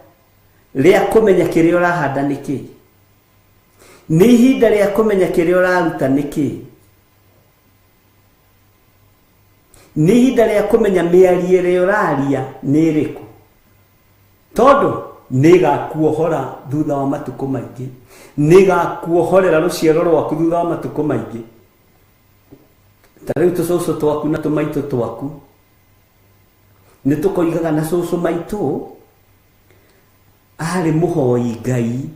rĩa kũmenya kĩrĩa ũrahanda nĩ kĩĩ, nĩ ihinda rĩa kũmenya kĩrĩa ũraruta nĩ kĩĩ, nĩ ihinda rĩa kũmenya mĩario ĩrĩa ũraria nĩ ĩrĩkũ, tondũ nĩĩgakuohora thutha wa matukũ maingĩ, nĩĩgakuohorera rũciaro rwaku thutha wa matukũ maingĩ. Ta rĩu tũcũcũ twaku na tũmaitũ twaku nĩ tũkoigaga na cũcũ maitũ arĩ mũhoi Ngai,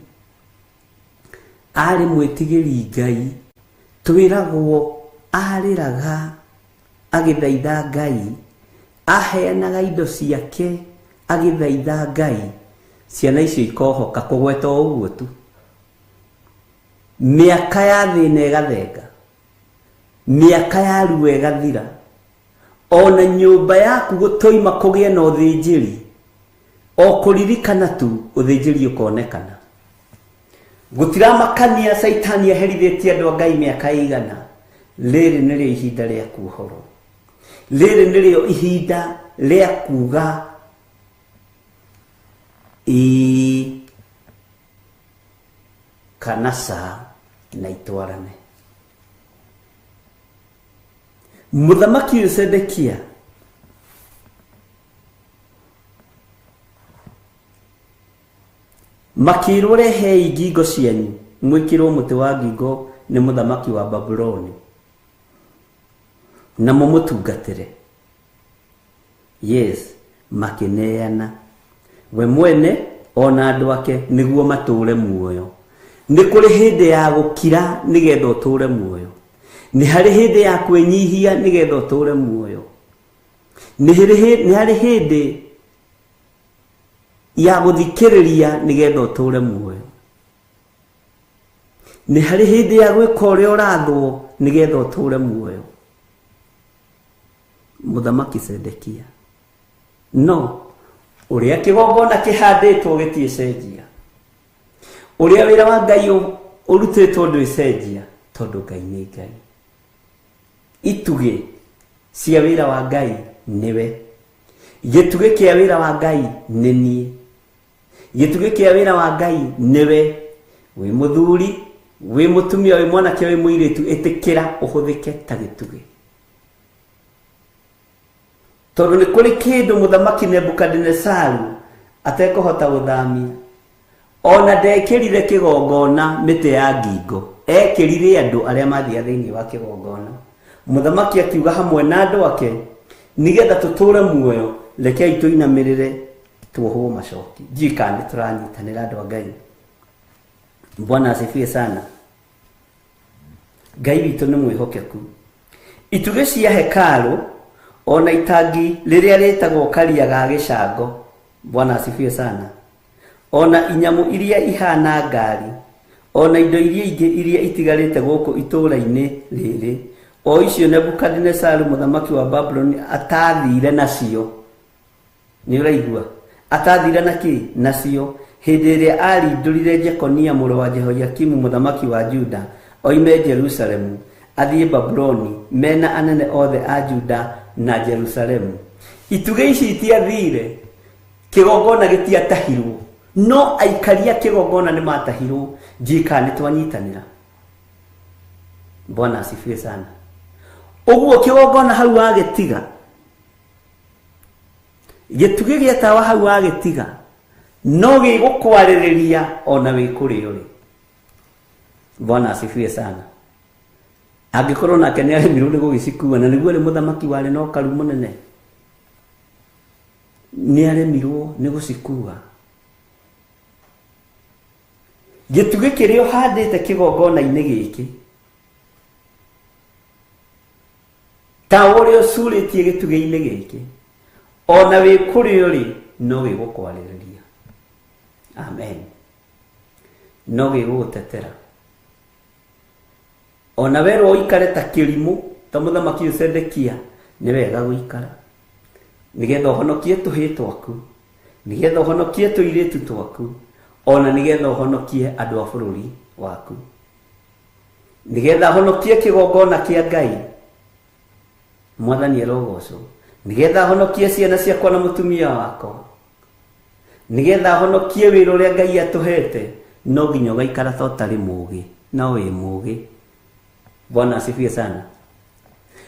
arĩ mwĩtigĩri Ngai, twĩragwo arĩraga agĩthaitha Ngai, aheanaga indo ciake agĩthaitha Ngai. Ciana icio ikohoka kũgweta o ũguo tu. Mĩaka ya thĩna ĩgathenga, mĩaka ya ruo ĩgathira, ona nyũmba yaku gũtoima kũgĩe na ũthĩnjĩri, o kũririkana tu ũthĩnjĩri ũkonekana. Gũtiramakania Caitani aherithĩtie andũ a Ngai mĩaka ĩigana, rĩrĩ nĩrĩo ihinda rĩa kuohorwo, rĩrĩ nĩrĩo ihinda rĩa kuga Ĩĩ kana ca na itwarane. Mũthamaki ũyũ Sedekia makĩrwo rehei ngingo cianyu mwĩkĩrwo mũtĩ wa ngingo nĩ mũthamaki wa Babuloni na mũmũtungatĩre. Yes, makĩneana we mwene ona andũ ake nĩguo matũũre muoyo. Nĩ kũrĩ hĩndĩ ya gũkira nĩgetha ũtũũre muoyo. Nĩ harĩ hĩndĩ ya kwĩnyihia nĩgetha ũtũũre muoyo. Nĩ harĩ hĩndĩ ya gũthikĩrĩria nĩgetha ũtũũre muoyo. Nĩ harĩ hĩndĩ ya gwĩka ũrĩa ũrathwo nĩgetha ũtũũre muoyo. Mũthamaki Sedekia no ũrĩa kĩgongona kĩhandĩtwo gĩtiĩcenjia, ũrĩa wĩra wa Ngai ũrutĩtwo ndwĩcenjia, tondũ Ngai nĩ Ngai. Itugĩ cia wĩra wa Ngai nĩwe, gĩtugĩ kĩa wĩra wa Ngai nĩ niĩ, gĩtugĩ kĩa wĩra wa Ngai nĩwe. Wĩ mũthuri, wĩ mũtumia, wĩ mwanake, wĩ mũirĩtu, ĩtĩkĩra ũhũthĩke ta gĩtugĩ, tondũ nĩ kũrĩ kĩndũ mũthamaki Nebukadinesaru atekũhota gũthamia. Ona ndekĩrire kĩgongona mĩtĩ ya ngingo, ekĩrire andũ arĩa mathiaga thĩinĩ wa kĩgongona. Mũthamaki akiuga hamwe na andũ ake, nĩgetha tũtũũre muoyo, rekei tũinamĩrĩre tuohwo macoki. Ndiũĩ kana nĩ tũranyitanĩra andũ a Ngai. Bwana asifiwe sana. Ngai witũ nĩ mwĩhokeku. Itugĩ cia hekarũ ona itangi rĩrĩa rĩtagwo karia ga gĩcango, Bwana asifiwe sana, ona inyamũ iria ihana ngari, ona indo iria ingĩ iria itigarĩte gũkũ itũũra-inĩ rĩrĩ, o icio Nebukadinesaru mũthamaki wa Babuloni atathire nacio. Nĩ ũraigua? Atathire na kĩ? Nacio hĩndĩ ĩrĩa arindũrire Jekonia mũrũ wa Jehoiakimu mũthamaki wa Juda oime Jerusalemu athiĩ Babuloni mena anene othe a Juda na Jerusalemu. Itugĩ ici itiathire, kĩgongona gĩtiatahirwo, no aikaria kĩgongona nĩ matahirwo. Ndiũĩ kana nĩ twanyitanĩra. Bwana asifiwe sana. Ũguo kĩgongona hau wagĩtiga, gĩtugĩ gĩa tawa hau wagĩtiga, no gĩgũkwarĩrĩria ona wĩ kũrĩa ũrĩ. Bwana asifiwe sana. Angĩkorwo nake nĩ aremirwo nĩ gũgĩcikua, na nĩguo arĩ mũthamaki warĩ na ũkaru mũnene, nĩ aremirwo nĩ gũcikua. Gĩtugĩ kĩrĩa ũhandĩte kĩgongona-inĩ gĩkĩ, ta ũrĩa ũcurĩtie gĩtugĩ-inĩ gĩkĩ, ona wĩ kũrĩa ũrĩ no gĩgũkwarĩrĩria. Amen. No gĩgũgũtetera. Ona werwo ũikare ta kĩrimũ ta mũthamaki ũyũ Sedekia, nĩ wega gũikara nĩgetha ũhonokie tũhĩĩ twaku, nĩgetha ũhonokie tũirĩtu twaku, ona nĩgetha ũhonokie andũ a bũrũri waku, nĩgetha honokie kĩgongona kĩa Ngai. Mwathani arogocwo. Nĩgetha honokie ciana ciakwa na mũtumia wakwa, nĩgetha honokie wĩra ũrĩa Ngai atũhete, no nginya ũgaikara ta ũtarĩ mũũgĩ, no wĩ mũũgĩ. Bwana asifiwe sana.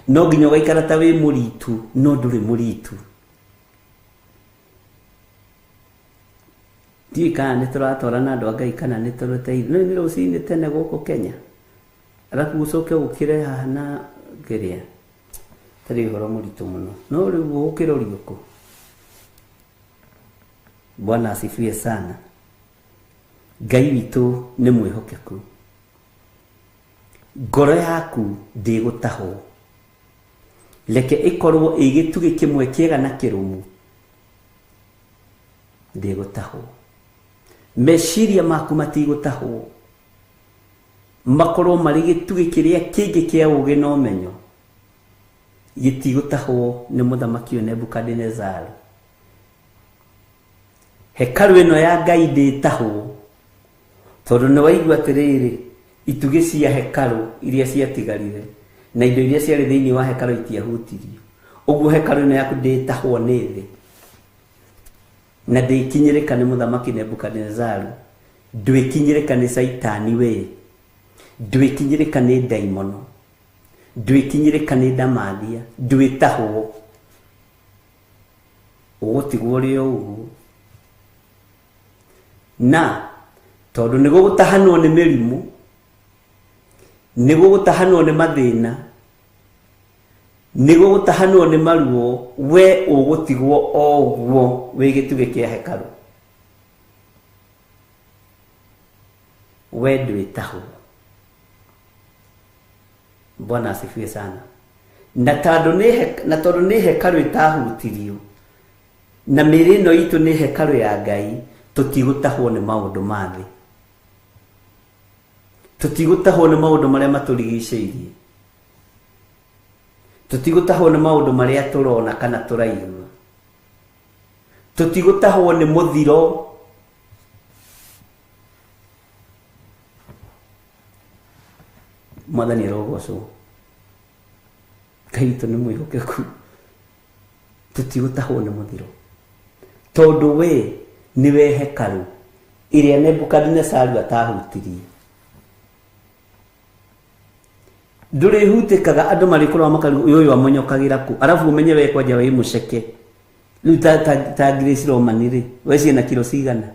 No nginya ũgaikara ta wĩ mũritu, no ndũrĩ mũritu. Ndiũĩ kana nĩ tũratwarana andũ a Ngai kana nĩ tũrũteithio. No nĩ rũcinĩ tene gũkũ Kenya, arabu ũcoke ũkĩre haha na kĩrĩa tarĩ ũhoro mũritũ mũno, no rĩu ũgũkĩrorio kũ? Bwana asifiwe sana. Ngai witũ nĩ mwĩhokeku. Ngoro yaku ndĩgũtahwo, reke ĩkorwo ĩ gĩtugĩ kĩmwe kĩega na kĩrũmu, ndĩgũtahwo. Meciria maku matigũtahwo, makorwo marĩ gĩtugĩ kĩrĩa kĩngĩ kĩa ũũgĩ na ũmenyo, gĩtigũtahwo nĩ mũthamaki ũyũ Nebukadinezaru. Hekarũ ĩno ya Ngai ndĩtahwo, tondũ nĩ waigua atĩrĩrĩ, itugĩ cia hekarũ iria ciatigarire na indo iria ciarĩ thĩinĩ wa hekarũ itiahutirio. Ũguo hekarũ ĩno yaku ndĩtahwo nĩ thĩ. Na ndĩkinyĩrĩka nĩ mũthamaki Nebukadinezaru, ndwĩkinyĩrĩka nĩ Caitani we, ndwĩkinyĩrĩka nĩ ndaimono, ndwĩkinyĩrĩka nĩ ndamathia, ndwĩtahwo, ũgũtigwo ũrĩ o ũguo. Na tondũ nĩ gũgũtahanwo nĩ mĩrimũ, nĩ gũgũtahanwo nĩ mathĩna, nĩ gũgũtahanwo nĩ maruo, we ũgũtigwo o ũguo wĩ gĩtugĩ kĩa hekarũ. We ndwĩtahwo. Bwana asifiwe sana. Na tondũ nĩ hekarũ ĩtahutirio, na mĩĩrĩ ĩno itũ nĩ hekarũ ya Ngai, tũtigũtahwo nĩ maũndũ ma thĩ, tũtigũtahwo nĩ maũndũ marĩa matũrigicĩirie, tũtigũtahwo nĩ maũndũ marĩa tũrona kana tũraigua, tũtigũtahwo nĩ mũthiro. Mwathani arogocwo. Ngai witũ nĩ mwĩhokeku. Tũtigũtahwo nĩ mũthiro tondũ we nĩwe hekarũ ĩrĩa Nebukadinezaru atahutirie. Ndũrĩhutĩkaga, andũ marĩkoragwo makaru ũyũ amonyokagĩra kũ, arabu ũmenye we kwanja wĩ mũceke. Rĩu ta Grace Roman rĩ, we ciĩna kiro cigana?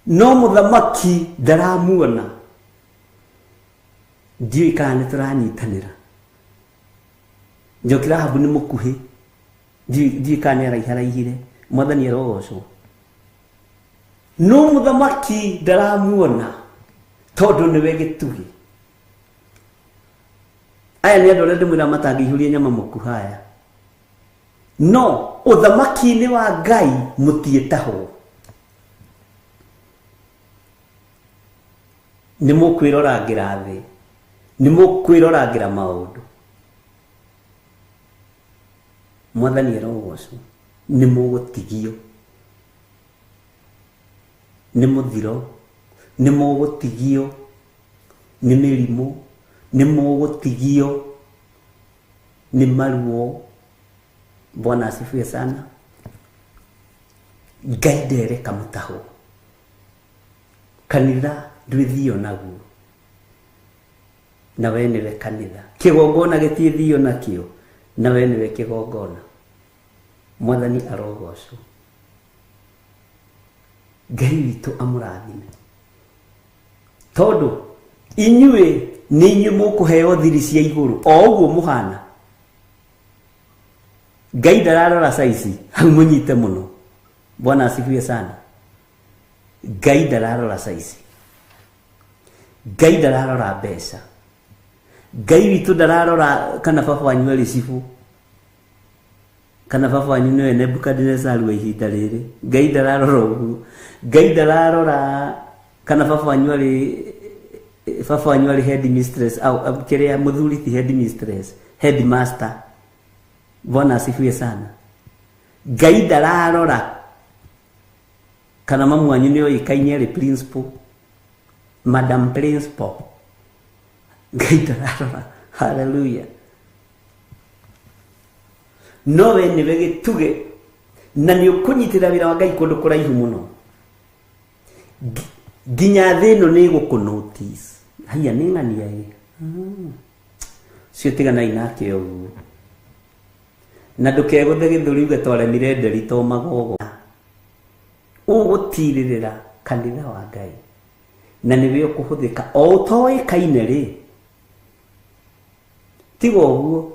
No mũthamaki ndaramuona. Ndiũĩ kana nĩ tũranyitanĩra. Njoki Rahabu nĩ mũkuhĩ, ndiũĩ kana nĩ araiharaihire. Mwathani arogocwo. No mũthamaki ndaramuona tondũ nĩwe gĩtugĩ. Aya nĩ andũ arĩa ndĩmwĩra matangĩihũria nyama mũkuhaya. No ũthamaki-inĩ wa Ngai mũtiĩtahwo. Nĩ mũkwĩrorangĩra thĩ, nĩ mũkwĩrorangĩra maũndũ. Mwathani arogocwo. Nĩ mũgũtigio nĩ mũthiro, nĩ mũgũtigio nĩ mĩrimũ, nĩ mũgũtigio nĩ maruo. Bwana asifiwe sana. Ngai ndereka mũtahwo. Kanitha ndwĩthio naguo, na we nĩwe kanitha. Kĩgongona gĩtiĩthio nakĩo, na we nĩwe kĩgongona. Mwathani arogocwo. Ngai witũ amũrathime, tondũ inyuĩ nĩ inyuĩ mũkũheo thiri cia igũrũ o ũguo mũhana. Ngai ndararora saizi, hau mũnyite mũno. Bwana asifiwe sana. Ngai ndararora saizi, Ngai ndararora mbeca, Ngai witũ ndararora kana baba wanyu arĩ cibũ, kana baba wanyu nĩwe Nebukadinezaru wa ihinda rĩrĩ. Ngai ndararora ũguo. Ngai ndararora kana baba wanyu arĩ head mistress au kĩrĩa mũthuri ti head mistress, head master. Bwana asifiwe sana. Ngai ndararora kana mamu wanyu nĩ oĩkaine arĩ principal, madam principal. Ngai ndararora. Hallelujah. No we nĩwe gĩtugĩ, na nĩ ũkũnyitĩra wĩra wa Ngai kũndũ kũraihu mũno, nginya thĩ ĩno nĩ ĩgũkũ notice. Haiya, nĩ ng'ania ĩ cio, tiganai nake ũguo. Na ndũkegũthe gĩthũri uge twaremire nderi to magogo. Ũgũtirĩrĩra kanitha wa Ngai, na nĩwe ũkũhũthĩka o ũtoĩkaine rĩ. Tiga ũguo,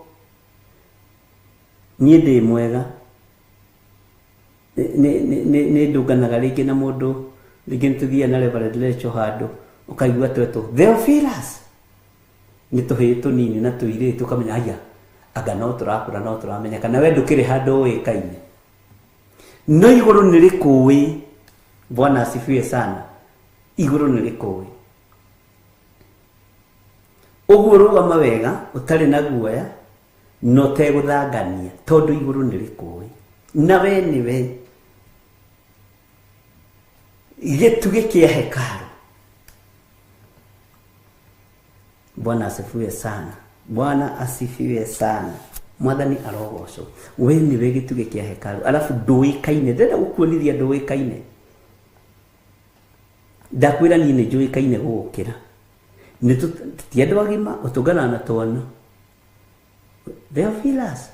niĩ ndĩ mwega, nĩ ndũnganaga rĩngĩ na mũndũ, rĩngĩ nĩ tũthiaga na Reverend Rachel handũ, ũkaigua twetwo Theophilus, nĩ tũhĩĩ tũnini na tũirĩtu, ũkamenya haiya, anga no tũrakũra, no tũramenya, kana we ndũkĩrĩ handũ ũĩkaine. No igũrũ nĩ rĩkũĩ. Bwana asifiwe sana. Igũrũ nĩ rĩkũĩ. Ũguo rũgama wega ũtarĩ na guoya, na ũtegũthangania, tondũ igũrũ nĩ rĩkũĩ. Na we nĩwe gĩtugĩ kĩa hekarũ. Bwana asifiwe sana. Bwana asifiwe sana. Mwathani arogocwo. We nĩwe gĩtugĩ kĩa hekaru, arabu ndũĩkaine. Ndĩrenda gũkuonithia ndũĩkaine. Ndakwĩra niĩ nĩ njũĩkaine gũgũkĩra. Nĩ ti andũ agima, ũtũnganaga na twana. Theophilus,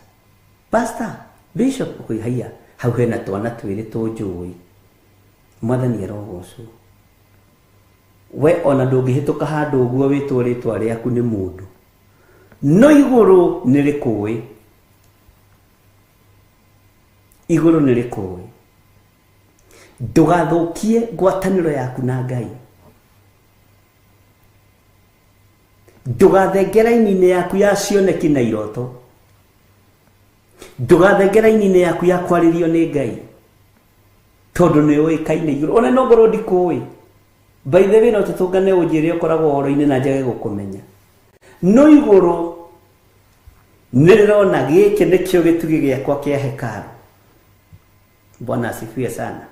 pastor, bishop, ũkoiga haiya, hau hena twana twĩrĩ tũnjũĩ. Mwathani arogocwo. We ona ndũngĩhĩtũka handũ ũguo wĩtwo rĩtwa rĩaku nĩ mũndũ, no igũrũ nĩ rĩkũĩ. Igũrũ nĩ rĩkũĩ. Ndũgathũkie ngwatanĩro yaku na Ngai. Ndũgathenge raini-inĩ yaku ya cioneki na iroto. Ndũgathenge raini-inĩ yaku ya kwarĩrio nĩ Ngai, tondũ nĩ ũĩkaine igũrũ. Ona no ngorwo ndikũĩ, by the way, no tũtũngane ũnjĩre ũkoragwo ũhoro-inĩ na njage gũkũmenya, no igũrũ nĩ rĩrona gĩkĩ nĩkĩo gĩtugĩ gĩakwa kĩa hekaru. Bwana asifiwe sana.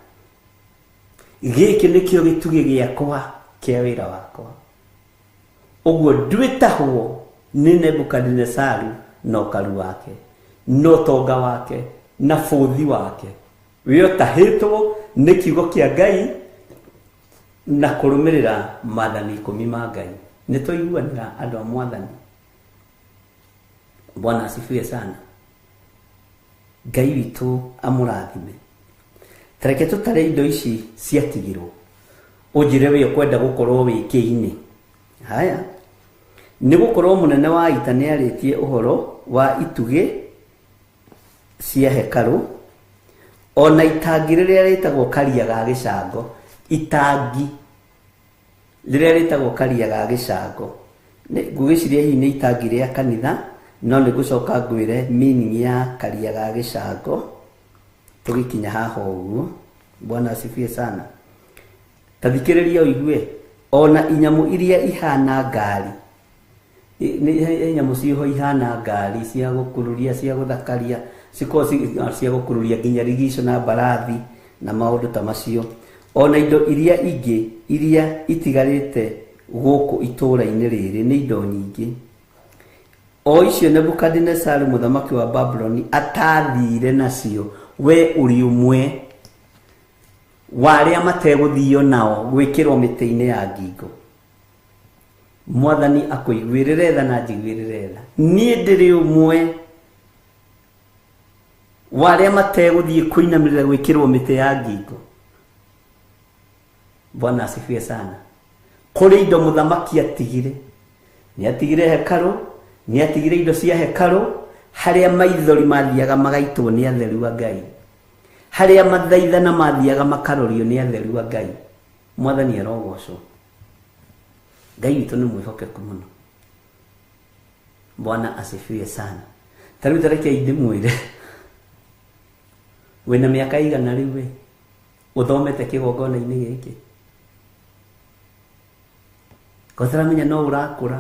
Gĩkĩ nĩkĩo gĩtugĩ gĩakwa kĩa wĩra wakwa. Ũguo ndwĩtahwo nĩ Nebukadinesaru na ũkaru wake na ũtonga wake na bũthi wake. We ũtahĩtwo nĩ kiugo kĩa Ngai na kũrũmĩrĩra maathani 10 ma Ngai. Nĩ twaiguanĩra andũ a Mwathani. Bwana asifiwe sana. Ngai witũ amũrathime. Tareke tũtare indo ici ciatigirwo, ũnjĩre we ũkwenda gũkorwo wĩ kĩinĩ. Haya, nĩ gũkorwo mũnene wa ita nĩ arĩtie ũhoro wa itugĩ cia hekarũ, ona itangi rĩrĩa rĩtagwo karia ga gĩcango. Itangi rĩrĩa rĩtagwo karia ga gĩcango, ngwĩciria hihi nĩ itangi rĩa kanitha, no nĩ ngũcoka ngwĩre meaning ya karia ga gĩcango tũgĩkinya haha ũguo. Bwana asifiwe sana. Ta thikĩrĩria ũigue, ona inyamũ iria ihana ngari, nĩ nyamũ ciho ihana ngari cia gũkururia, cia gũthakaria, cikoragwo cia gũkururia nginya rigico na mbarathi na maũndũ ta macio. Ona indo iria ingĩ iria itigarĩte gũkũ itũũra-inĩ rĩrĩ nĩ indo nyingĩ, o icio Nebukadinesaru mũthamaki wa Babuloni atathire nacio. We ũrĩ ũmwe wa arĩa mategũthio nao gwĩkĩrwo mĩtĩ-inĩ ya ngingo. Mwathani akũiguĩrĩre tha na njiguĩrĩre tha. Niĩ ndĩrĩ ũmwe wa arĩa mategũthiĩ kũinamĩrĩra gwĩkĩrwo mĩtĩ ya ngingo. Bwana asifiwe sana. Kũrĩ indo mũthamaki atigire. Nĩ atigire hekarũ, nĩ atigire indo cia hekarũ, harĩa maithori mathiaga magaitwo nĩ atheru a Ngai, harĩa mathaithana mathiaga makarorio nĩ atheru a Ngai. Mwathani arogocwo. Ngai witũ nĩ mwĩhokeku mũno. Bwana asifiwe sana. Ta rĩu tareke ndĩmwĩre, wĩna mĩaka igana rĩu we ũthomete kĩgongona-inĩ gĩkĩ, kotaramenya no ũrakũra.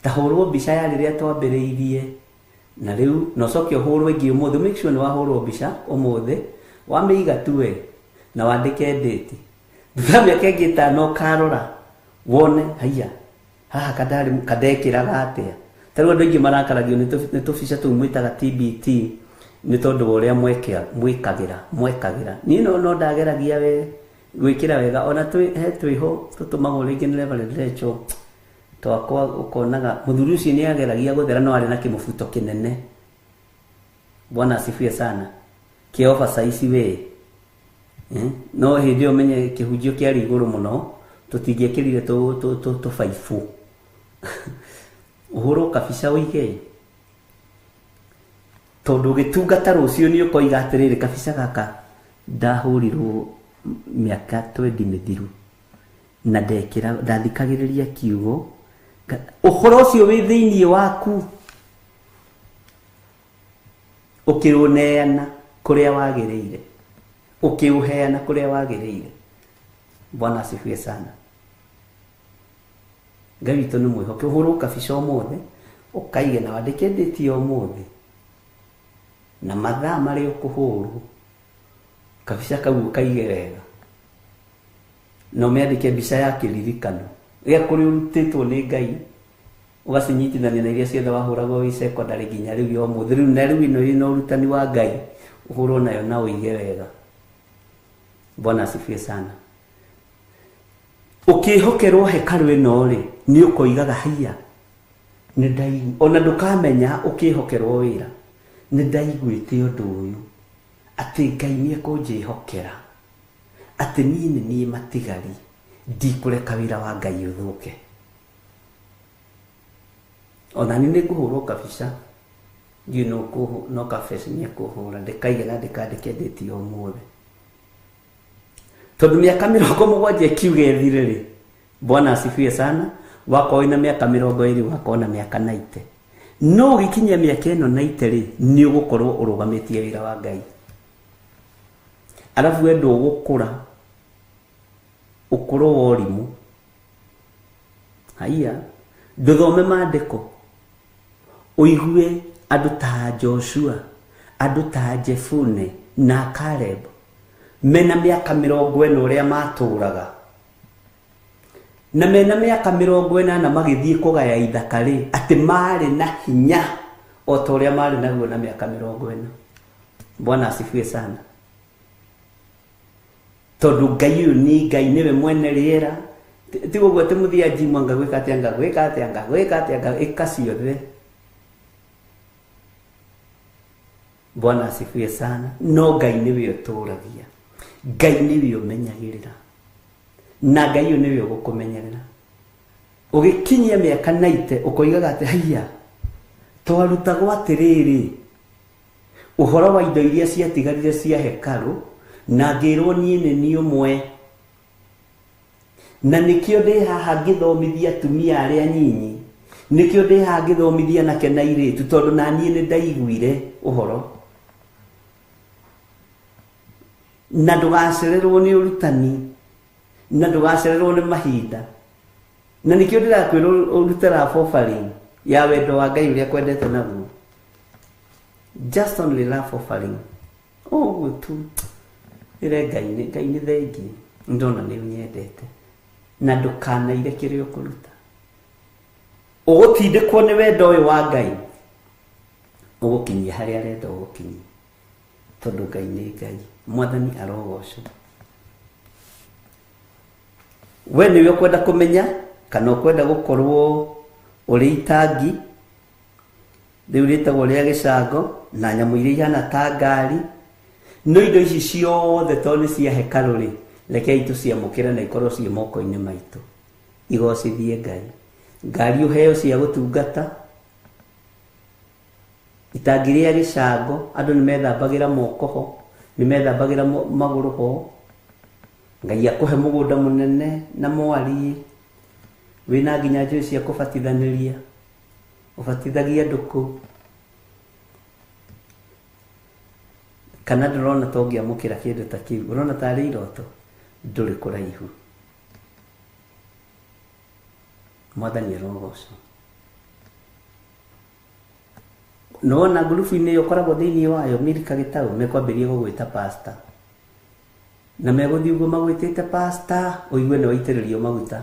Ta hũrwo mbica ya rĩrĩa twambĩrĩirie na rĩu, na ũcoke ũhũrwo ĩngĩ ũmũthĩ. Make sure nĩ wahũrwo mbica ũmũthĩ, wamĩiga tu we na wandĩke date. Thutha wa mĩaka ĩngĩ 5 ũkarora wone haiya haha kandekĩraga atĩa. Ta rĩu andũ aingĩ marakaragio nĩ tũbica tũu mwĩtaga TBT nĩ tondũ wa ũrĩa mwekagĩra. Niĩ no ndageragia we gwĩkĩra wega, ona he twĩho tũtũmagwo rĩngĩ nĩ Reverend Rachel twakwa, ũkonaga mũthuri ũcio nĩ ageragia gũthera no arĩ na kĩmũbuto kĩnene. Bwana asifiwe sana. Kĩa oversize we. No hĩndĩ ĩyo menye kĩhunjio kĩarĩ igũrũ mũno, tũtingĩekĩrire tũbaibũ. Ũhũrwo kabica ũige, tondũ ũgĩtungata rũciũ nĩ ũkoiga atĩrĩrĩ, kabica gaka ndahũrirwo mĩaka 20 mĩthiru na ndekĩra, ndathikagĩrĩria kiugo. Ũhoro ũcio wĩ thĩinĩ waku ũkĩũneana kũrĩa wagĩrĩire, ũkĩũheana kũrĩa wagĩrĩire. Bwana asifiwe sana. Ngai witũ nĩ mwĩhoke. Ũhũrwo kabica ũmũthĩ, ũkaige na wandĩke date ya ũmũthĩ na mathaa marĩa ũkũhũrwo, kabica kau ũkaige wega na ũmĩandĩke mbica ya kĩririkano gĩa kũrĩa ũrutĩtwo nĩ Ngai. Ũgacinyitithania na iria ciothe wahũragwo wĩ secondary nginya rĩu ya ũmũthĩ. Rĩu na rĩu ĩno ĩna ũrutani wa Ngai, ũhũrwo nayo na ũige wega. Bwana asifiwe sana. Ũkĩhokerwo hekarũ ĩno rĩ, nĩ ũkoigaga haiya, nĩ ndaigua. Ona ndũkamenya ũkĩhokerwo wĩra, nĩ ndaiguĩte ũndũ ũyũ atĩ Ngai nĩ ekũnjĩhokera, atĩ niĩ nĩ niĩ matigari, ndikũreka wĩra wa Ngai ũthũke. Ona niĩ nĩ ngũhũrwo kabica, ndiũĩ no kabeca nĩ ekũhũra, ndĩkaige na ndĩkandĩke ndĩti o ũmũthĩ. Tondũ mĩaka 70 ĩkiuga ĩthire rĩ, Bwana asifiwe sana, wakorwo wĩna mĩaka 20, wakorwo na mĩaka 90. No ũgĩkinyia mĩaka ĩno 90 rĩ, nĩ ũgũkorwo ũrũgamĩtie wĩra wa Ngai. Arabu we ndũgũkũra ũkũrũ wa ũrimũ. Haiya, ndũthome maandĩko, ũigue andũ ta Joshua, andũ ta Jefune na Caleb mena mĩaka 40 ũrĩa matũraga, na mena mĩaka 80 magĩthiĩ kũgaya ithaka rĩ, atĩ marĩ na hinya o ta ũrĩa marĩ naguo na mĩaka 40. Bwana asifiwe sana. Tondũ Ngai ũyũ nĩ Ngai, nĩwe mwene rĩera. Ti ũguo atĩ mũthiĩ njimu ngagwĩka atĩa, ngagwĩka atĩa, ngagwĩka atĩa, ĩka ciothe. Bwana asifiwe sana. No Ngai nĩwe ũtũragia, Ngai nĩwe ũmenyagĩrĩra, na Ngai ũyũ nĩwe ũgũkũmenyerera. Ũgĩkinyia mĩaka 90 ũkoigaga atĩ haiya, twarutagwo atĩrĩrĩ ũhoro wa indo iria ciatigarire cia hekarũ, na ngĩrwo niĩ nĩ niĩ ũmwe, na nĩkĩo ndĩ haha ngĩthomithia atumia arĩa nyinyi, nĩkĩo ndĩ haha ngĩthomithia anake na airĩtu, tondũ na niĩ nĩ ndaiguire ũhoro. Na ndũgacererwo nĩ ũrutani, na ndũgacererwo nĩ mahinda. Na nĩkĩo ndĩrakwĩra ũrute love offering ya wendo wa Ngai ũrĩa kwendete naguo. Just only love offering. Ũguo tu. Ĩre Ngai nĩ, Ngai nĩ thengi, ndona nĩ ũnyendete. Na ndũkanaire kĩrĩa ũkũruta. Ũgũtindĩkwo nĩ wendo ũyũ wa Ngai, ũgũkinyia harĩa arenda ũgũkinyia. Tondũ Ngai nĩ Ngai. Mwathani arogocwo. We nĩwe ũkwenda kũmenya kana ũkwenda gũkorwo ũrĩ itangi rĩu rĩtagwo rĩa gĩcango na nyamũ iria ihana ta ngari. No indo ici ciothe tondũ nĩ cia hekarũ rĩ, rekei tũciamũkĩre na ikorwo ciĩ moko-inĩ maitũ. Igocithie Ngai. Ngari ũheo cia gũtungata, itangi rĩa gĩcango, andũ nĩ methambagĩra moko ho, nĩ methambagĩra magũrũ ho. Ngai akũhe mũgũnda mũnene na mwariĩ, wĩna nginya njũĩ cia kũbatithanĩria, ũbatithagia andũ kũu. Kana ndũrona ta ũngĩamũkĩra kĩndũ ta kĩu, ũrona tarĩ iroto, ndũrĩ kũraihu. Mwathani arogocwo. Nĩwona ngurubu-inĩ ĩyo ũkoragwo thĩinĩ wayo, Milka Gĩtaũ, mekwambĩrĩria gũgwĩta pastor. Na megũthiĩ ũguo magwĩtĩte pastor, ũigue nĩ waitĩrĩrio maguta.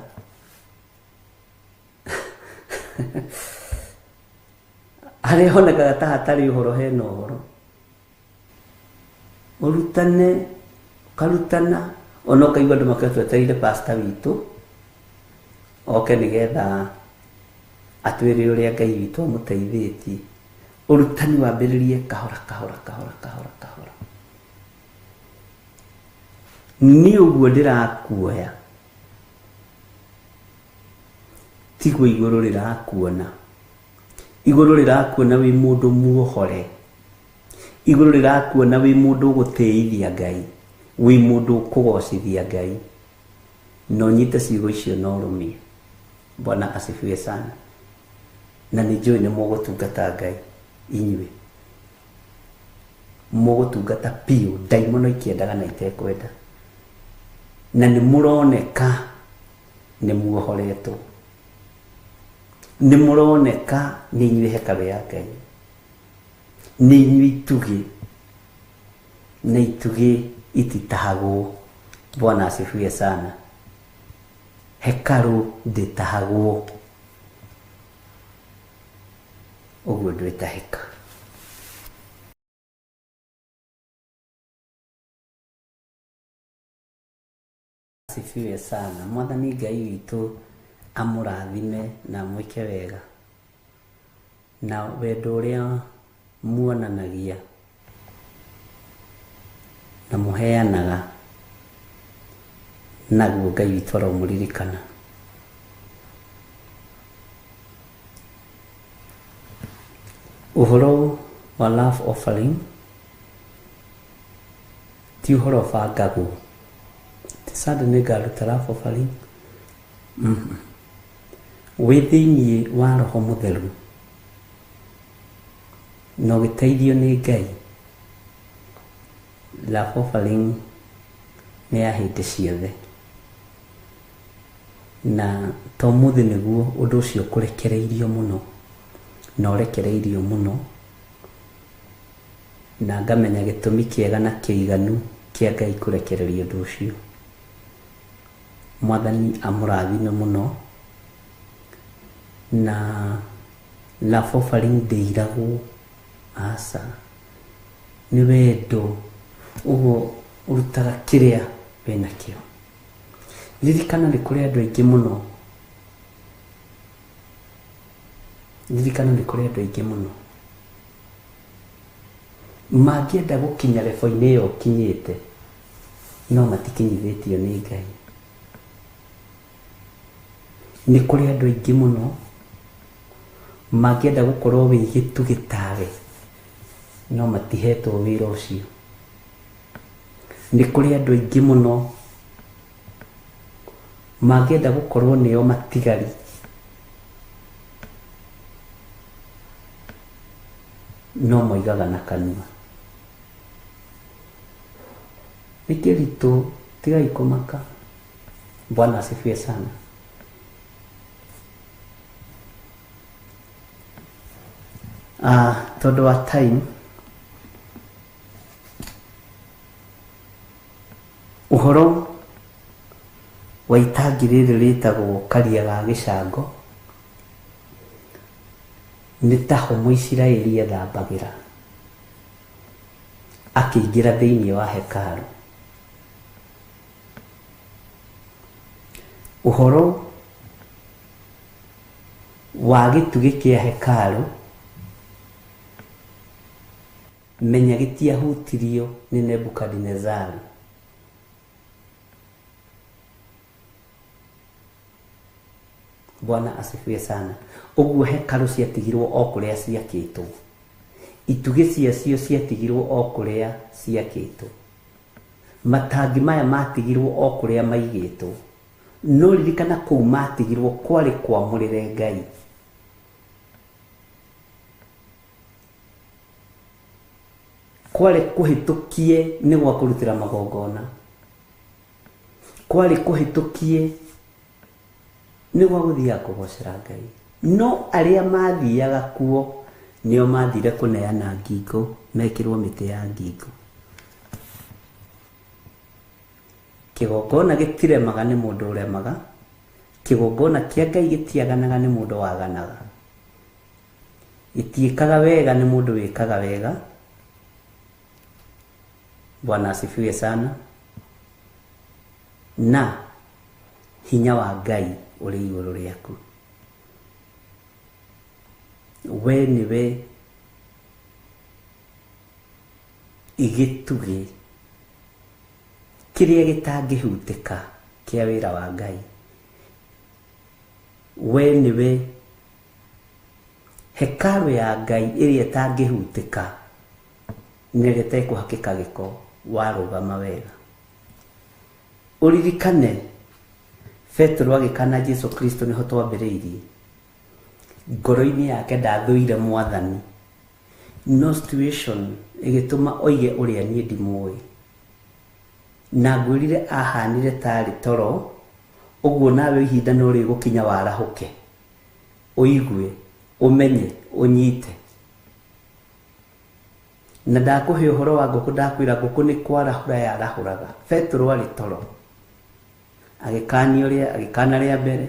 Harĩa honekaga ta hatarĩ ũhoro hena ũhoro. Ũrutane, ũkarutana, ona ũkaigua andũ makiuga twetereire pastor witũ oke nĩgetha atwĩre ũrĩa Ngai witũ amũteithĩtie. Ũrutani wambĩrĩrie kahora kahora kahora kahora kahora. Niĩ ũguo ndĩrakuoya, tiguo igũrũ rĩrakuona. Igũrũ rĩrakuona wĩ mũndũ muohore. Igũrũ rĩrakuona wĩ mũndũ ũgũtĩithia Ngai, wĩ mũndũ ũkũgocithia Ngai. Na ũnyite ciugo icio na ũrũmie. Bwana asifiwe sana. Na nĩ njũĩ nĩ mũgũtungata Ngai inyuĩ. Mũgũtungata biũ, ndaimono ikĩendaga na itekwenda. Na nĩ mũroneka nĩ muohoretwo. Nĩ mũroneka nĩ inyuĩ hekarũ ya Ngai. Nĩ inyuĩ itugĩ. Na itugĩ ititahagwo. Bwana asifiwe sana. Hekarũ ndĩtahagwo. Ũguo ndwĩtahĩka. Asifiwe sana. Mwathani Ngai witũ amũrathime na amwĩke wega. Na wendo ũrĩa muonanagia na mũheanaga naguo Ngai witũ aromũririkana. Ũhoro wa love offering ti ũhoro ũbangagwo. Ti Sunday nĩngaruta love offering. Wĩ thĩiniĩ wa Roho Mũtheru na ũgĩteithio nĩ Ngai, love offering nĩ ya hĩndĩ ciothe. Na to ũmũthĩ nĩguo ũndũ ũcio ũkũrekereirio mũno na ũrekereirio mũno, na ngamenya gĩtũmi kĩega na kĩiganu kĩa Ngai kũrekereria ũndũ ũcio. Mwathani amũrathime mũno, na love offering ndĩiragwo, aca, nĩ wendo, ũguo ũrutaga kĩrĩa wĩnakĩo. Ririkana nĩ kũrĩ andũ aingĩ mũno, ririkana nĩ kũrĩ andũ aingĩ mũno mangĩenda gũkinya lebo-inĩ ĩyo ũkinyĩte, no matikinyithĩtio nĩ Ngai. Nĩ kũrĩ andũ aingĩ mũno mangĩenda gũkorwo wĩ gĩtugĩ tawe, no matihetwo wĩra ũcio. Nĩ kũrĩ andũ aingĩ mũno mangĩenda gũkorwo nĩo matigari, no moigaga na kanua. Nĩ kĩritũ, tigai kũmaka. Bwana asifiwe sana. Tondũ wa time, ũhoro wa itangi rĩrĩ rĩtagwo Karia ga Gĩcango nĩ taho Mũisiraeli ethambagĩra akĩingĩra thĩinĩ wa hekarũ. Ũhoro wa gĩtugĩ kĩa hekarũ menya gĩtiahutirio nĩ Nebukadinezari. Bwana asifiwe sana. Ũguo hekarũ ciatigirwo o kũrĩa ciakĩtwo, itugĩ ciacio ciatigirwo o kũrĩa ciakĩtwo, matangi maya matigirwo o kũrĩa maigĩtwo. No ririkana kũu matigirwo kwarĩ kwamũrĩre Ngai. Kwarĩ kũhĩtũkie nĩ gwa kũrutĩra magongona, kwarĩ kũhĩtũkie nĩ gwa gũthiaga kũgocera Ngai. No arĩa mathiaga kuo nĩo mathire kũneana ngingo, mekĩrwo mĩtĩ ya ngingo. Kĩgongona gĩtiremaga nĩ mũndũ ũremaga, kĩgongona kĩa Ngai gĩtiaganaga nĩ mũndũ waganaga, gĩtiĩkaga wega nĩ mũndũ wĩkaga wega. Bwana asifiwe sana. Na hinya wa Ngai ũrĩ igũrũ rĩaku. We nĩwe gĩtugĩ kĩrĩa gĩtangĩhutĩka kĩa wĩra wa Ngai. We nĩwe hekarũ ya Ngai ĩrĩa ĩtangĩhutĩka na ĩrĩa ĩtekũhakĩka gĩko, warũgama wega. Ũririkane Petero agĩkana Jesu Kristo nĩho twambĩrĩirie. Ngoro-inĩ yake ndathũire Mwathani, no situation ĩgĩtũma oige ũrĩa niĩ ndimũĩ. Na ngwĩrire ahanire tarĩ toro, ũguo nawe ihinda no rĩgũkinya warahũke, ũigue, ũmenye, ũnyite. Na ndakũhe ũhoro wa ngũkũ, ndakwĩra ngũkũ nĩ kwarahũra yarahũraga. Petero arĩ toro, agĩkanio rĩa, agĩkana rĩa mbere,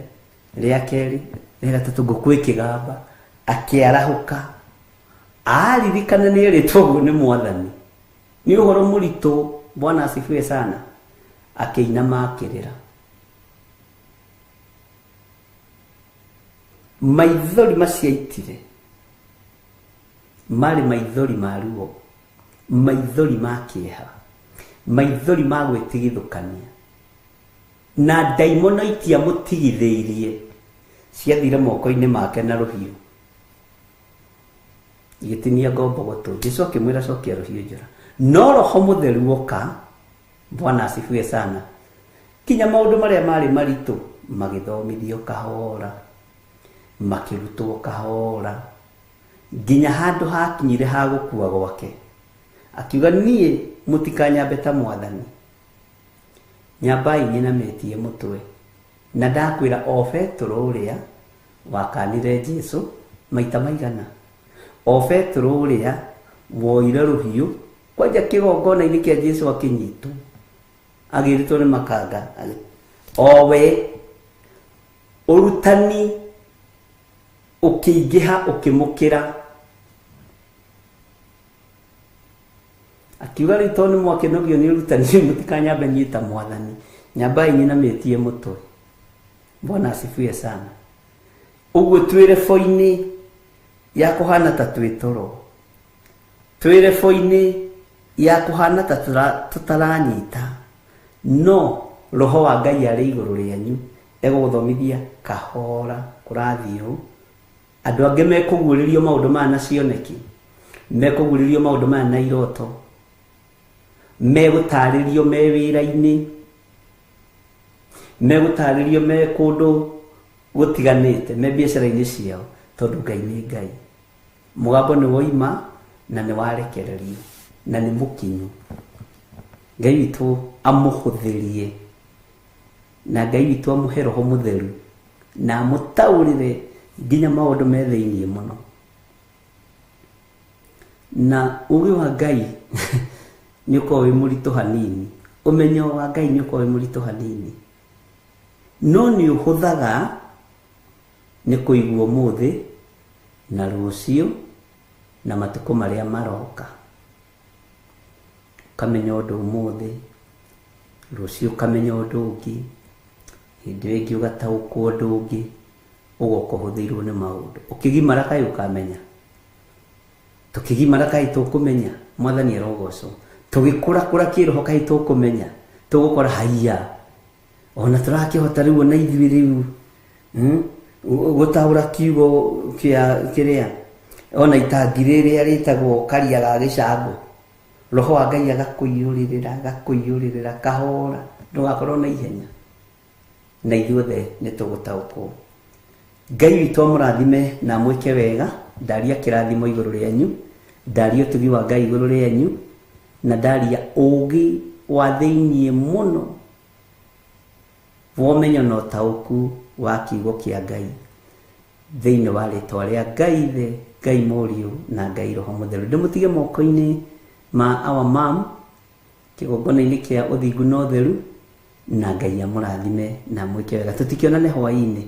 rĩa kerĩ, rĩa gatatũ, ngũkũ ĩkĩgamba, akĩarahũka. Aririkana nĩ erĩtwo ũguo nĩ mwathani. Nĩ ũhoro mũritũ, Bwana asifiwe sana. Akĩinama akĩrĩra. Maithori macio aitire marĩ maithori ma ruo, maithori ma kĩeha, maithori ma gwĩtigithũkania. Na ndaimono itiamũtigithĩirie, ciathire moko-inĩ make na rũhiũ, igĩtinia ngombo gũtũ. Jesu akĩmwĩra cokia rũhiũ njora. No Roho Mũtheru oka, Bwana asifiwe sana, kinya maũndũ marĩa marĩ maritũ magĩthomithio kahora, makĩrutwo kahora, nginya handũ hakinyire ha gũkua gwake. Akiuga niĩ mũtikanyambe ta mwathani, nyambai nyinamĩtie mũtwe. Na ndakwĩra o Petero ũrĩa wakanire Jesu maita maigana, o Petero ũrĩa woire rũhiũ kwanja kĩgongona-inĩ kĩa Jesu akĩnyitwo agĩrĩtwo nĩ makanga, o we ũrutani ũkĩingĩha ũkĩmũkĩra. Akiuga rĩu tondũ nĩ mwakĩnogio nĩ ũrutani, mũtikanyambe niĩ ta mwathani, nyambai nyinamĩtie mũtwe. Bwana asifiwe sana. Ũguo twĩ rebo-inĩ ya kũhana ta twĩ toro, twĩ rebo-inĩ ya kũhana ta tũtaranyita, no Roho wa Ngai arĩ igũrũ rĩanyu, egũgũthomithia kahora kũrathiĩ ũũ. Andũ angĩ mekũguũrĩrio maũndũ maya na cioneki, mekũguũrĩrio maũndũ maya na iroto, megũtarĩrio me wĩra-inĩ, megũtarĩrio me kũndũ gũtiganĩte, me biacara-inĩ ciao, tondũ Ngai nĩ Ngai. Mũgambo nĩ woima na nĩ warekererio na nĩ mũkinyu. Ngai witũ amũhũthĩrie, na Ngai witũ amũhe Roho Mũtheru na amũtaũrĩre nginya maũndũ me thĩinĩ mũno. Na ũũgĩ wa Ngai nĩ ũkoragwo wĩ mũritũ hanini, ũmenyo wa Ngai nĩ ũkoragwo wĩ mũritũ hanini, no nĩ ũhũthaga nĩ kũigua ũmũthĩ na rũciũ na matukũ marĩa maroka. Ũkamenya ũndũ ũmũthĩ, rũciũ ũkamenya ũndũ ũngĩ, hĩndĩ ĩyo ĩngĩ ũgataũkwo ũndũ ũngĩ, ũgoka ũhũthĩirwo nĩ maũndũ. Ũkĩgimara kaĩ ũkamenya, tũkĩgimara kaĩ tũkũmenya, mwathani arogocwo. Tũgĩkũrakũra kĩroho kaĩ tũkũmenya, tũgũkora haiya ona tũrakĩhota rĩu ona ithuĩ rĩu gũtaũra kiugo kĩa kĩrĩa ona itangi rĩrĩa rĩtagwo karia ga gĩcango. Roho wa Ngai agakũiyũrĩrĩra, agakũiyũrĩrĩra kahora, ndũgakorwo na ihenya, na ithuothe nĩ tũgũtaũkwo. Ngai witũ amũrathime na amwĩke wega. Ndaria kĩrathimo igũrũ rĩanyu, ndaria ũtugi wa Ngai igũrũ rĩanyu, na ndaria ũũgĩ wa thĩinĩ mũno wa ũmenyo na ũtaũku wa kiugo kĩa Ngai thĩinĩ wa rĩtwa rĩa Ngai Ithe, Ngai Mũriũ na Ngai Roho Mũtheru. Ndĩmũtige moko-inĩ ma our mom kĩgongona-inĩ kĩa ũthingu na ũtheru, na Ngai amũrathime na amwĩke wega. Tũtikĩonane hwaĩ-inĩ.